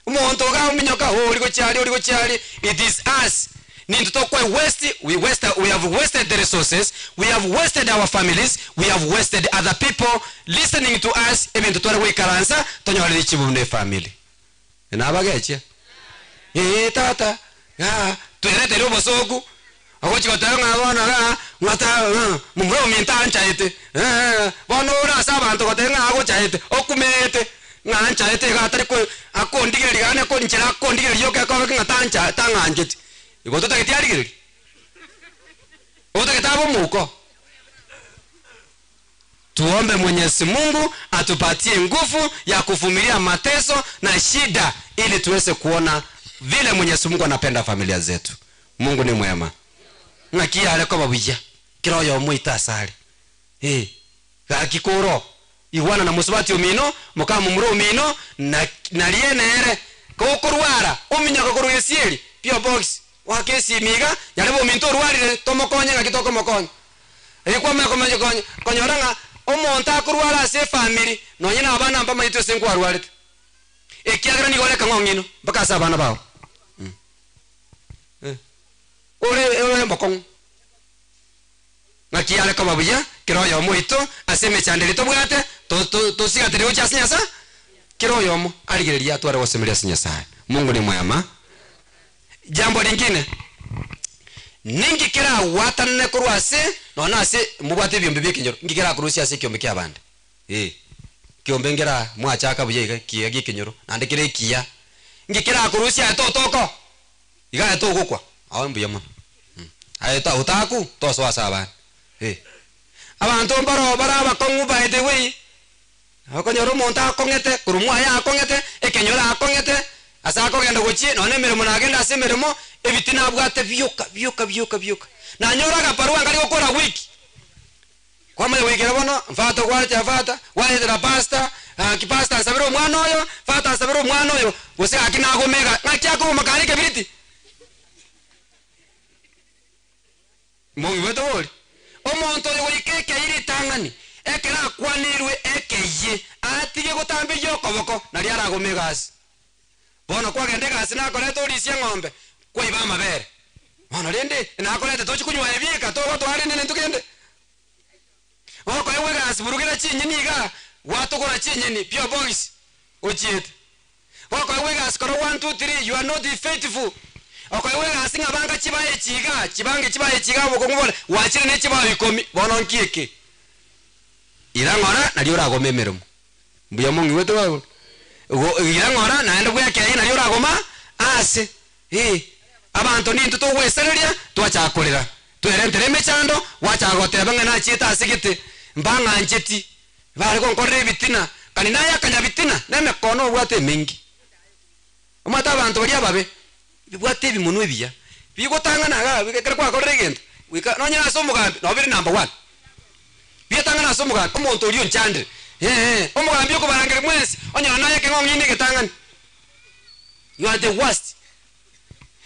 omonto iga ominyoka oh ori gochia aria ori gochia aria, it is us nintwe tokwe waste, we waste, we have wasted the resources, we have wasted our families, we have wasted other people listening to us, ebinto tware goikaransa tonyore richibu buna efamily. Nabagechia, Ee tata, aa, tweretere obosooku, ogochia goteba ng'a bono igaa, ng'a ta momura ominto anchaete, bono ore ase abanto goteba ng'a agochaete, okumete, ng'a anchaete iga atari ko akondigereria gane ko inchera akondigereria yoka ekorokia ng'a tancha tang'ancheti. Igo totageti arigererie? Otagete abe omouko? Tuombe Mwenyezi Mungu atupatie nguvu ya kuvumilia mateso na shida ili tuweze kuona Vile Mwenyezi Mungu anapenda familia zetu. Mungu ni mwema. Ng'aki yare koba buya kera oyomo oito asare. Eh, gaki koro igwana na mosubati omino, moka momura omino, na narie nere gokorwara ominyoka korwa gesieri P.O. Box goaka esimi iga nyarebe ominto orwarire tomokonye ng'aki tokomokonya. Erio kwamanya komanya konya konyora ng'a omonto akorwara ase efamiri nonye na abana mbamanyete ase nkwarwarete. Ekiagera nigo ore ekang'ong'ino mpaka ase abana bao. Eh, ore ore mbokong'u. Ng'aki yare koba buya kera oyomo oito ase emechando eria tobwate, to to tosigaterie gochia ase Nyasae? Kera oyomo arigererie atware gosemeria ase Nyasae. Mungu ni mwema. Jambo lingine, ninki keragwatanane korwa ase nonya na ase mobwate ebiombe bi'ekenyoro, inki kerakorusia ase ekiombe ki'abande? Ee, ekiombe nkera mwachaka buya iga ekiya gi'ekenyoro, naende kere ekiya, inki kerakorusia aye totoko? Iga aye togokwa, ao mbuya mono. Aye ta otaku, tosoa ase abande. Ee. Abanto mbaro bare abakong'u by the way, okonyora omonto akong'ete, korwa mwaye akong'ete, ekenyoro akong'ete, ase akogenda gochia, nonya na emeremo nagende ase emeremo, ebitina abwate bioka bioka bioka bioka. Nanyora agabarua nkari gokora wiki, kwamanya goikera bono, mfata gwacha fata, gwaetera pastor, gaki pastor nsabere omwana oyo, fata nsabere omwana oyo, gose gaki nagomega, ng'aki akogoma kare ekebiriti? Mong'igwete bori? Omonto oyo goika ekei ritang'ani, ekero akwanirwe ekeyie, atige gotamberia okoboko, nario aragome egasi. Bono kwagenda egasi nakoreta orisia eng'ombe, kwaiba amabere. Bono rende, nakorete tochi konywa ebieka, togotwara rende nintwe kende. Okoegwa egasi burugera chinyeni igaa, gwatogora chinyeni, P.O. Box, ochiete. Okoegwa egasi kora one two three, you are not faithful. Okoegwa egasi ng'a banga chibae echi igaa, chibange chibae echi igaa obokong'u bore, gwachire ne chibao ikomi, bono nki eke? Ira ng'ora nario oragome emeremo. Mbuya mong'igwete babo? Go ira ng'ora naende bwekei nario oragoma aase. Ee, abanto nintwe togwesareria twachaka korera, twerentere emechando, gwachaka goteba ng'a nachiete ase gete, mbang'ancheti, bare gonkorera ebitina, kani naye akanyabitina, na emekono obwate emengi. Omanyete abanto baria ababe, bibwate ebimonwa ebiya, bigotang'ana igaa ekero kwakorire egento, goika nonye ase omogambi nabo bire number one. Biatang'ana ase omogambi, omonto oria onchandire, ee, omogambi okobarangeria mwensi, onyora naye ekeng'ong'ina egetang'ani. You are the worst.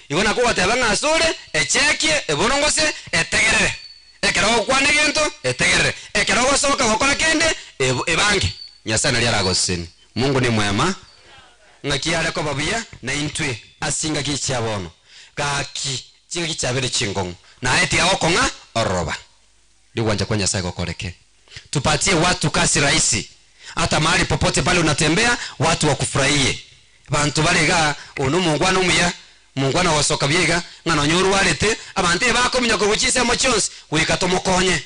Igo nakogoteba ng'a asore echekie eborongose etegerere. Ekero ogokwana egento etegerere. Ekero ogosoka gokora kende ebo ebange. Nyasae nario aragosesenie. Mungu ni mwema ng'aki are koba buya naintwe ase chingaki echi chia bono. Gaki chingaki chiabeire chingong'u naye tiga gokong'a ororoba. Rigwancha kwa Nyasae gokoreke. Tupatie watu kazi rahisi hata mahali popote pale unatembea watu wakufurahie. Banto bare igaa oyo nomongwana omuya, omongwana ogosoka buya iga, ng'a nonye orwarete, abanto ebakominyoka korwa chinsemo chionsi goika tomokonye.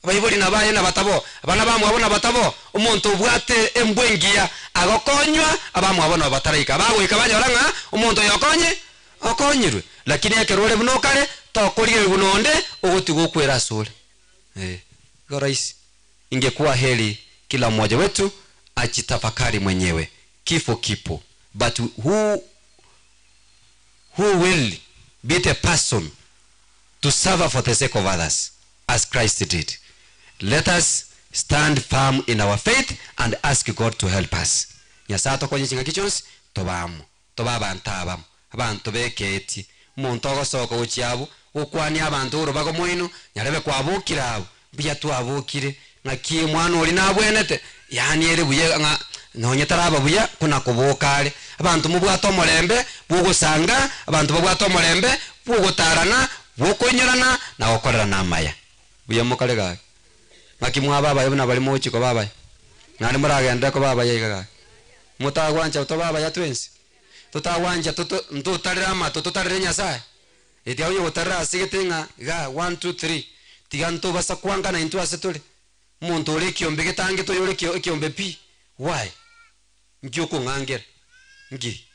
Abaibori nabaye nabatabo, abana bamwabo nabatabo, omonto obwate embwa engiya agokonywa, abamwabo nabo bataraika. Bagoika banyora ng'a omonto oyo okonye okonyirwe. Lakini ekero ore buna okare, tokorigererigwa nonde ogotiga okwera asore. Eh, igo rahisi. Ingekuwa heri kila mmoja wetu ajitafakari mwenyewe. Kifo kipo but who who will be the person to suffer for the sake of others as Christ did. Let us stand firm in our faith and ask God to help us. Nyasae atokonye chingaki chionsi tobe amo, tobe abanto abamo, abanto bekeetie. Omonto ogosoka gochia abwo gokwania abanto orobago moino, nyarebe kwabokire abwo, mbuya twabokire, ng'aki omwana oria nabwenete, yaani ere buya ng'a nonye taraba buya kona koboka are. Abanto mobwate omorembe bw'ogosanga, abanto babwate omorembe bw'ogotarana, bw'okoinyorana na gokorerana amaya. Buya mokare gaki. Ng'aki mwaba abaya buna baria mogochia koba abaya? Naende moragenderere koba abaya iga gaki? Motagwancha tobe abaya twensi? Totagwancha toto ntotarere amato totarere Nyasae? Etiga onye gotarera ase gete ng'a igaa one two three, tiga ntobasa koangana intwe ase tore. Omonto ore ekiombe getangete oyore ekio ekiombe pi, why? Nki okong'angera? Nki?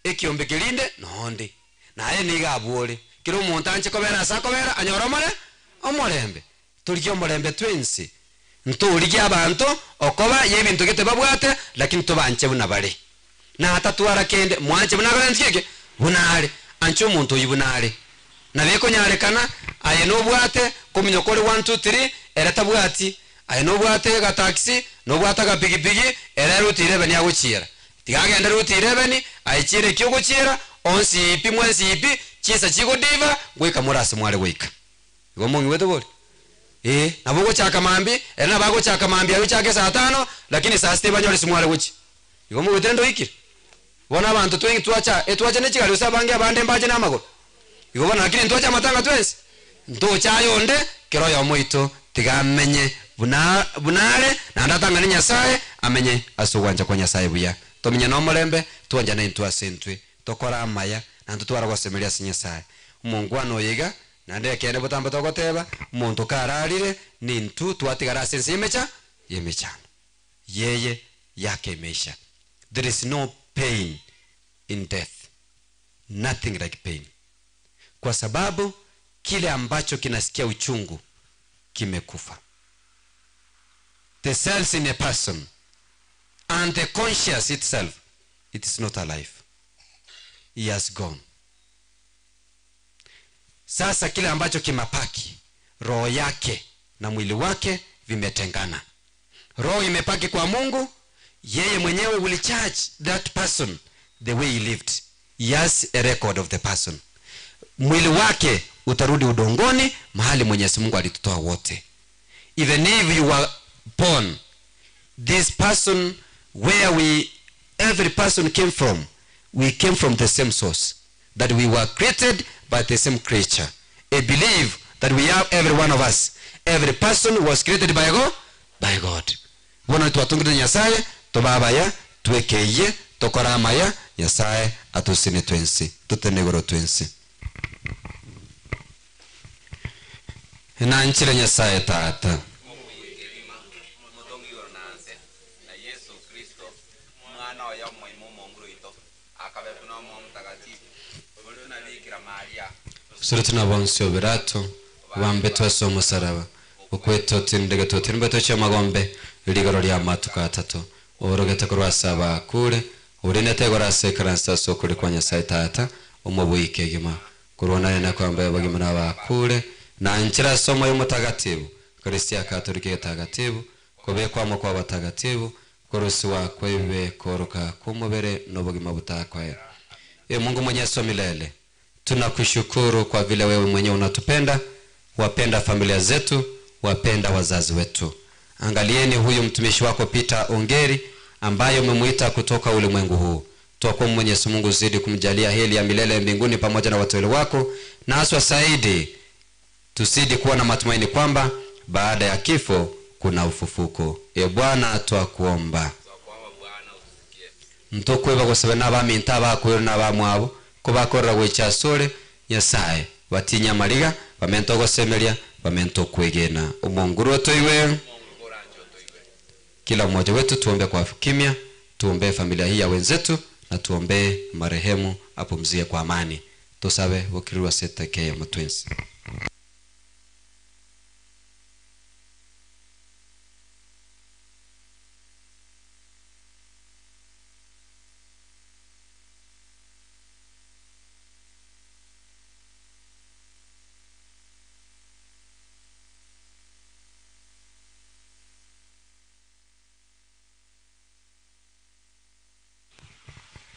Ekiombe kerinde nonde. Naye nigo abwo ore. Kera omonto anche kobera ase akobera anyore omore omorembe. Torigie omorembe twensi. Ntorigie abanto okoba y'ebinto gete babwate, lakini tobanche buna bare. Natatwara kende, mwanche buna akorente ki eke? Buna are. Ancha omonto oyio buna are. Nabo ekonyarekana, aye nobwate, kominyoka ore one two three, ere tabwati. Aye nobwate egataxi, nobwate agapigipigi, ere route 11 agochiera. Tiga agende route 11, aye chiera eki ogochiera, onsi pi mwensi pi, chinsa chigodiva, goika more ase mware goika. Igo mong'igwete bori? Ee, nabo ogochaka mambia, ere nabo agochaka mambia aye ochake saa tano, lakini saa sita ebanyore ase mware gochia. Igo moigwete rende oikire? Bono abanto twenki twacha, etwacha ne chigari gose abange abande mbache na amagoro. Igo bono lakini ntwache amatanga twensi? Ntoche aye onde, kera oyomo oito tiga amenye buna buna are, naende atang'ane Nyasaye, amenye ase ogwancha kwa Nyasaye buya. Tomenye nomorembe, twanchane intwe ase intwe, tokore amaya, na ntotware ogosemeria ase Nyasaye. Omongwana oyo iga, naende ekeene botambe togoteba, omonto kararire, nintwe twatigara ase ense y'emecha y'emechando. Yeye yake imeisha. There is no pain in death. Nothing like pain. Kwa sababu kile ambacho kinasikia uchungu kimekufa. The cells in a person and the conscious itself, it is not alive. He has gone. Sasa kile ambacho kimepaki, roho yake na mwili wake vimetengana. Roho imepaki kwa Mungu, yeye mwenyewe will charge that person the way he lived. He has a record of the person. Mwili wake utarudi udongoni mahali Mwenyezi Mungu alitutoa wote. Even if you were born, this person where we every person came from, we came from the same source. That we were created by the same creature. A belief that we have every one of us. Every person was created by God, by God. Bono twatungire Nyasaye, tobabaya, twekeye, tokora amaya, Nyasaye atusine twensi, tutenegoro twensi. Nanchire Nyasaye tata. Mutongi igoro na nse na Yesu Kristo mwana oyo omoimo omonguru oito akabe buna omo mtakatifu oborio na Bikira Maria Sura tunabonsi obirato, wambe twese omusaraba. Okwetoti tindege totirimbe toche magombe, rigoro rya matuka atatu. Orogete kurwasa abakure, urinete gorase karansa sokuri kwa Nyasaye tata, omobwike gima. Kurona na kwamba abagima n'abakure, na nchira somo y'umutagatifu, Kristo Katoliki takatifu, kubekwamo kwa batagatifu, kurusiwa kwebe koroka kumubere n'obugima butakwera. E Mungu mwenyezi wa milele, tunakushukuru kwa vile wewe mwenyewe unatupenda, wapenda familia zetu, wapenda wazazi wetu. Angalieni huyu mtumishi wako Peter Ongeri ambaye umemuita kutoka ulimwengu huu. Twakuomba Mwenyezi Mungu zidi kumjalia heri ya milele mbinguni pamoja na wateule wako, na haswa zaidi tuzidi kuwa na matumaini kwamba baada ya kifo kuna ufufuko. E Bwana, twakuomba ntokweba gosebe n'abaminto abakwere n'abamwabo ko bakorera gwicha sore Nyasaye batinya mariga bamento gosemeria bamento kwegena omonguru otoiwe. Kila mmoja wetu tuombe kwa kimya, tuombee familia hii ya wenzetu na tuombee marehemu apumzie kwa amani. Tusabe bukirirwa setekeye mutwensi.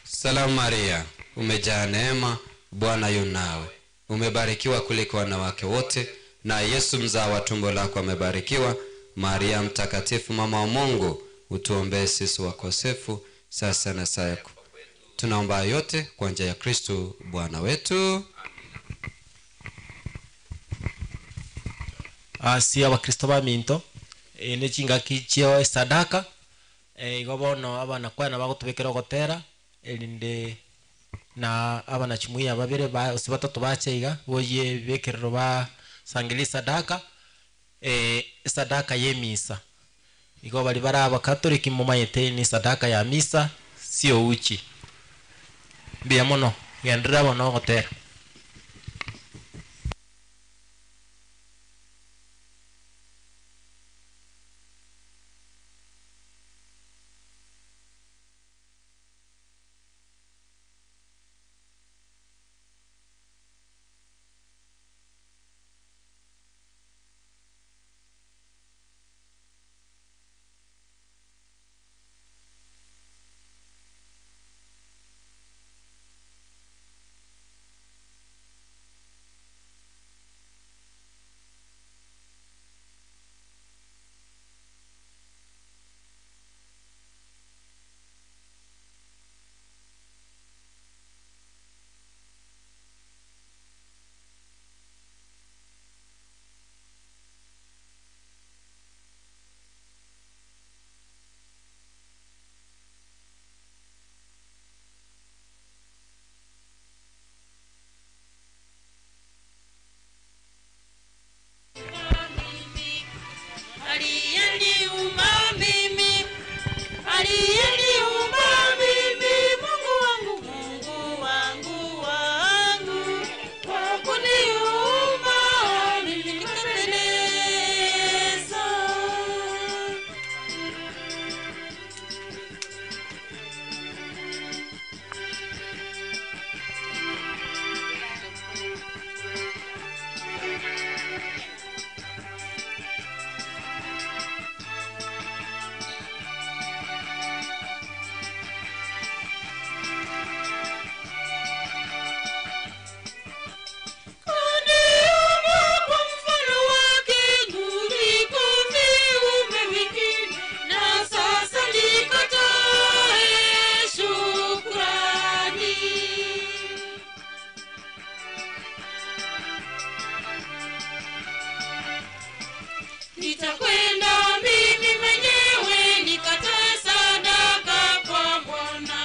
Salamu Maria, umejaa neema, Bwana yu nawe, umebarikiwa kuliko wanawake wote, na Yesu mzao wa tumbo lako amebarikiwa. Maria mtakatifu, mama wa Mungu, utuombee sisi wakosefu, sasa na saa ya kufa. Tunaomba yote kwa njia ya Kristo Bwana wetu. Asi abakristo baminto ne chingaki chio esadaka igo bono abana kwana bagotubekera ogotera erinde na abana chimwiya babere ba ose batatu bache iga boye bekerero ba sangeli sadaka sadaka ye misa igo bari bari abakatoliki mumayete ni sadaka ya misa sio uchi mbuya mono gendera bono ogotera. Nitakwenda mimi mwenyewe nikatoe sadaka kwa Bwana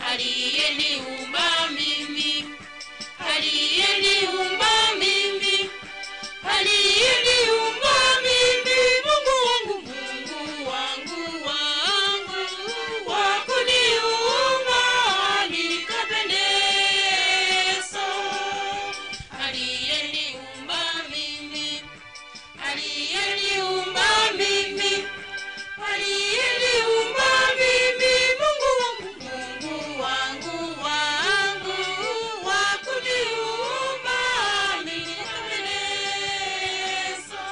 aliyeniumba mimi, aliyeniumba mimi, aliyeniumba mimi, Mungu wangu, Mungu wangu wangu, wa kuniumba nikapendeza, aliyeniumba mimi, aliyeniumba mimi, aliyeniumba mimi, Mungu wangu, Mungu wangu wangu, wa kuniumba nikapendeza.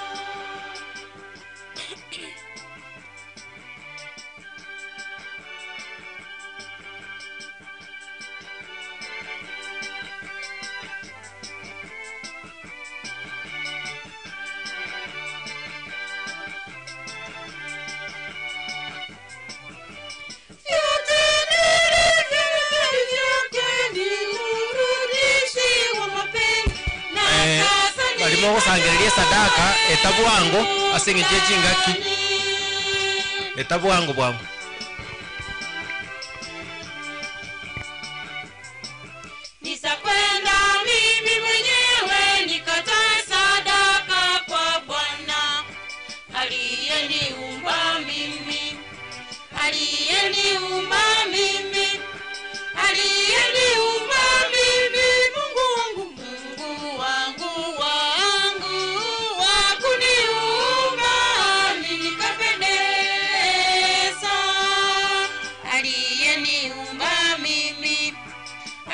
Vyote nilivyo vyake nilirudishiwa mapenzi na sasa barimo gusangereria sadaka etabwango ase eng'encho echingaki etabwango bwango Nitakwenda mimi mwenyewe nikatoe sadaka kwa Bwana aliyeniumba mimi, aliyeniumba mimi, aliyeniumba mimi, Mungu wangu, Mungu wangu wangu, wa kuniumba nikapendeza, aliyeniumba mimi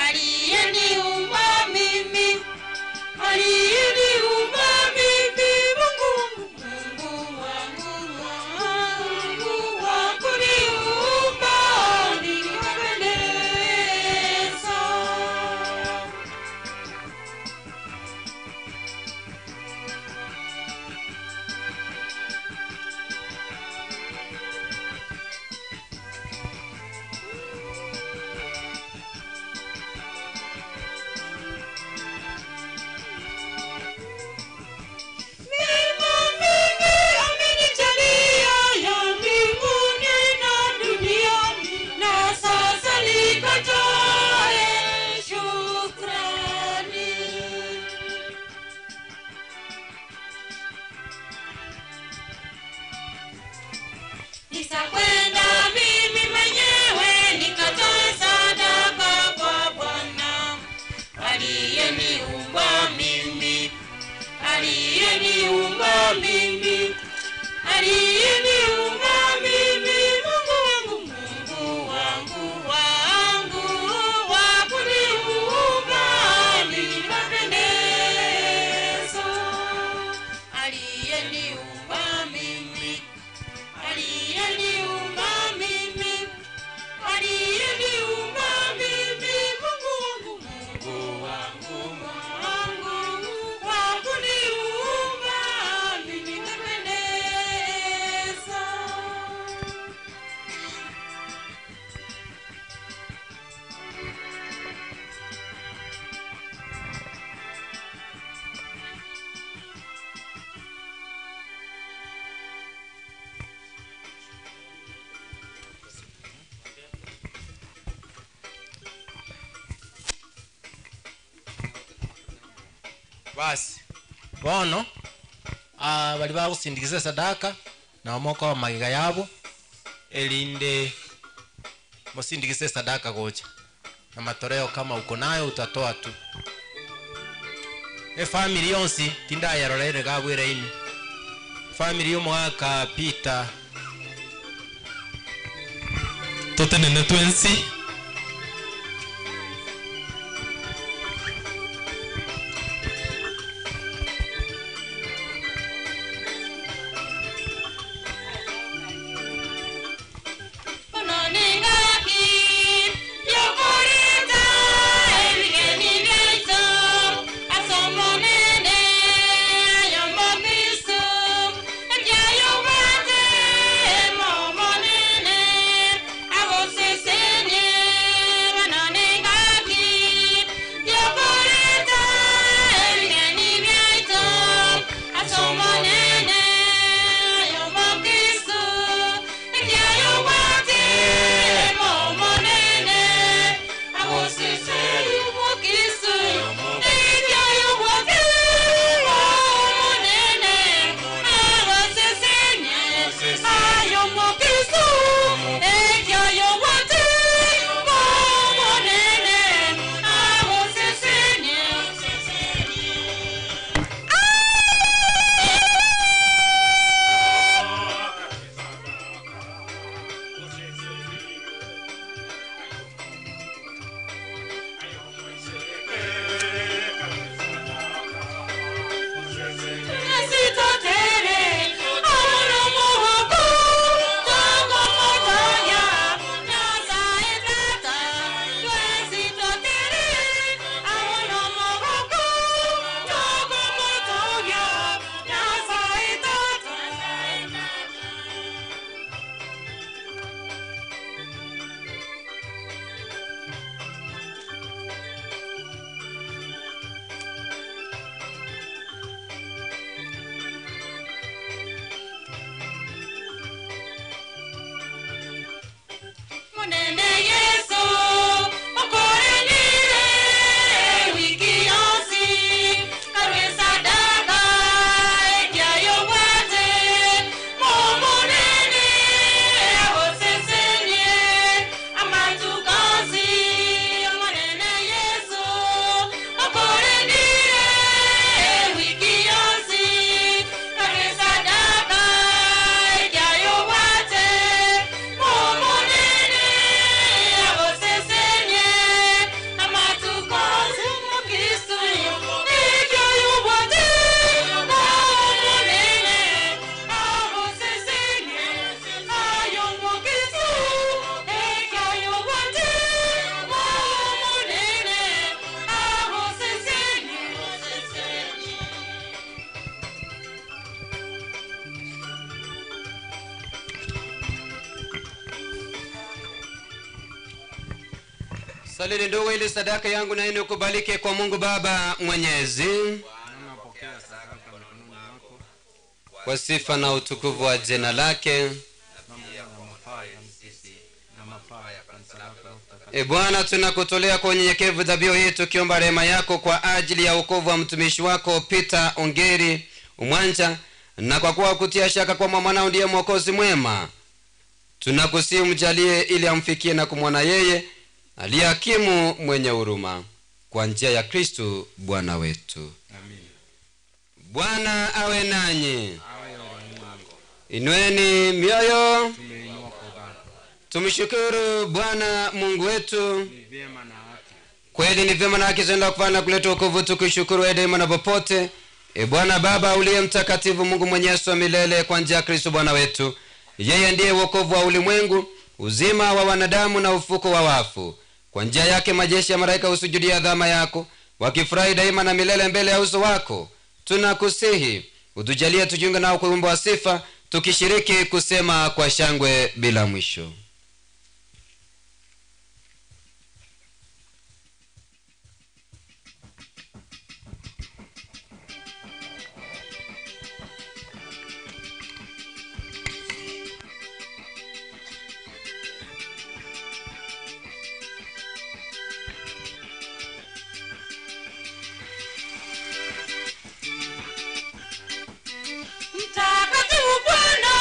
aliyeniumba mimi, aliyeniumba mimi, Mungu wangu, Mungu wangu wangu, wa kuniumba nikapendeza. Mema mingi amenijalia ya mbinguni na duniani, na sasa nikatoe shukrani. Nitakwenda mimi mwenyewe nikatoe sadaka kwa Bwana aliyeniumba mimi, aliyeniumba mimi, aliyeniumba mimi, Mungu wangu, Mungu wangu wangu, wa kuniumba nikapendeza, aliyeniumba mimi, aliyeniumba mimi, aliyeniumba mimi, Mungu wangu, Mungu wangu wangu, wa kuniumba mimi nikapendeza. Basi bono ah, bari bagusindikiza sadaka nao mokoba magega yabo erinde musindikize sadaka gocha na matoleo kama uko nayo utatoa tu efamily yonsi tindayarora gabwira ini family y'omwaka Peter totenene twensi Ononingaki yokoreta ebigeni byaito asomonene ayomomiso ebyayobate momonene agosesenye. Omonene Yesu, okorenire wiki yonsi, karue sadaka ekiayobwate, Omonene agosesenie amatuko onsi. Omonene Yesu, okorenire wiki yonsi, karue sadaka ekiayobwate, Omonene agosesenie amatuko onsi. Omokristo ekiayobwate, Omonene agosesenie ayo Omokristo ekiayobwate, Omonene agosesenie. Salini ndugu, ili sadaka yangu na yenu ikubalike kwa Mungu Baba Mwenyezi, kwa sifa na utukufu wa jina lake. E Bwana, tunakutolea kwa unyenyekevu dhabihu hii tukiomba rehema yako kwa ajili ya wokovu wa mtumishi wako Peter Ongeri Umwanja, na kwa kuwa kutia shaka kwamba mwanao ndiye mwokozi mwema, tunakusihi mjalie ili amfikie na kumwona yeye aliye hakimu mwenye huruma, kwa njia ya Kristu Bwana wetu. Bwana awe nanyi. Inueni mioyo, tumshukuru Bwana Mungu wetu. Kweli ni vyema na haki zenda kufana na kuleta wokovu, tukishukuru wewe daima na popote. E Bwana Baba uliye mtakatifu, Mungu mwenyezi wa milele, kwa njia ya Kristo Bwana wetu. Yeye ndiye wokovu wa ulimwengu, uzima wa wanadamu na ufuko wa wafu. Kwa njia yake majeshi ya malaika husujudia dhama yako, wakifurahi daima na milele mbele ya uso wako. Tunakusihi utujalie tujiunge nao kwa wimbo wa sifa, tukishiriki kusema kwa shangwe bila mwisho. Mtakatifu Bwana,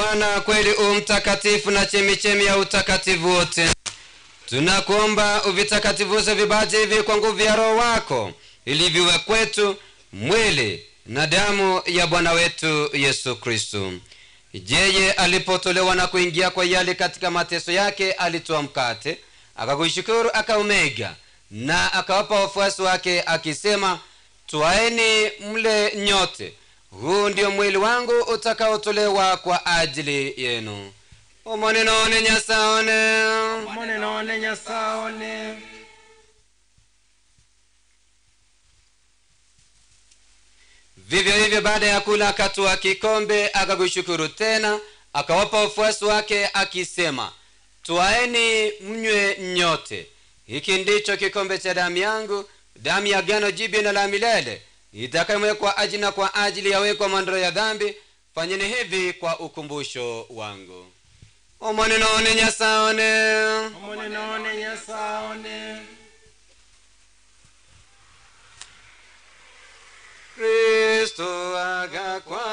Bwana, kweli u mtakatifu na chemichemi ya utakatifu wote. Tunakuomba uvitakatifuze vibaji hivi kwa nguvu ya Roho wako, ili viwe kwetu mwili na damu ya Bwana wetu Yesu Kristo. Yeye alipotolewa na kuingia kwa yale katika mateso yake, alitoa mkate, akakushukuru, akaumega na akawapa wafuasi wake akisema, twaeni mle nyote, huu ndio mwili wangu utakaotolewa kwa ajili yenu. Omonenone nyasaone Omonenone nyasaone. Vivyo hivyo baada ya kula akatwaa kikombe, akakushukuru tena, akawapa wafuasi wake akisema, twaeni mnywe nyote, hiki ndicho kikombe cha damu yangu, damu ya agano jipya na la milele, itakayomwekwa ajili na kwa ajili ya wekwa maondoleo ya dhambi. Fanyeni hivi kwa ukumbusho wangu. Omonenone nyasaone Omonenone nyasaone. Kristo agakwa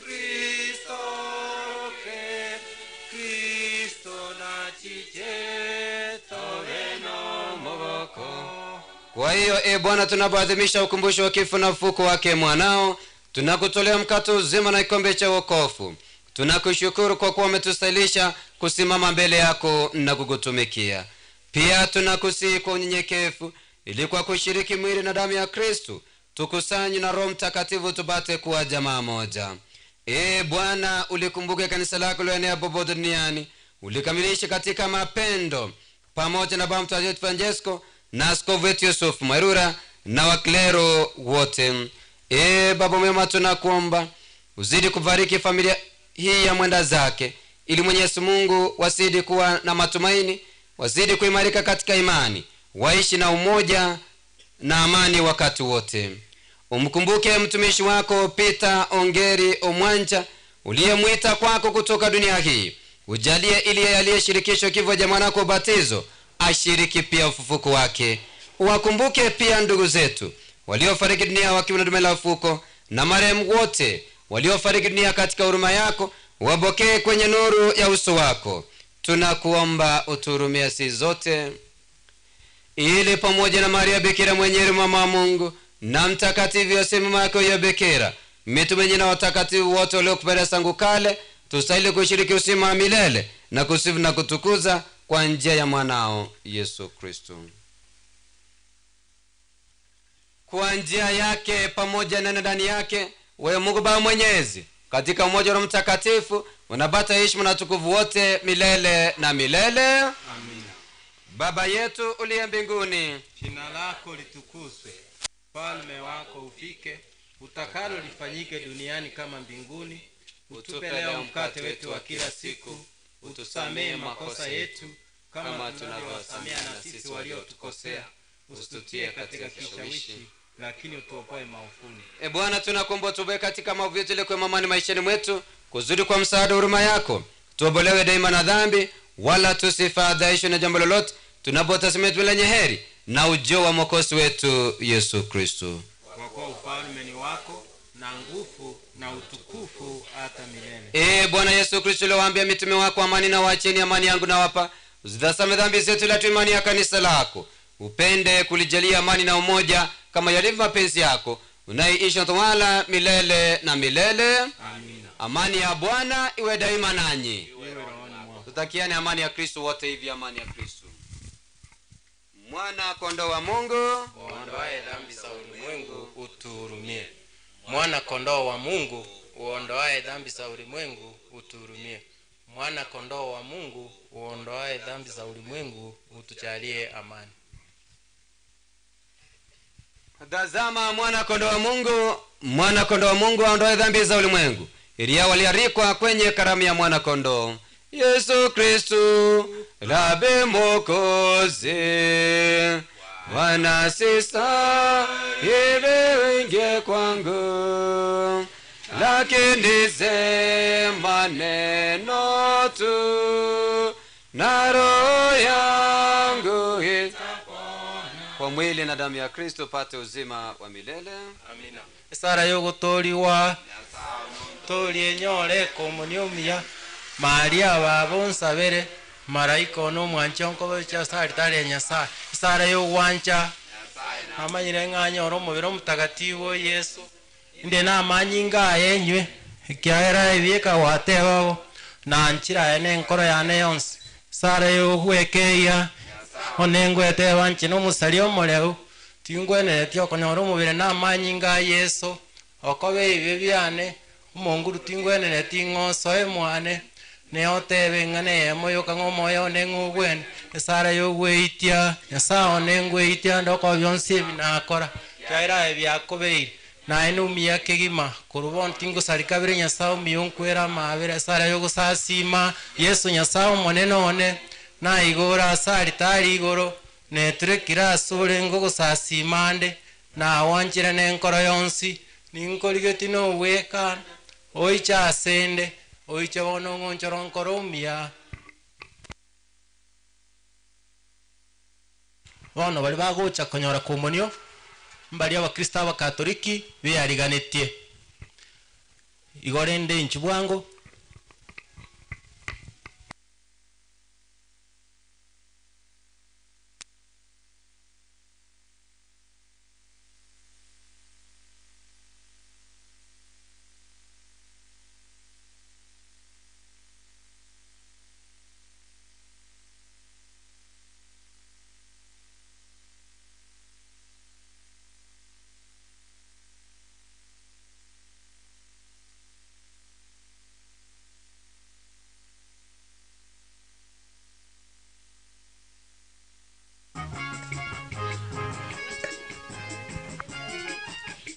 Kristo ke Kristo na chiche toleno moboko. Kwa hiyo e Bwana, tunapoadhimisha ukumbusho wa kifo na ufufuko wake mwanao, tunakutolea mkate uzima na kikombe cha wokovu. Tunakushukuru kwa kuwa umetustahilisha kusimama mbele yako na kukutumikia. Pia tunakusihi kwa unyenyekevu, ili kwa kushiriki mwili na damu ya Kristu tukusanywe na Roho Mtakatifu tupate kuwa jamaa moja. Ee Bwana, ulikumbuke kanisa lako liloenea popote duniani, ulikamilishe katika mapendo pamoja na Baba Mtakatifu Francesco na askofu wetu Yusufu Mwerura na waklero wote. Ee Baba mwema, tunakuomba uzidi kubariki familia hii ya mwenda zake, ili Mwenyezi Mungu wazidi kuwa na matumaini, wazidi kuimarika katika imani, waishi na umoja na amani wakati wote. Umkumbuke mtumishi wako Peter Ongeri Omwanja uliyemwita kwako kutoka dunia hii, ujalie ili yeye aliyeshirikishwa kifo cha mwanako ubatizo ashiriki pia ufufuko wake. Uwakumbuke pia ndugu zetu waliofariki dunia wakiwa na dume la ufuko na marehemu wote waliofariki dunia katika huruma yako, wapokee kwenye nuru ya uso wako. Tunakuomba utuhurumie sisi zote ili pamoja na Maria Bikira mwenyewe mama wa Mungu na mtakatifu Yosefu mama yake huyo Bikira, mitume na watakatifu wote waliokupenda tangu kale, tustahili kushiriki uzima wa milele na kusifu na kutukuza kwa njia ya mwanao Yesu Kristo. Kwa njia yake pamoja na ndani yake, wewe Mungu Baba Mwenyezi, katika umoja wa Roho Mtakatifu unapata heshima na utukufu wote milele na milele. Amina. Baba yetu uliye mbinguni, Jina lako litukuzwe, ufalme wako ufike, utakalo lifanyike duniani kama mbinguni. Utupe leo mkate wetu wa kila siku, utusamehe makosa yetu kama tunavyowasamea na sisi waliotukosea, usitutie katika kishawishi, lakini utuokoe maovuni. E Bwana, tunakuomba tuokoe katika maovu yetu, ili kuwa amani maishani mwetu, kuzidi kwa msaada wa huruma yako, tuobolewe daima na dhambi, wala tusifadhaishwe na jambo lolote, tunapotazamia tumaini lenye heri na ujio wa mwokozi wetu Yesu Kristo. Kwa kuwa ufalme ni wako na nguvu na utukufu hata milele. Ee Bwana Yesu Kristo, uliowaambia mitume wako, amani na waacheni, amani yangu nawapa, uzitazame dhambi zetu, ila tu imani ya kanisa lako, upende kulijalia amani na umoja kama yalivyo mapenzi yako, unaiishi na tawala milele na milele. Amina. Amani ya Bwana iwe daima nanyi. Tutakiane amani ya Kristo wote hivi, amani ya Kristo. Mwana kondoo wa Mungu Uondoaye dhambi za ulimwengu utuhurumie. Mwana kondoo wa Mungu uondoaye dhambi za ulimwengu utuhurumie. Mwana kondoo wa Mungu uondoaye dhambi za ulimwengu utujalie amani. Tazama mwana kondoo wa Mungu, mwana kondoo wa Mungu aondoe dhambi za ulimwengu. Ili hao walialikwa kwenye karamu ya mwana kondoo. Yesu Kristu rabi Mwokozi, Bwana sisa hivi wingie kwangu, lakini sema neno tu na roho yangu itapona. Kwa mwili na damu ya Kristo upate uzima wa milele. Amina. Esara yogotoriwa torie nyore komunio omuya maria baba onsabere maraika one omwancha onkobecha ase aritari ya nyasaye esara yogwancha amanyire ng'anyore omobere omotagatifu o yesu inde namanyinga aye enywe ekiagera ebieka gwatebabo nanchira aye na enkoro yane yonsi esara yogwekeia one ngweteba nche na omosari omoreu tingweneretie okonyora omobere na amanyinga a yesu okobe ebibe biane omonguru tingweneretie ng'osoe mwane neotebe ng'a neyemo yoka ng'a omoyo one ng'ogwene esara yogweitia nyasaye one ngweitia ndokoba bionsi ebi nakora kiagera aye biakobeire naye nomuya kegima korwa bono tingosari kabere nyasaye omuya onkwera amabere esara yogosasima yesu nyasaye omonene one naigora ase aritari igoro neturekire ase orenge ogosasima ande nawanchire na enkoro yonsi ninkorigeti nobwekana oiche ase nde oiche bono ng'onchoro nkoro omuya bono bari bagocha konyora komonio mbari abakristo abakatoliki beariganetie igo rende inchu bwango.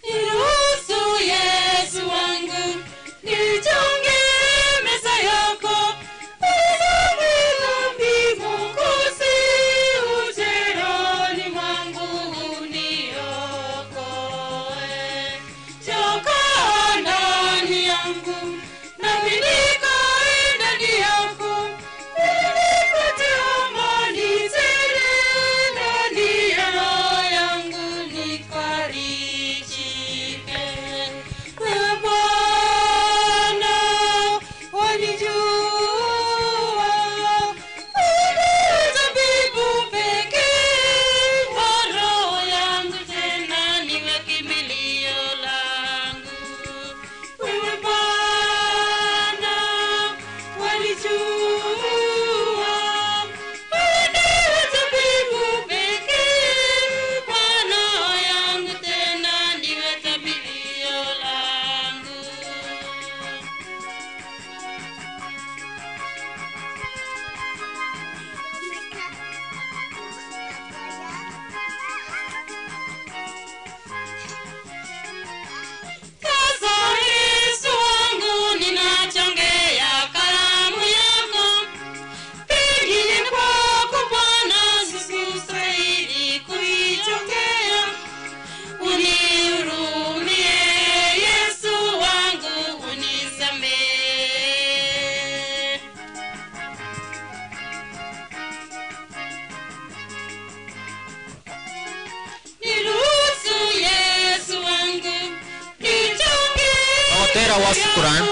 Niruhusu Yesu wangu, nichonge meza yako, unisamehe dhambi Mwokozi, uje rohoni mwangu uniokoe. Choka ndani yangu, nami nikae ndani yako, ili nipate amani tele ndani ya roho yangu nifarijike. Wewe Bwana wanijua, wewe ndiwe tabibu pekee wa roho yangu, tena niwe kimbilio langu. Wewe Bwana wanijua, wewe ndiwe tabibu pekee wa roho yangu, tena ndiwe kimbilio langu. Kaza Yesu wangu, ninachongea karamu yako, pengine kwako Bwana sikustahili kuichongea. Unihurumie Yesu wangu, unisamehe. Niruhusu Yesu wangu, nichongee Ogotera wa shukrani.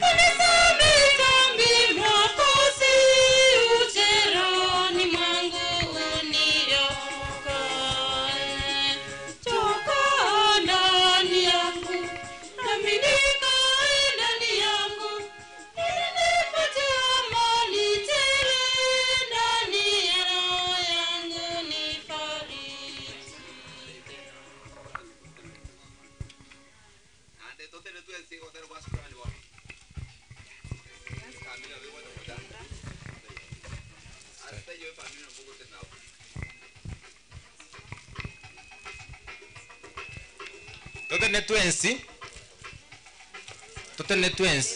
Unisamehe dhambi Mwokozi, uje rohoni mwangu uniokoe. Toka ndani yangu, nami nikae ndani yangu, ili nipate amani tele ndani ya roho yangu nifariji. Totene twensi totene twensi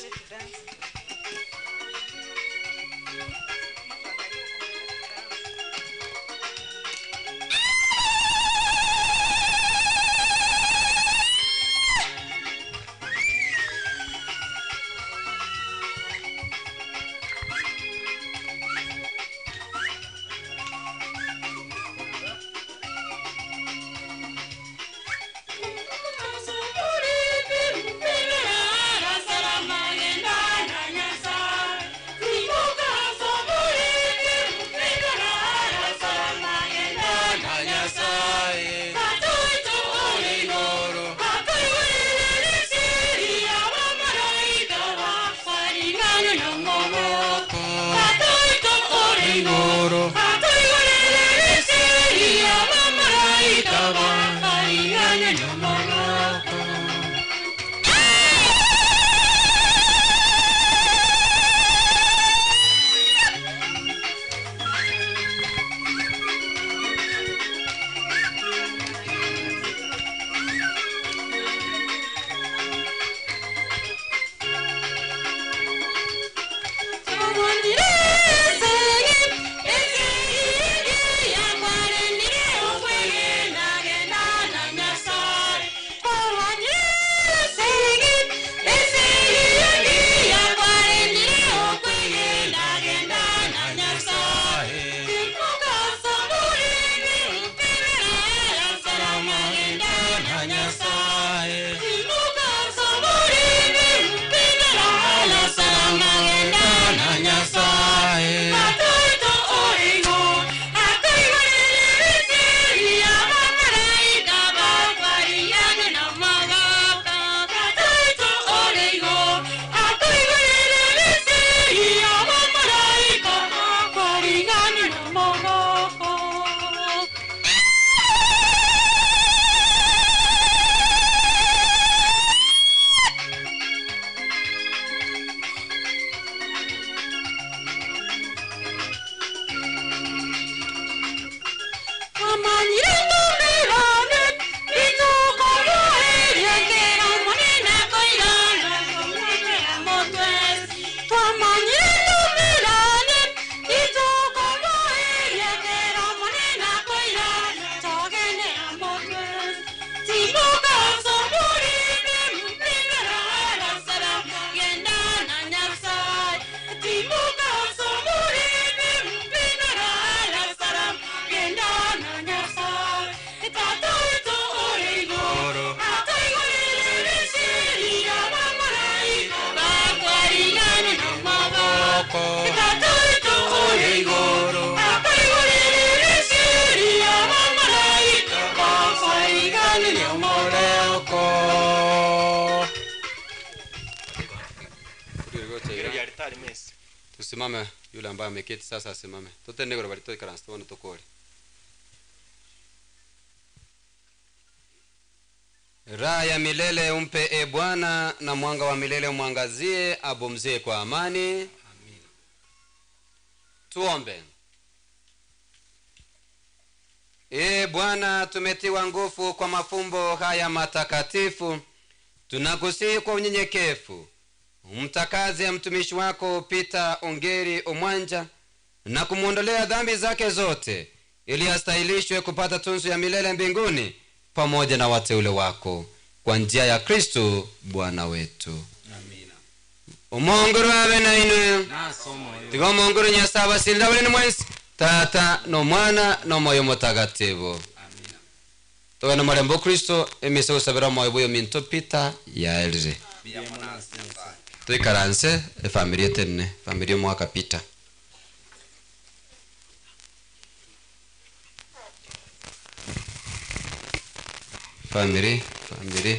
Tusimame, yule ambaye ameketi sasa asimame. Totende bali toikaransa tubone tukore. Raha ya milele umpe e Bwana, na mwanga wa milele umwangazie, abumzie kwa amani. Tuombe. Ee Bwana, tumetiwa nguvu kwa mafumbo haya matakatifu, tunakusihi kwa unyenyekevu umtakaze mtumishi wako Peter Ongeri Omwanja na kumwondolea dhambi zake zote, ili astahilishwe kupata tunzo ya milele mbinguni pamoja na wateule wako kwa njia ya Kristo Bwana wetu. Omonguru abe na inwe tiga omonguru Nyasaye abasinda buli mwensi Tata n'Omwana n'Omwoyo Mutagatifu. Tugana marembo Kristo emise gusabira omwoyo bw'oyo minto Peter yaerire tuikaranse efamiri etene famiri omwaka Peter. Famiri famiri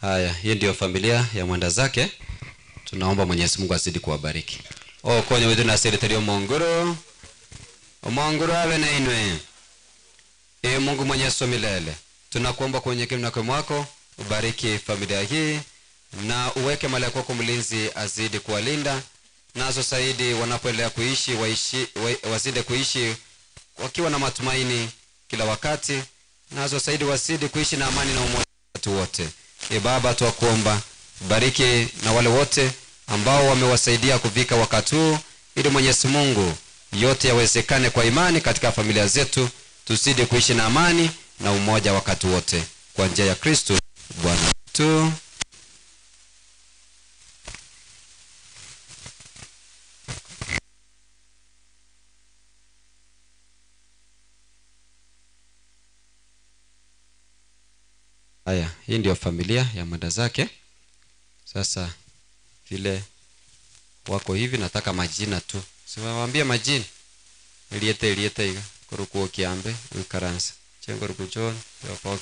Haya, hii ndiyo familia ya mwenda zake. Tunaomba Mwenyezi Mungu azidi kuwabariki. O konye wetu na seretari omonguru. Omonguru awe na inwe. E Mungu mwenye milele, tunakuomba kwa unyenyekevu na kwa mwako ubariki familia hii na uweke malaika wako mlinzi azidi kuwalinda nazo zaidi wanapoendelea kuishi waishi, wa, wazidi kuishi wakiwa na matumaini kila wakati, nazo zaidi wazidi kuishi na amani na umoja watu wote. E Baba, twakuomba bariki na wale wote ambao wamewasaidia kufika wakati huu, ili Mwenyezi Mungu yote yawezekane kwa imani katika familia zetu, tuzidi kuishi na amani na umoja wakati wote, kwa njia ya Kristo Bwana wetu. Haya, hii ndio familia ya mwenda zake. Sasa vile wako hivi, nataka majina tu, siwaambie majina. Eliete eliete iga korukuo kiambe wikaransa chengo ruku John yo Fox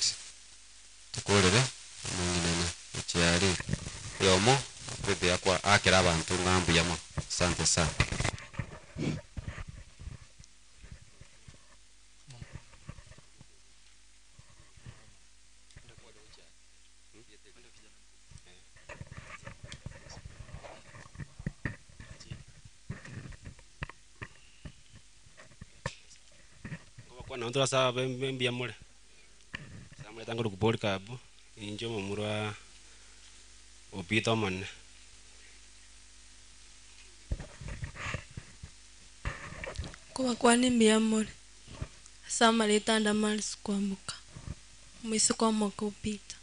tukurire omong'inene ochiari yomo bebe yakwa akira abantu ng'ambu yamo. Asante sana. Kwana ntura sa mbia mule samule tangu rukubori kabu injo mumurwa opito manne Kuba kwani mbuya mule samaleta ndamali sikwambuka mwisi kwa mwaka upita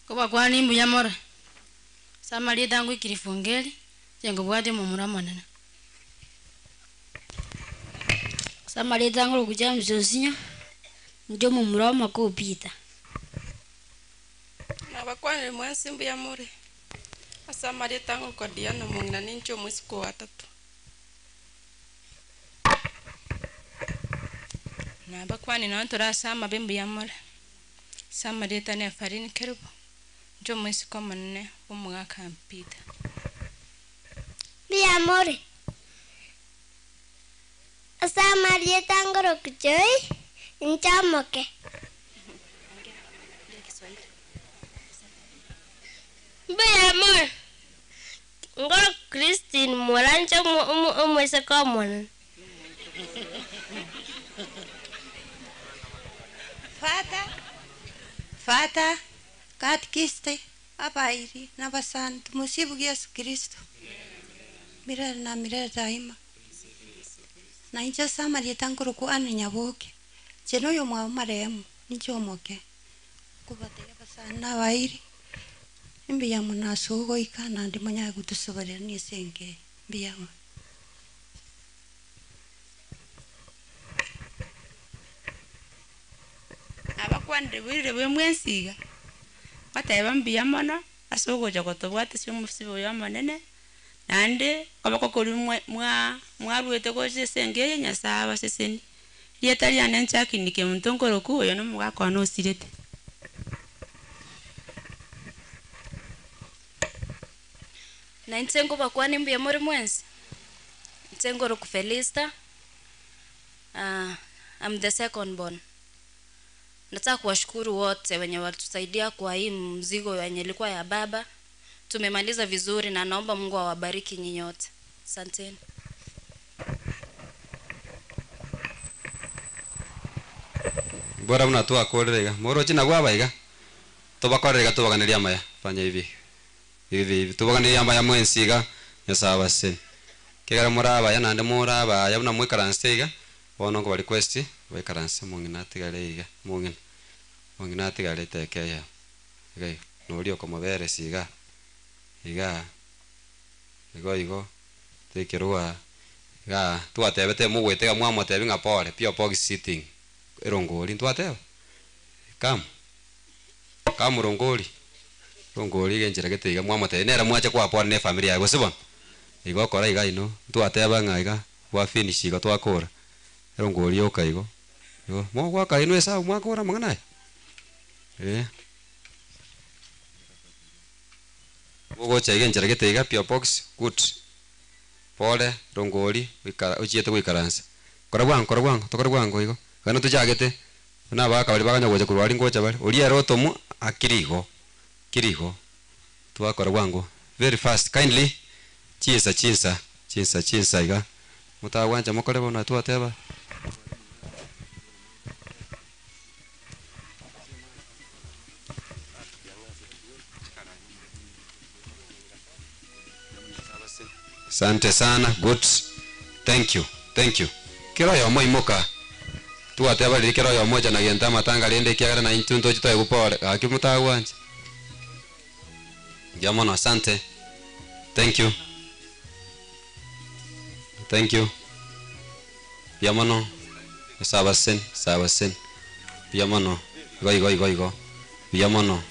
Kuba kwani mbuya mure samaleta ngwikirifungeli jengo bwate mumura manene samaleta ngolo mzosinya njo mumura wa mwaka upita nabakwanire mwensi mbuya mure asamaleta ngolo Diana mong'ina nincho mwisi kwa watatu nabakwani nontorasama bembuya mure samaleta ne farini kerubo njo mwisi kwa munene w'omwaka mpita Mbuya more. Asamarieta ngoro kuchoi nchamoke. Mbuya more ngoro Christine moranje omwese kwa mwana Fata, fata, katkiste, abairi, na basantu, musibu Yesu Kristo. Milele na milele daima. Na inche samarieta ngoro ane nyaboke. Cheno yo mwa marehemu, nichomoke. Kubatega basana abairi. Mbuya munasugoika na ndi munya gutusoborera nisenge. Mbuya. Abakwanire bwirire bwe mwensiga bateba mbuya mono ase ogocha gotobwata ase omosi oyo omonene Naende koboko koria mwa mwa mwaruete gocha ase enka eye Nyasaye abasesenie. Rieta riane Jacqueline Kemunto nkorokwa, oyo na omogaka one osirete. Na inche nkobakwania mbuya more mwensi, inche nkorokwa Felista, I'm the second born. Nataka kuwashukuru wote wenye walitusaidia kwa hii mzigo yenye ilikuwa ya baba. Tumemaliza vizuri na naomba Mungu awabariki nyinyi wote. Asanteni. Bora buna twakorire iga moroche nabwo aba iga tobakorere iga tobaganerie amaya fanya hivi hivi hivi tobaganerie amaya mwensi iga Nyasaye abasesenie. Ekero more abaya naende more abaya buna moikaranse iga bono nkoba request baikaranse omong'ina atigare iga omong'ina omong'ina atigare eteka eyemo iga iga noria okomoberesia igaa igaa igo igo tekerwa igaa twatebete mogoeta iga mwamotebia ng'a pore P.O Box sitting erongori ntwateba come come rongori rongori iga enchera gete iga mwamotebia nere mwacha koa pore na efamiri yaye gose bono igo okora iga inwe ntwateba ng'a iga gwa finish igo twakora erongori yoka igo igo mogoaka inwe esabu mwakora amang'ana aya eh. Mogocha iga enchera gete iga P.O Box good pore rongori goikara ochiete goikaransa kora bwango kora bwango tokore bwango igo ekero tochagete buna abagaka baria baganya gocha korwa aria ngocha bare oria ere otomwa akire igo kiri igo twakora bwango very fast kindly chinsa chinsa chinsa chinsa iga motagwancha mokore bono twateba. Asante sana good thank you thank you kera oyomo imoka twateba riria kera oyomo ocha na gento amatanga rende ekiagera na intwe ntoche toegwe pore gaki motagwancha mbuya mono asante thank you thank you mbuya mono Nyasaye abasesenie Nyasaye abasesenie mbuya mono igo igo igo igo mbuya mono.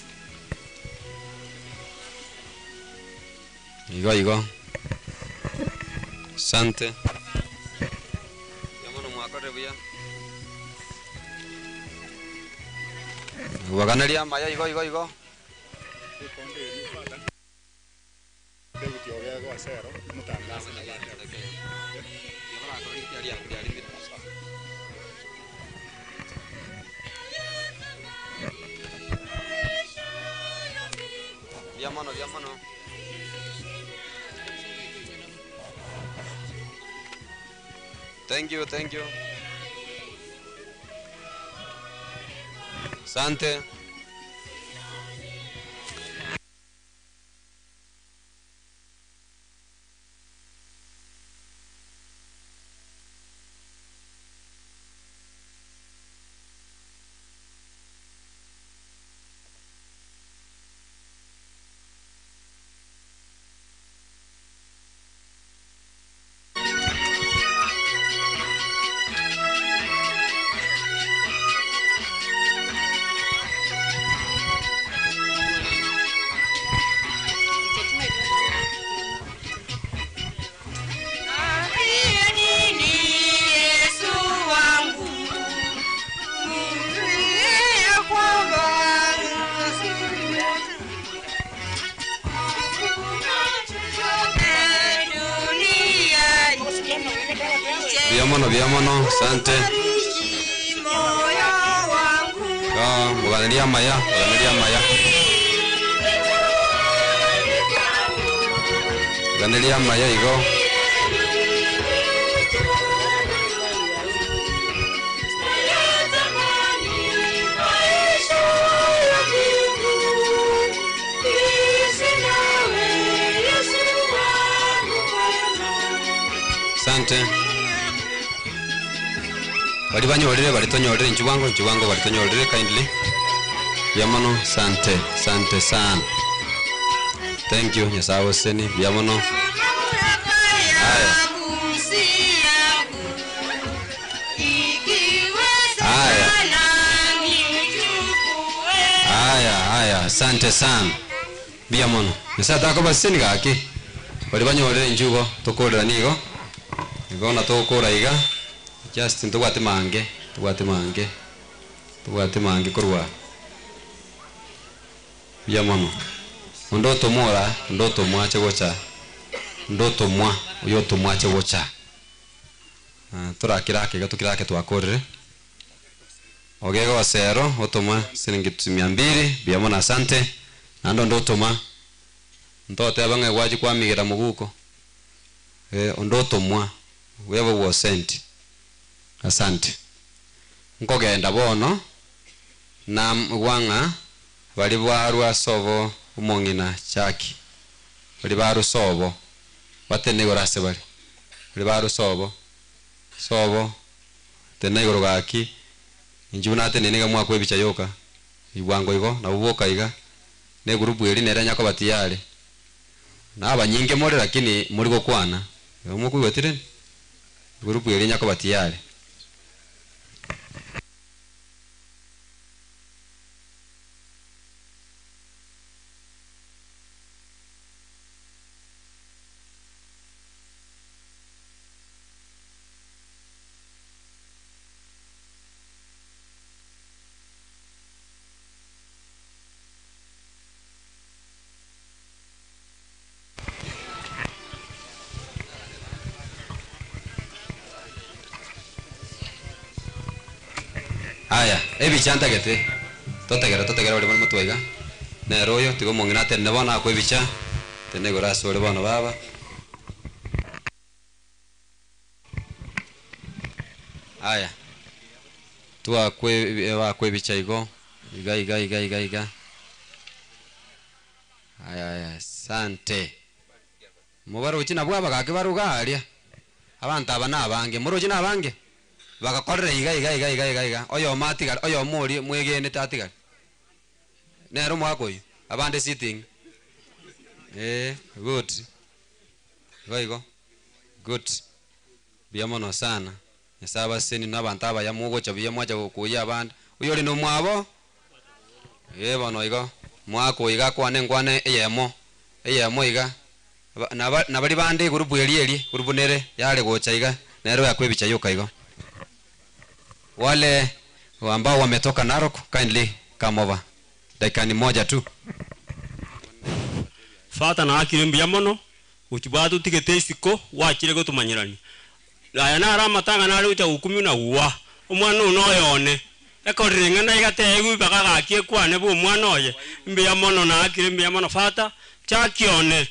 Igo igo. Asante. Mbuya mono mwakorire buya. Nabaganeria amaya igo igo igo. Mbuya mono mbuya mono. Thank you, thank you. Asante. Buya mono, buya mono, asante. Ah, muganerie amaya, muganerie amaya. Muganerie amaya igo. Asante. Baria banyorire baria tonyorire inchuo bwango inchuo bwango baria tonyorire kindly. Mbuya mono asante asante sana. Thank you Nyasaye agosesenie mbuya mono. Aya. Aya. Aya aya asante sana. Mbuya mono. Nyasaye takobaseseni gaki. Bari banyorire inchugo tokorera nigo igo na togokora iga just ntobwate mange tobwate mange tobwate mange korwa buya mono. Onde otomwa ora onde otomwa ache gocha onde otomwa oyo otomwa ache gocha. Torakire ake iga tokire ake twakorire. Ogega osero otoma siringi mia mbili buya mono asante naende onde otoma ntoteba ng'a gwachia kwamigera moguko onde otomwa whoever was sent asante. Nkogenda bono namgwa ng'a baria barwa sobo omong'ina chaki baria barwa sobo batenene igoro ase bare baria barwa sobo sobo tenena igoro gaki inche buna natenene iga mwakwa ebicha yoka bwango igo nabo boka iga na egroup eria nere nyakoba tiyare na abanyinge more lakini mori gokwana igo mokoigweti rende egroup eria nyakoba tiyare. Aya, ebicha ntagete, totegere totegere baria bare motwe iga, nere oyo, tiga omong'ina atenene bono akwe ebicha, tenena igoro ase ore bono baba. Aya, twakwe bakwe ebicha igo, iga iga iga iga iga. Aya aya asante. Mobaroche nabwo abagaka bare iga aria, abanto aba na abange, moroche na abange? Bagakorera iga iga iga iga iga iga, oyomo atigare, oyomo oria mwegenete atigare. Nere omwaka oyio, abande sitting. Eh, good. Igo igo, good. Mbuya mono sana. Nyasae abasesenie na abanto abaya mogocha buya mwacha gokoyia abande. Oyore na omwabo, eh bono igo, mwaka oyo iga akwane enkwana eyemo, eyemo iga, naba nabaria bande egurupu eria eria, egurupu nere yare gocha iga, nere oyakwa ebicha yoka igo. Wale ambao wametoka Narok kindly come over. Dakika ni moja tu. Father naakire mbuya mono, gochia bwatotigete isiko gwachire gotomanyerania. Aya naro amatanga nare gocha gokumia na gwa, omwana oyo noyo one. Ekorire ing'ana iga teegwe mpaka gaki ekwane bwa omwana oye, mbuya mono naakire mbuya mono Father, chakia one,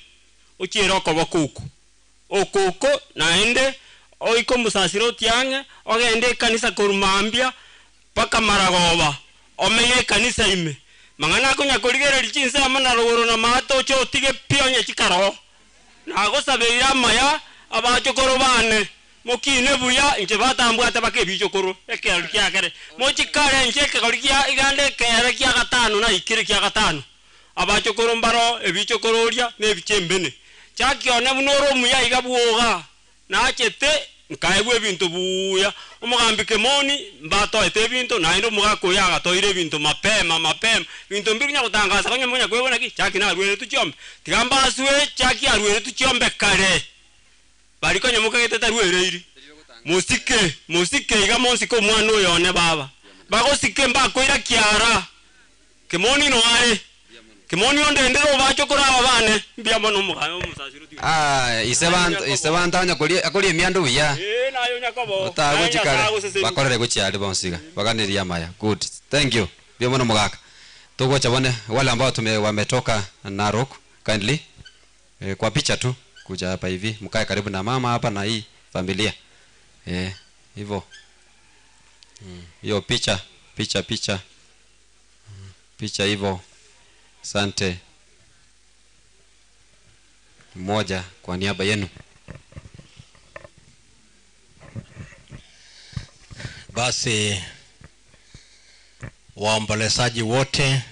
ochiere okoboko oko. Oko oko naende oike omosasiro otiang'e, ogende ekanisa korwa mambia mpaka maragoba, omenye ekanisa ime. Mang'ana akonya korigereria chinsemo na rogoro na maate oche otige pi onye chikarogo. Nagosabeire amaya abachokoro bane, mokine buya inche batambwate baka ebichokoro ekerori kia kere. Mochikare inche ekegori kia igande ekere kia gatano naikire kia gatano. Abachokoro mbaro ebichokoro oria na ebicha embene. Chaki one buna ore omuya iga bwoga, nachete nkaegwa ebinto buya. Omogambi Kemoni mbatoete ebinto, naende omogaka oyo agatoire ebinto mapema mapema. Binto mbiri konya gotangasa konya monya kwebwa naki Chaki narweretwe chiombe. Tiga mbaswe Chaki arweretwe chiombe kare. Baria konya mokagete tarwereiri. Mosike, mosike iga mosike omwana oyo one baba. Bagosike mbakoira kiara. Kemoni noare. Kemoni ondendere obachokoro aba bane. Mbuya mono omogaye omosasiro tiga. Ah, ise banto ise banto onye koria akoria emiando buya. Ee, naye onya koba oo. Naye Otagochi Nyasae kare agosesenie. bakorere gochia aria bonsi iga baganerie amaya. Good. Thank you. Mbuya mono omogaka. Togocha bone wale ambao tume wametoka Narok kindly eh, kwa picha tu kuja hapa hivi mkae karibu na mama hapa na hii familia eh, hivyo hiyo picha picha picha picha hivyo. Asante mmoja kwa niaba yenu. Basi waombolezaji wote,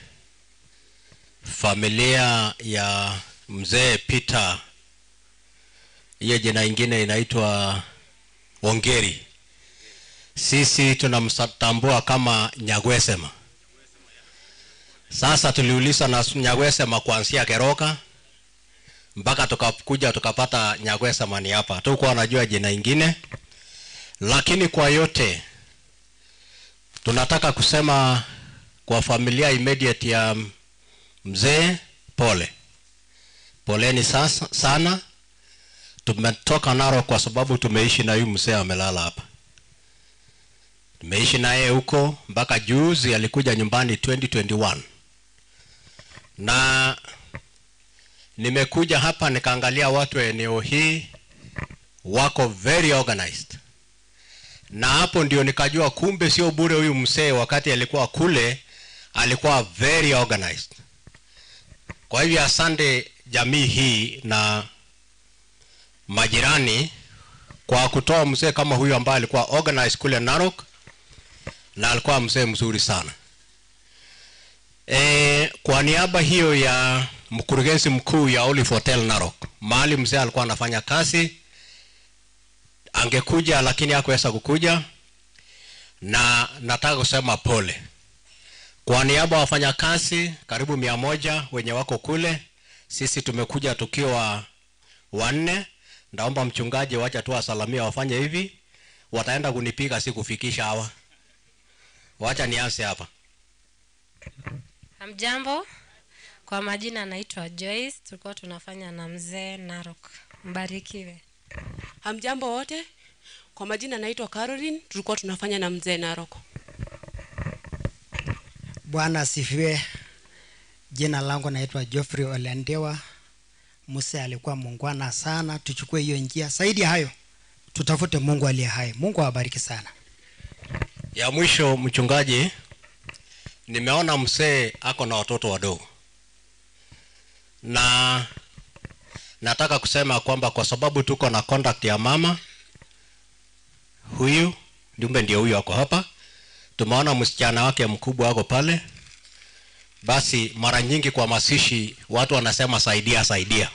familia ya mzee Peter, hiyo jina ingine inaitwa Wongeri, sisi tunamtambua kama Nyagwesema. Sasa tuliuliza na Nyagwesema kuanzia Keroka, mpaka tukakuja tukapata Nyagwesa mani hapa. Tukuwa najua jina ingine, lakini kwa yote tunataka kusema kwa familia immediate ya mzee, pole poleni sasa, sana. Tumetoka Narok kwa sababu tumeishi na huyu mzee amelala hapa, tumeishi naye huko mpaka juzi alikuja nyumbani 2021 na nimekuja hapa nikaangalia watu wa eneo hii wako very organized, na hapo ndio nikajua kumbe sio bure huyu mzee wakati alikuwa kule alikuwa very organized. Kwa hivyo asante jamii hii na majirani kwa kutoa mzee kama huyu ambaye alikuwa organized kule Narok na alikuwa mzee mzuri sana. E, kwa niaba hiyo ya mkurugenzi mkuu ya Olive Hotel Narok, mahali mzee alikuwa anafanya kazi, angekuja lakini hakuweza kukuja, na nataka kusema pole kwa niaba ya wafanyakazi karibu 100 wenye wako kule. Sisi tumekuja tukiwa wanne. Ndaomba mchungaji, wacha tu wasalamia wafanye hivi, wataenda kunipiga si kufikisha hawa. Wacha nianze hapa. Hamjambo, kwa majina naitwa Joyce, tulikuwa tunafanya na mzee Narok. Mbarikiwe. Hamjambo wote, kwa majina naitwa Caroline, tulikuwa tunafanya na mzee Narok. Bwana asifiwe. Jina langu naitwa Geoffrey Olendewa. Musa alikuwa muungwana sana, tuchukue hiyo njia. Zaidi ya hayo, tutafute Mungu aliye hai. Mungu awabariki sana. Ya mwisho, mchungaji, nimeona mzee ako na watoto wadogo, na nataka kusema kwamba kwa sababu tuko na contact ya mama huyu, jumbe ndio huyu ako hapa, tumeona msichana wake mkubwa ako pale. Basi mara nyingi kwa masishi watu wanasema saidia saidia,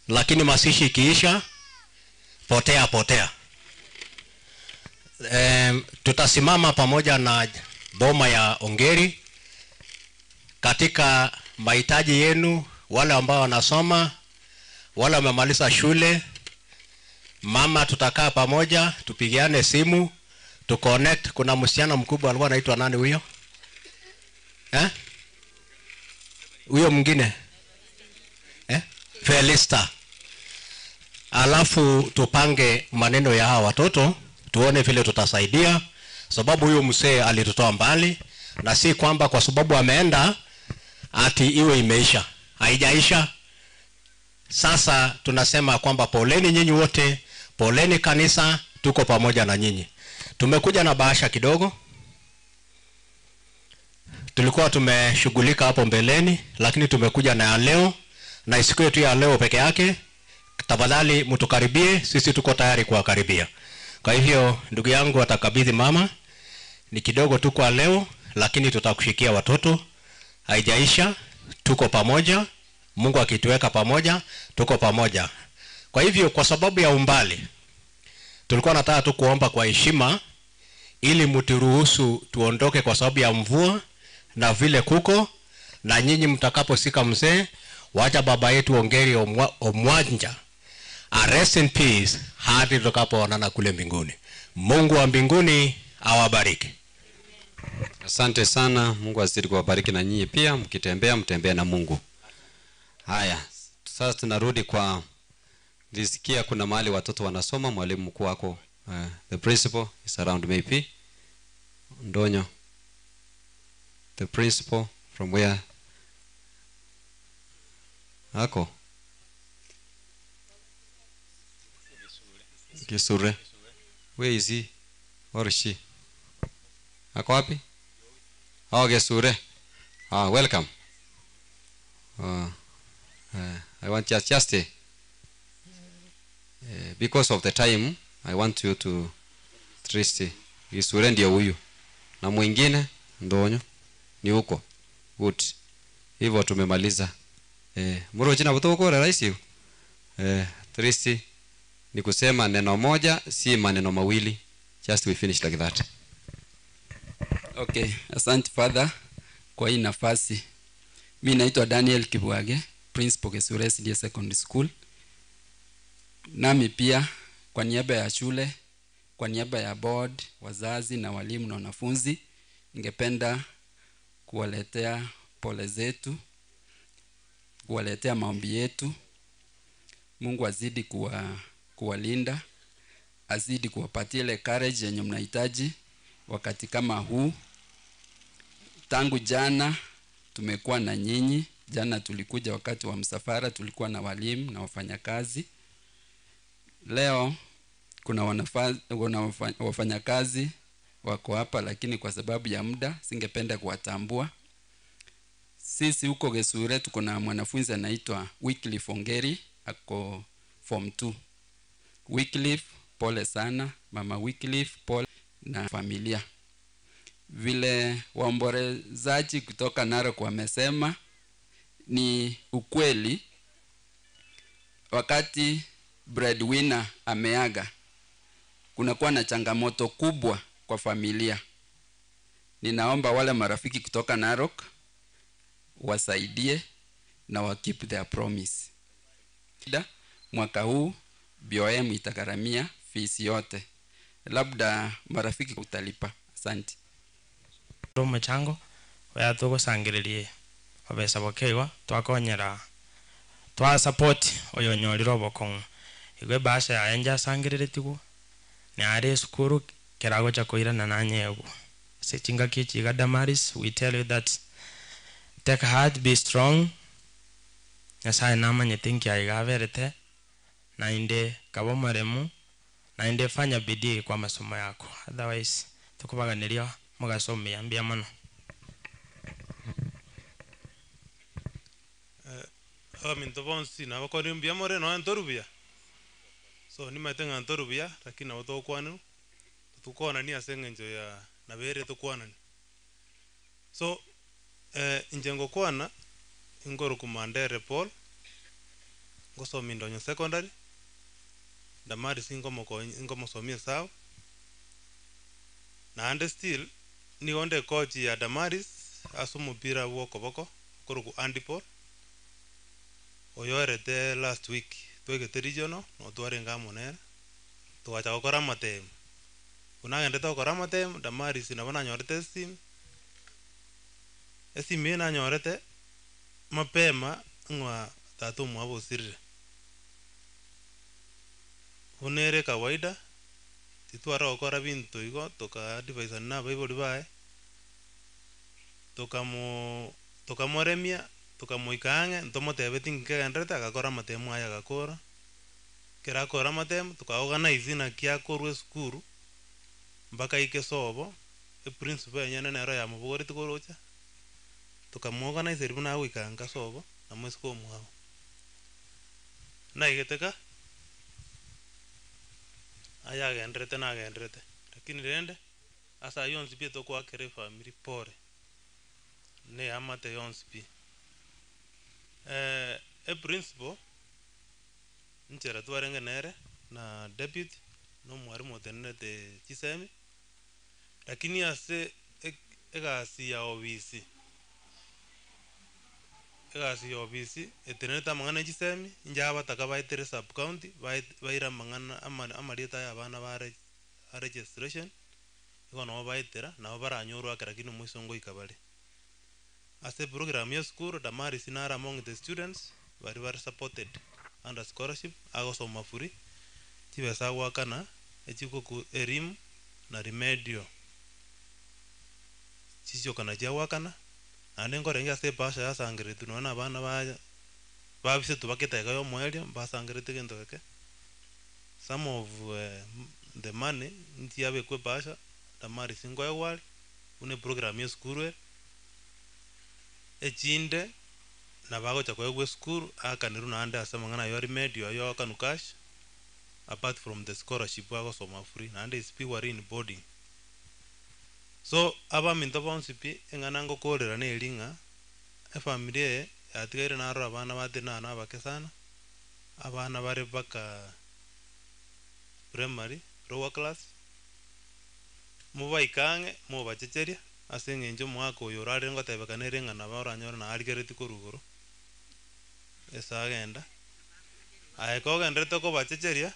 lakini masishi ikiisha, potea potea. Tutasimama pamoja na boma ya Ongeri katika mahitaji yenu, wale ambao wanasoma, wale wamemaliza shule. Mama, tutakaa pamoja, tupigiane simu, tuconnect. Kuna msichana mkubwa alikuwa anaitwa nani huyo eh? Huyo mwingine eh? Felista. Alafu tupange maneno ya hawa watoto, tuone vile tutasaidia, sababu huyo mzee alitutoa mbali, na si kwamba kwa sababu ameenda ati iwe imeisha. Haijaisha. Sasa tunasema kwamba poleni nyinyi wote, poleni kanisa, tuko pamoja na nyinyi. Tumekuja na bahasha kidogo, tulikuwa tumeshughulika hapo mbeleni, lakini tumekuja na ya leo, na isikuwe tu ya leo peke yake. Tafadhali mtukaribie, sisi tuko tayari kuwakaribia. Kwa hivyo ndugu yangu atakabidhi mama, ni kidogo tu kwa leo, lakini tutakushikia watoto. Haijaisha, tuko pamoja. Mungu akituweka pamoja, tuko pamoja. Kwa hivyo, kwa sababu ya umbali, tulikuwa nataka tu kuomba kwa heshima ili mturuhusu tuondoke kwa sababu ya mvua na vile kuko na nyinyi mtakaposika mzee, wacha baba yetu Ongeri Omwanja a rest in peace hadi tutakapoonana kule mbinguni. Mungu wa mbinguni awabariki. Asante sana, Mungu azidi kuwabariki na nyinyi pia, mkitembea mtembee na Mungu. Haya, sasa tunarudi kwa, nilisikia kuna mahali watoto wanasoma, mwalimu mkuu wako the principal is around maybe Ndonyo, the principal from where ako Kisure, where is he or she? Ako wapi? Oh, Gesure. Ah, welcome. I want just because of the time I want you to trust Gisure ndio huyu na mwingine Ndonyo ni huko. Good. Hivyo tumemaliza. Muro jina butokore rahisi. Trist ni kusema neno moja si maneno mawili. Just we finish like that. Okay, asante Father kwa hii nafasi. Mi naitwa Daniel Kibwage, Principal Gesure SDA Secondary School. Nami pia kwa niaba ya shule, kwa niaba ya board, wazazi na walimu na wanafunzi, ningependa kuwaletea pole zetu, kuwaletea maombi yetu. Mungu azidi kuwa, kuwalinda, azidi kuwapatia ile courage yenye mnahitaji wakati kama huu. Tangu jana tumekuwa na nyinyi. Jana tulikuja wakati wa msafara, tulikuwa na walimu na wafanyakazi. Leo kuna, wanafa, kuna wafanyakazi wako hapa, lakini kwa sababu ya muda singependa kuwatambua. Sisi huko Gesure tuko na mwanafunzi anaitwa Wycliffe Ongeri, ako form 2. Wycliffe, pole sana mama Wycliffe, pole na familia. Vile waombolezaji kutoka Narok wamesema ni ukweli, wakati breadwinner ameaga, kunakuwa na changamoto kubwa kwa familia. Ninaomba wale marafiki kutoka Narok wasaidie na wa keep their promise. Mwaka huu BOM itagharamia fees yote, labda marafiki utalipa. Asante. Omochango oya togosangeririe obesa bokeigwa twakonyera twa support oyo onyorire obokong'u igo ebahasha yaye njasangereretigwo nare esukuru keragocha koirana nanyegwa ase chingaki echi iga Damaris, we tell you that take heart, be strong. Nyasaye namanyete nki iga aberete nainde kaba omoremu nainde fanya bidii kwa masomo yako, otherwise tukubaganiria mugasomia mbia mono. Abaminto bonsi nabakori mbuya more nonya ntorubuya so nimaete ng'a ntorubuya lakini nabo togokwanirwa totukwanani ase eng'encho ya nabere tokwanani so inche ngokwana ingoroku Mandere Paul ngosoma Indonyo secondary Damaris ingomosomia esabu naende still nigo nde coach ya Damaris ase omopira bwa okoboko koroku handball oyorete last week twegete regional notwarenge amo nere togacha gokora amatemu buna agendete gokora amatemu Damaris nabo nanyorete esimu esimu eye nanyorete mapema ng'a tata omwabo osirire buna ere kawaida titware gokora binto igo tokaadvisana na abaibori baye tokamoremia tokamoika ang'e ntomotebeti nkegenderete agakora amatemu aye agakora ekero akora amatemu tokaorganize naki akorwa esukuru mpaka aike sobo eprincipal enyene nero yamobogoreti korocha tokamuorganize buna agoika nka sobo na moiseke omwabo naigete ka aya agenderete nagenderete lakini rende ase aywo onsi pi tokoakera efamiri pore na eamate yonsi pi. Eprincipal nchera twarenge nere na deputy na omwarimu otenerete chisemi lakini ase egasi ya obisi egasi ya obisi etenerete amang'ana ya chisemi inche abataka baetere sub county baire amang'ana amarieta ya abana bare registration igo nabo baetera nabo baranyorwa ekero lakini omoiso ngoika bare. Ase program ya esukuru Damaris nare among the students bari bare supported under scholarship agosoma free chibesa agoakana echikoku elimu na remedial chichokana chiagoakana naende nkorenge ase ebahasha yasangereretwe nonya na abana ba babisetwe bakete iga ya omoerio mbasangerete gento geke some of the money nchiabekwa ebahasha Damaris nkoegwa are buna eprogram ya esukuru ere echinde nabagocha koegwa esukuru aakanirwe naende ase amang'ana ayo remedial ayo aakanu cash apart from the scholarship agosoma free naende is pure in boarding. So abaminto bonsi pi eng'ana ngokorera na eri ng'a efamiri eye yatigaire narora abana batari nana abake sana abana bare mpaka primary lower class mobaike ang'e mobachecheria ase eng'encho omwaka oyo orarire ngotebekana ere ng'a nabo oranyore narigereti korwa igoro. Ase agenda, aye kogenderete kobachecheria,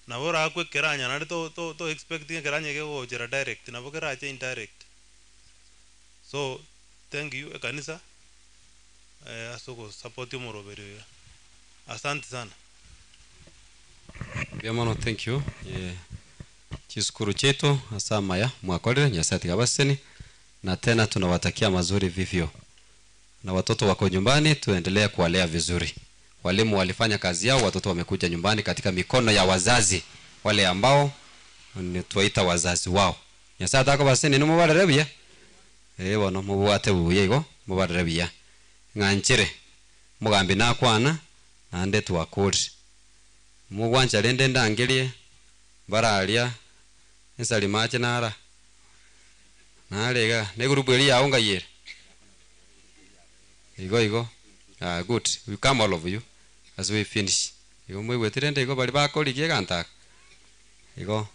nabo orakwe ekeranya naende to to to expect ng'a ekeranya kegogochera direct, nabo kerache indirect. So, thank you ekanisa, ase ogosupport omoroberi oyo. Asante sana. Mbuya mono thank you eh, chisukuru chiaito ase amaya mwakorire Nyasaye tiga abaseseni na tena tunawatakia mazuri vivyo na watoto wako nyumbani tuendelee kuwalea vizuri. Walimu walifanya kazi yao, watoto wamekuja nyumbani katika mikono ya wazazi wale ambao ni twaita wazazi wao. Nyasaye atakobaseseni nimubarere buya eh bono mubwate buya igo mubarere buya ng'anchire mugambi nakwana naende twakorire mugwancha rende ndangerie bararia ensari mache nara narega na egroup eria yao ngayere igo igo ah good we come all of you as we finish igo moigwete rende igo baria bakorigia egento aka igo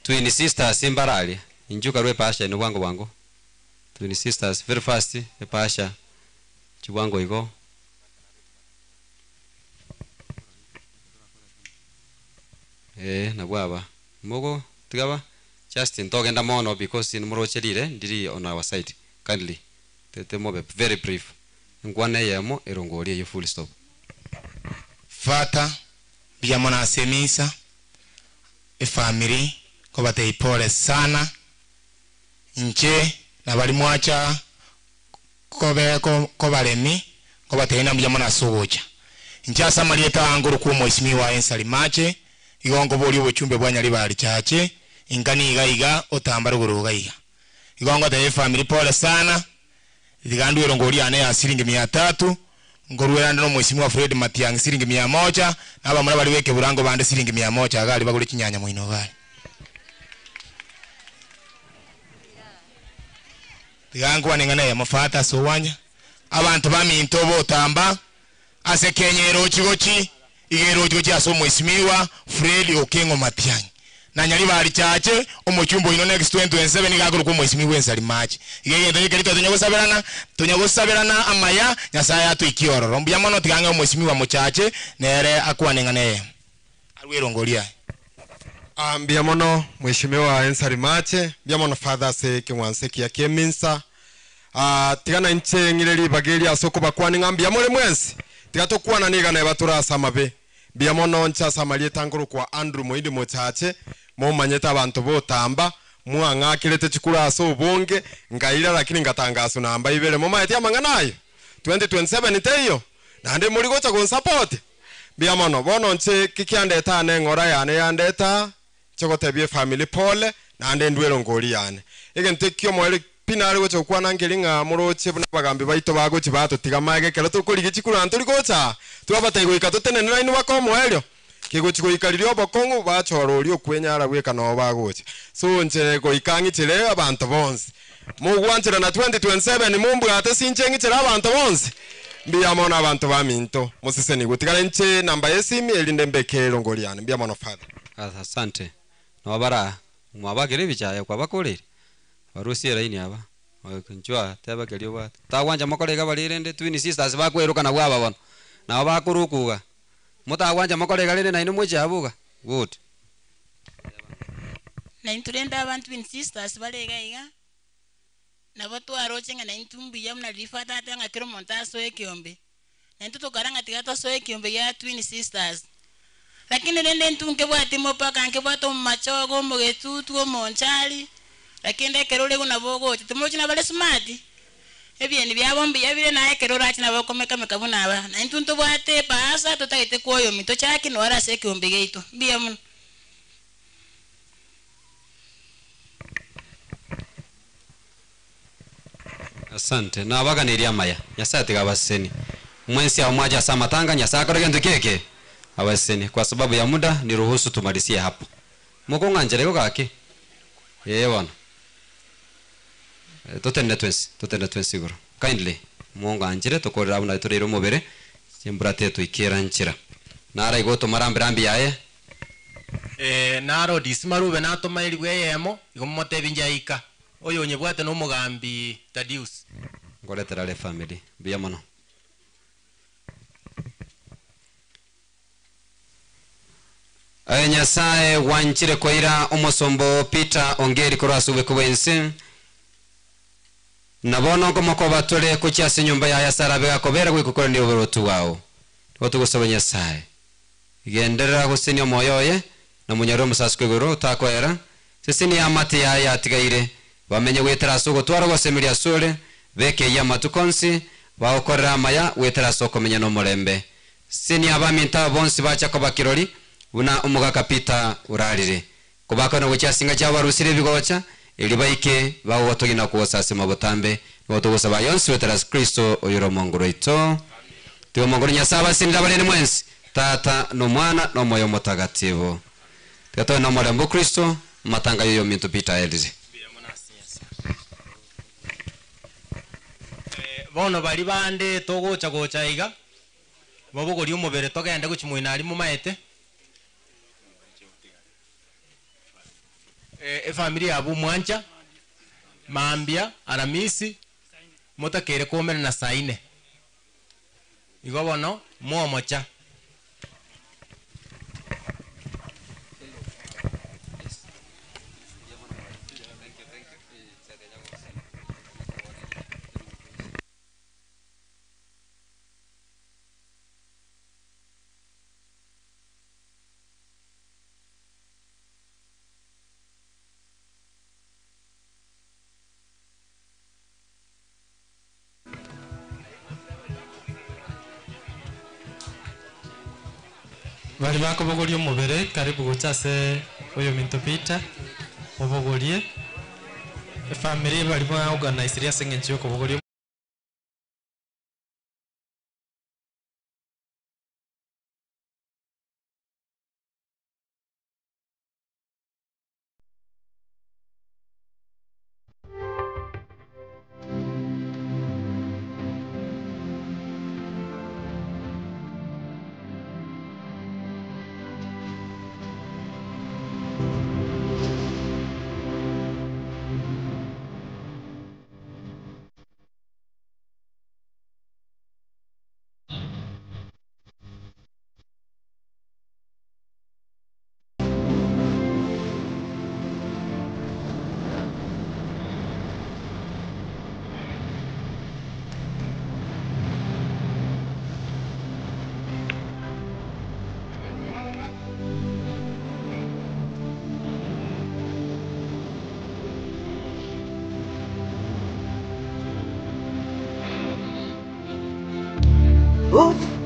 twin sisters mbararia inchuo karue epasha ino bwango bwango twin sisters very fast epasha chibwango igo. Ee nabwo aba mogo tiga ba just ntogenda mono because nimoroche rire ndiri on our side kindly tete mobe very brief enkwana eyemo erongori eyio full stop. Fata, mbuya mono ase emisa, efamiri nkobatebia pole sana, inche nabari mwacha kobe kobaremi nkobatebia ng'a mbuya mono ase ogocha. Inche ase amarieta aya nkorokwa omoisimigwa Ensari Mache, igo nkoboria obochumbe bwa Nyaribari Chache, inka niga iga otamba rogoro iga iga. Igo ngotebia efamiri pole sana, tiga ndue erongori yane ya siringi mia tatu, nkoruera ande na omoisimigwa Fred Matiang'i siringi mia moja, na abamura baria b'ekeburango bande siringi mia moja iga aria bagore chinyanya moino iga aria. Tiga nkwane ing'ana eyemo Fata ase ogwanya, abanto baminto botamba ase Kenya erochi gochi, iga erochi gochia ase omoisimigwa Fred Okengo Matiang'i. Na Nyaribari Chache, omochumba oino next 2027 iga akorokwa omoisimigwa ensari mache. Iga egento geke rito tonya gosaberana, tonya gosaberana amaya, Nyasaye atoikie ororo. Mbuya mono tiga ng'e omoisimigwa Mochache nere akwane ing'ana eyemo. Arue erongori aye. Ah, mbuya mono mweshimiwa Ensari Mache, mbuya mono Father ase ekeng'wanso ekiya ki'eminsa. Ah, tiga nainche ng'ire ribaga eri ase okobakwania ng'a mbuya more mwensi. Tiga tokwana niga neba tore ase amabe. Mbuya mono nche ase amarieta nkorokwa Andrew Moindi Mochache, momanyete abanto botamba, mwang'akerete chikura ase obonge, nkaira lakini ngatangaswa namba ibere. Momaeti amang'ana ayo? 2027 teiyo? Naende mori gocha gonsupport? Mbuya mono. Bono inche ki kiandeta aa neng'ora yane yandeta aa, inche gotebia efamily pole, naende ndwe erongori yane. Egento ekio omoerio pi nare gocha gokwana nkeri ng'a moroche buna abagambi baito bagochia batotiga magega ekero tokorigia chikura ntori gocha aa, twabatebia goika totenene nainwe baka omoerio. Kegochia goika riria obokong'u bachora oria okwenyara bweka noo bagocha. So inche goika ng'ichere abanto bonsi. Mogwancherana 2027 mombwate sinche ng'ichere abanto bonsi? Mbuya mono abanto baminto, mosesenigwe. Tigara inche namba y'esimi erinde mbeke erongori yane. Mbuya mono Father. Asante. Nabo bara mwabakire ebichaya kwabakoreire? Barusie elaini aba. Inchuo aa teba keria obwate. Tagwancha mokore iga baria rende twin sisters bakweroka nabwo aba bono. Nabo bakoruka iga. Motagwancha mokore iga rende nainwe moche abwo iga. Good. Naintwe rende aba twin sisters bare iga iga, nabo twaroche ng'a naintwe mbuya buna riria father ateba ng'a kera omonto asoe ekeombe, naintwe tokara ng'a tiga tosoe ekeombe gia twin sisters. Lakini rende intwe nkebwati mopaka, nkebwate omomachogo, omogetutu, omonchari, lakini ekero ore buna bogocha, timochi nabare smart? Ebieni biabo mbuya bire, naye ekero orache nabo okomekameka buna aba. Na intwe ntobwate ebaasa totagete kwoyomia, tochake nore ase ekeombe giaito. Mbuya mono. Asante. Nabaganeirie amaya. Nyasaye tiga abasesenie. Mwensi abo mwache ase amatanga, Nyasaye akore gento ki eke? Abasesenie. Kwa sababu ya muda, niruhusu tumalizie hapo. Mokong'anchera igo gaki? Ee bono. Totenene twensi, totenene twensi igoro. Kindly, mong'anchire tokorere abwo naye toreire omobere, chimbura tetoikera nchera. Nara igo otomara mbirambi yaye. Ee, naro Disima Reuben atoma elifu eyemo, igo momotebie inche aika. Oyo onyebwate nomogambi Tadius. Nkoretera are family. Mbuya mono. Aye Nyasaye gwanchire koira omosombo Peter Ongeri korwa ase obweko bwense. Na bono nkomokoba tore gochia ase enyomba yaye ase arabe gakobera goika okorandia oboruoti bwao. Nigo togosaba Nyasaye, genderera gosesenia omoyo oye, na omonyare omosasiko igoro otakoera, sesenia eamate yaye yatigaire, bamenye goetera ase ogotwara ogosemeria asore, bekeyie amatuko onsi, bagokorere amaya goetera ase okomenya nomorembe. Sesenia abaminto aba bonsi bacha koba kirori, buna omogaka Peter orarire. Kobakwana gochia ase inga chiabo barusire ebigocha, erio baike bagogotogia na kogosasima botambe. Nigo togosaba aya onsi goetera ase Kristo oyore Omonguru oito. Tiga Omonguru Nyasae abasinire abarende mwensi, Tata, na Omwana, na Omoyo Omotagatibu. Tiga tobe nomorembe o Kristo, amatanga y'oyominto Peter aerire. Bono baria bande togocha gocha iga, mobogorie omobere togende gochia moino aria momaete. Efamiri yabo omwancha, mambia, aramisi, motakeire koumerana saa ine. Igo bono, mwomocha. Baria bakobogoria omobere, karibu gocha ase oyominto Peter, mobogorie. Efamiri baria baorganiserie ase eng'encho ya okobogoria. Ooh.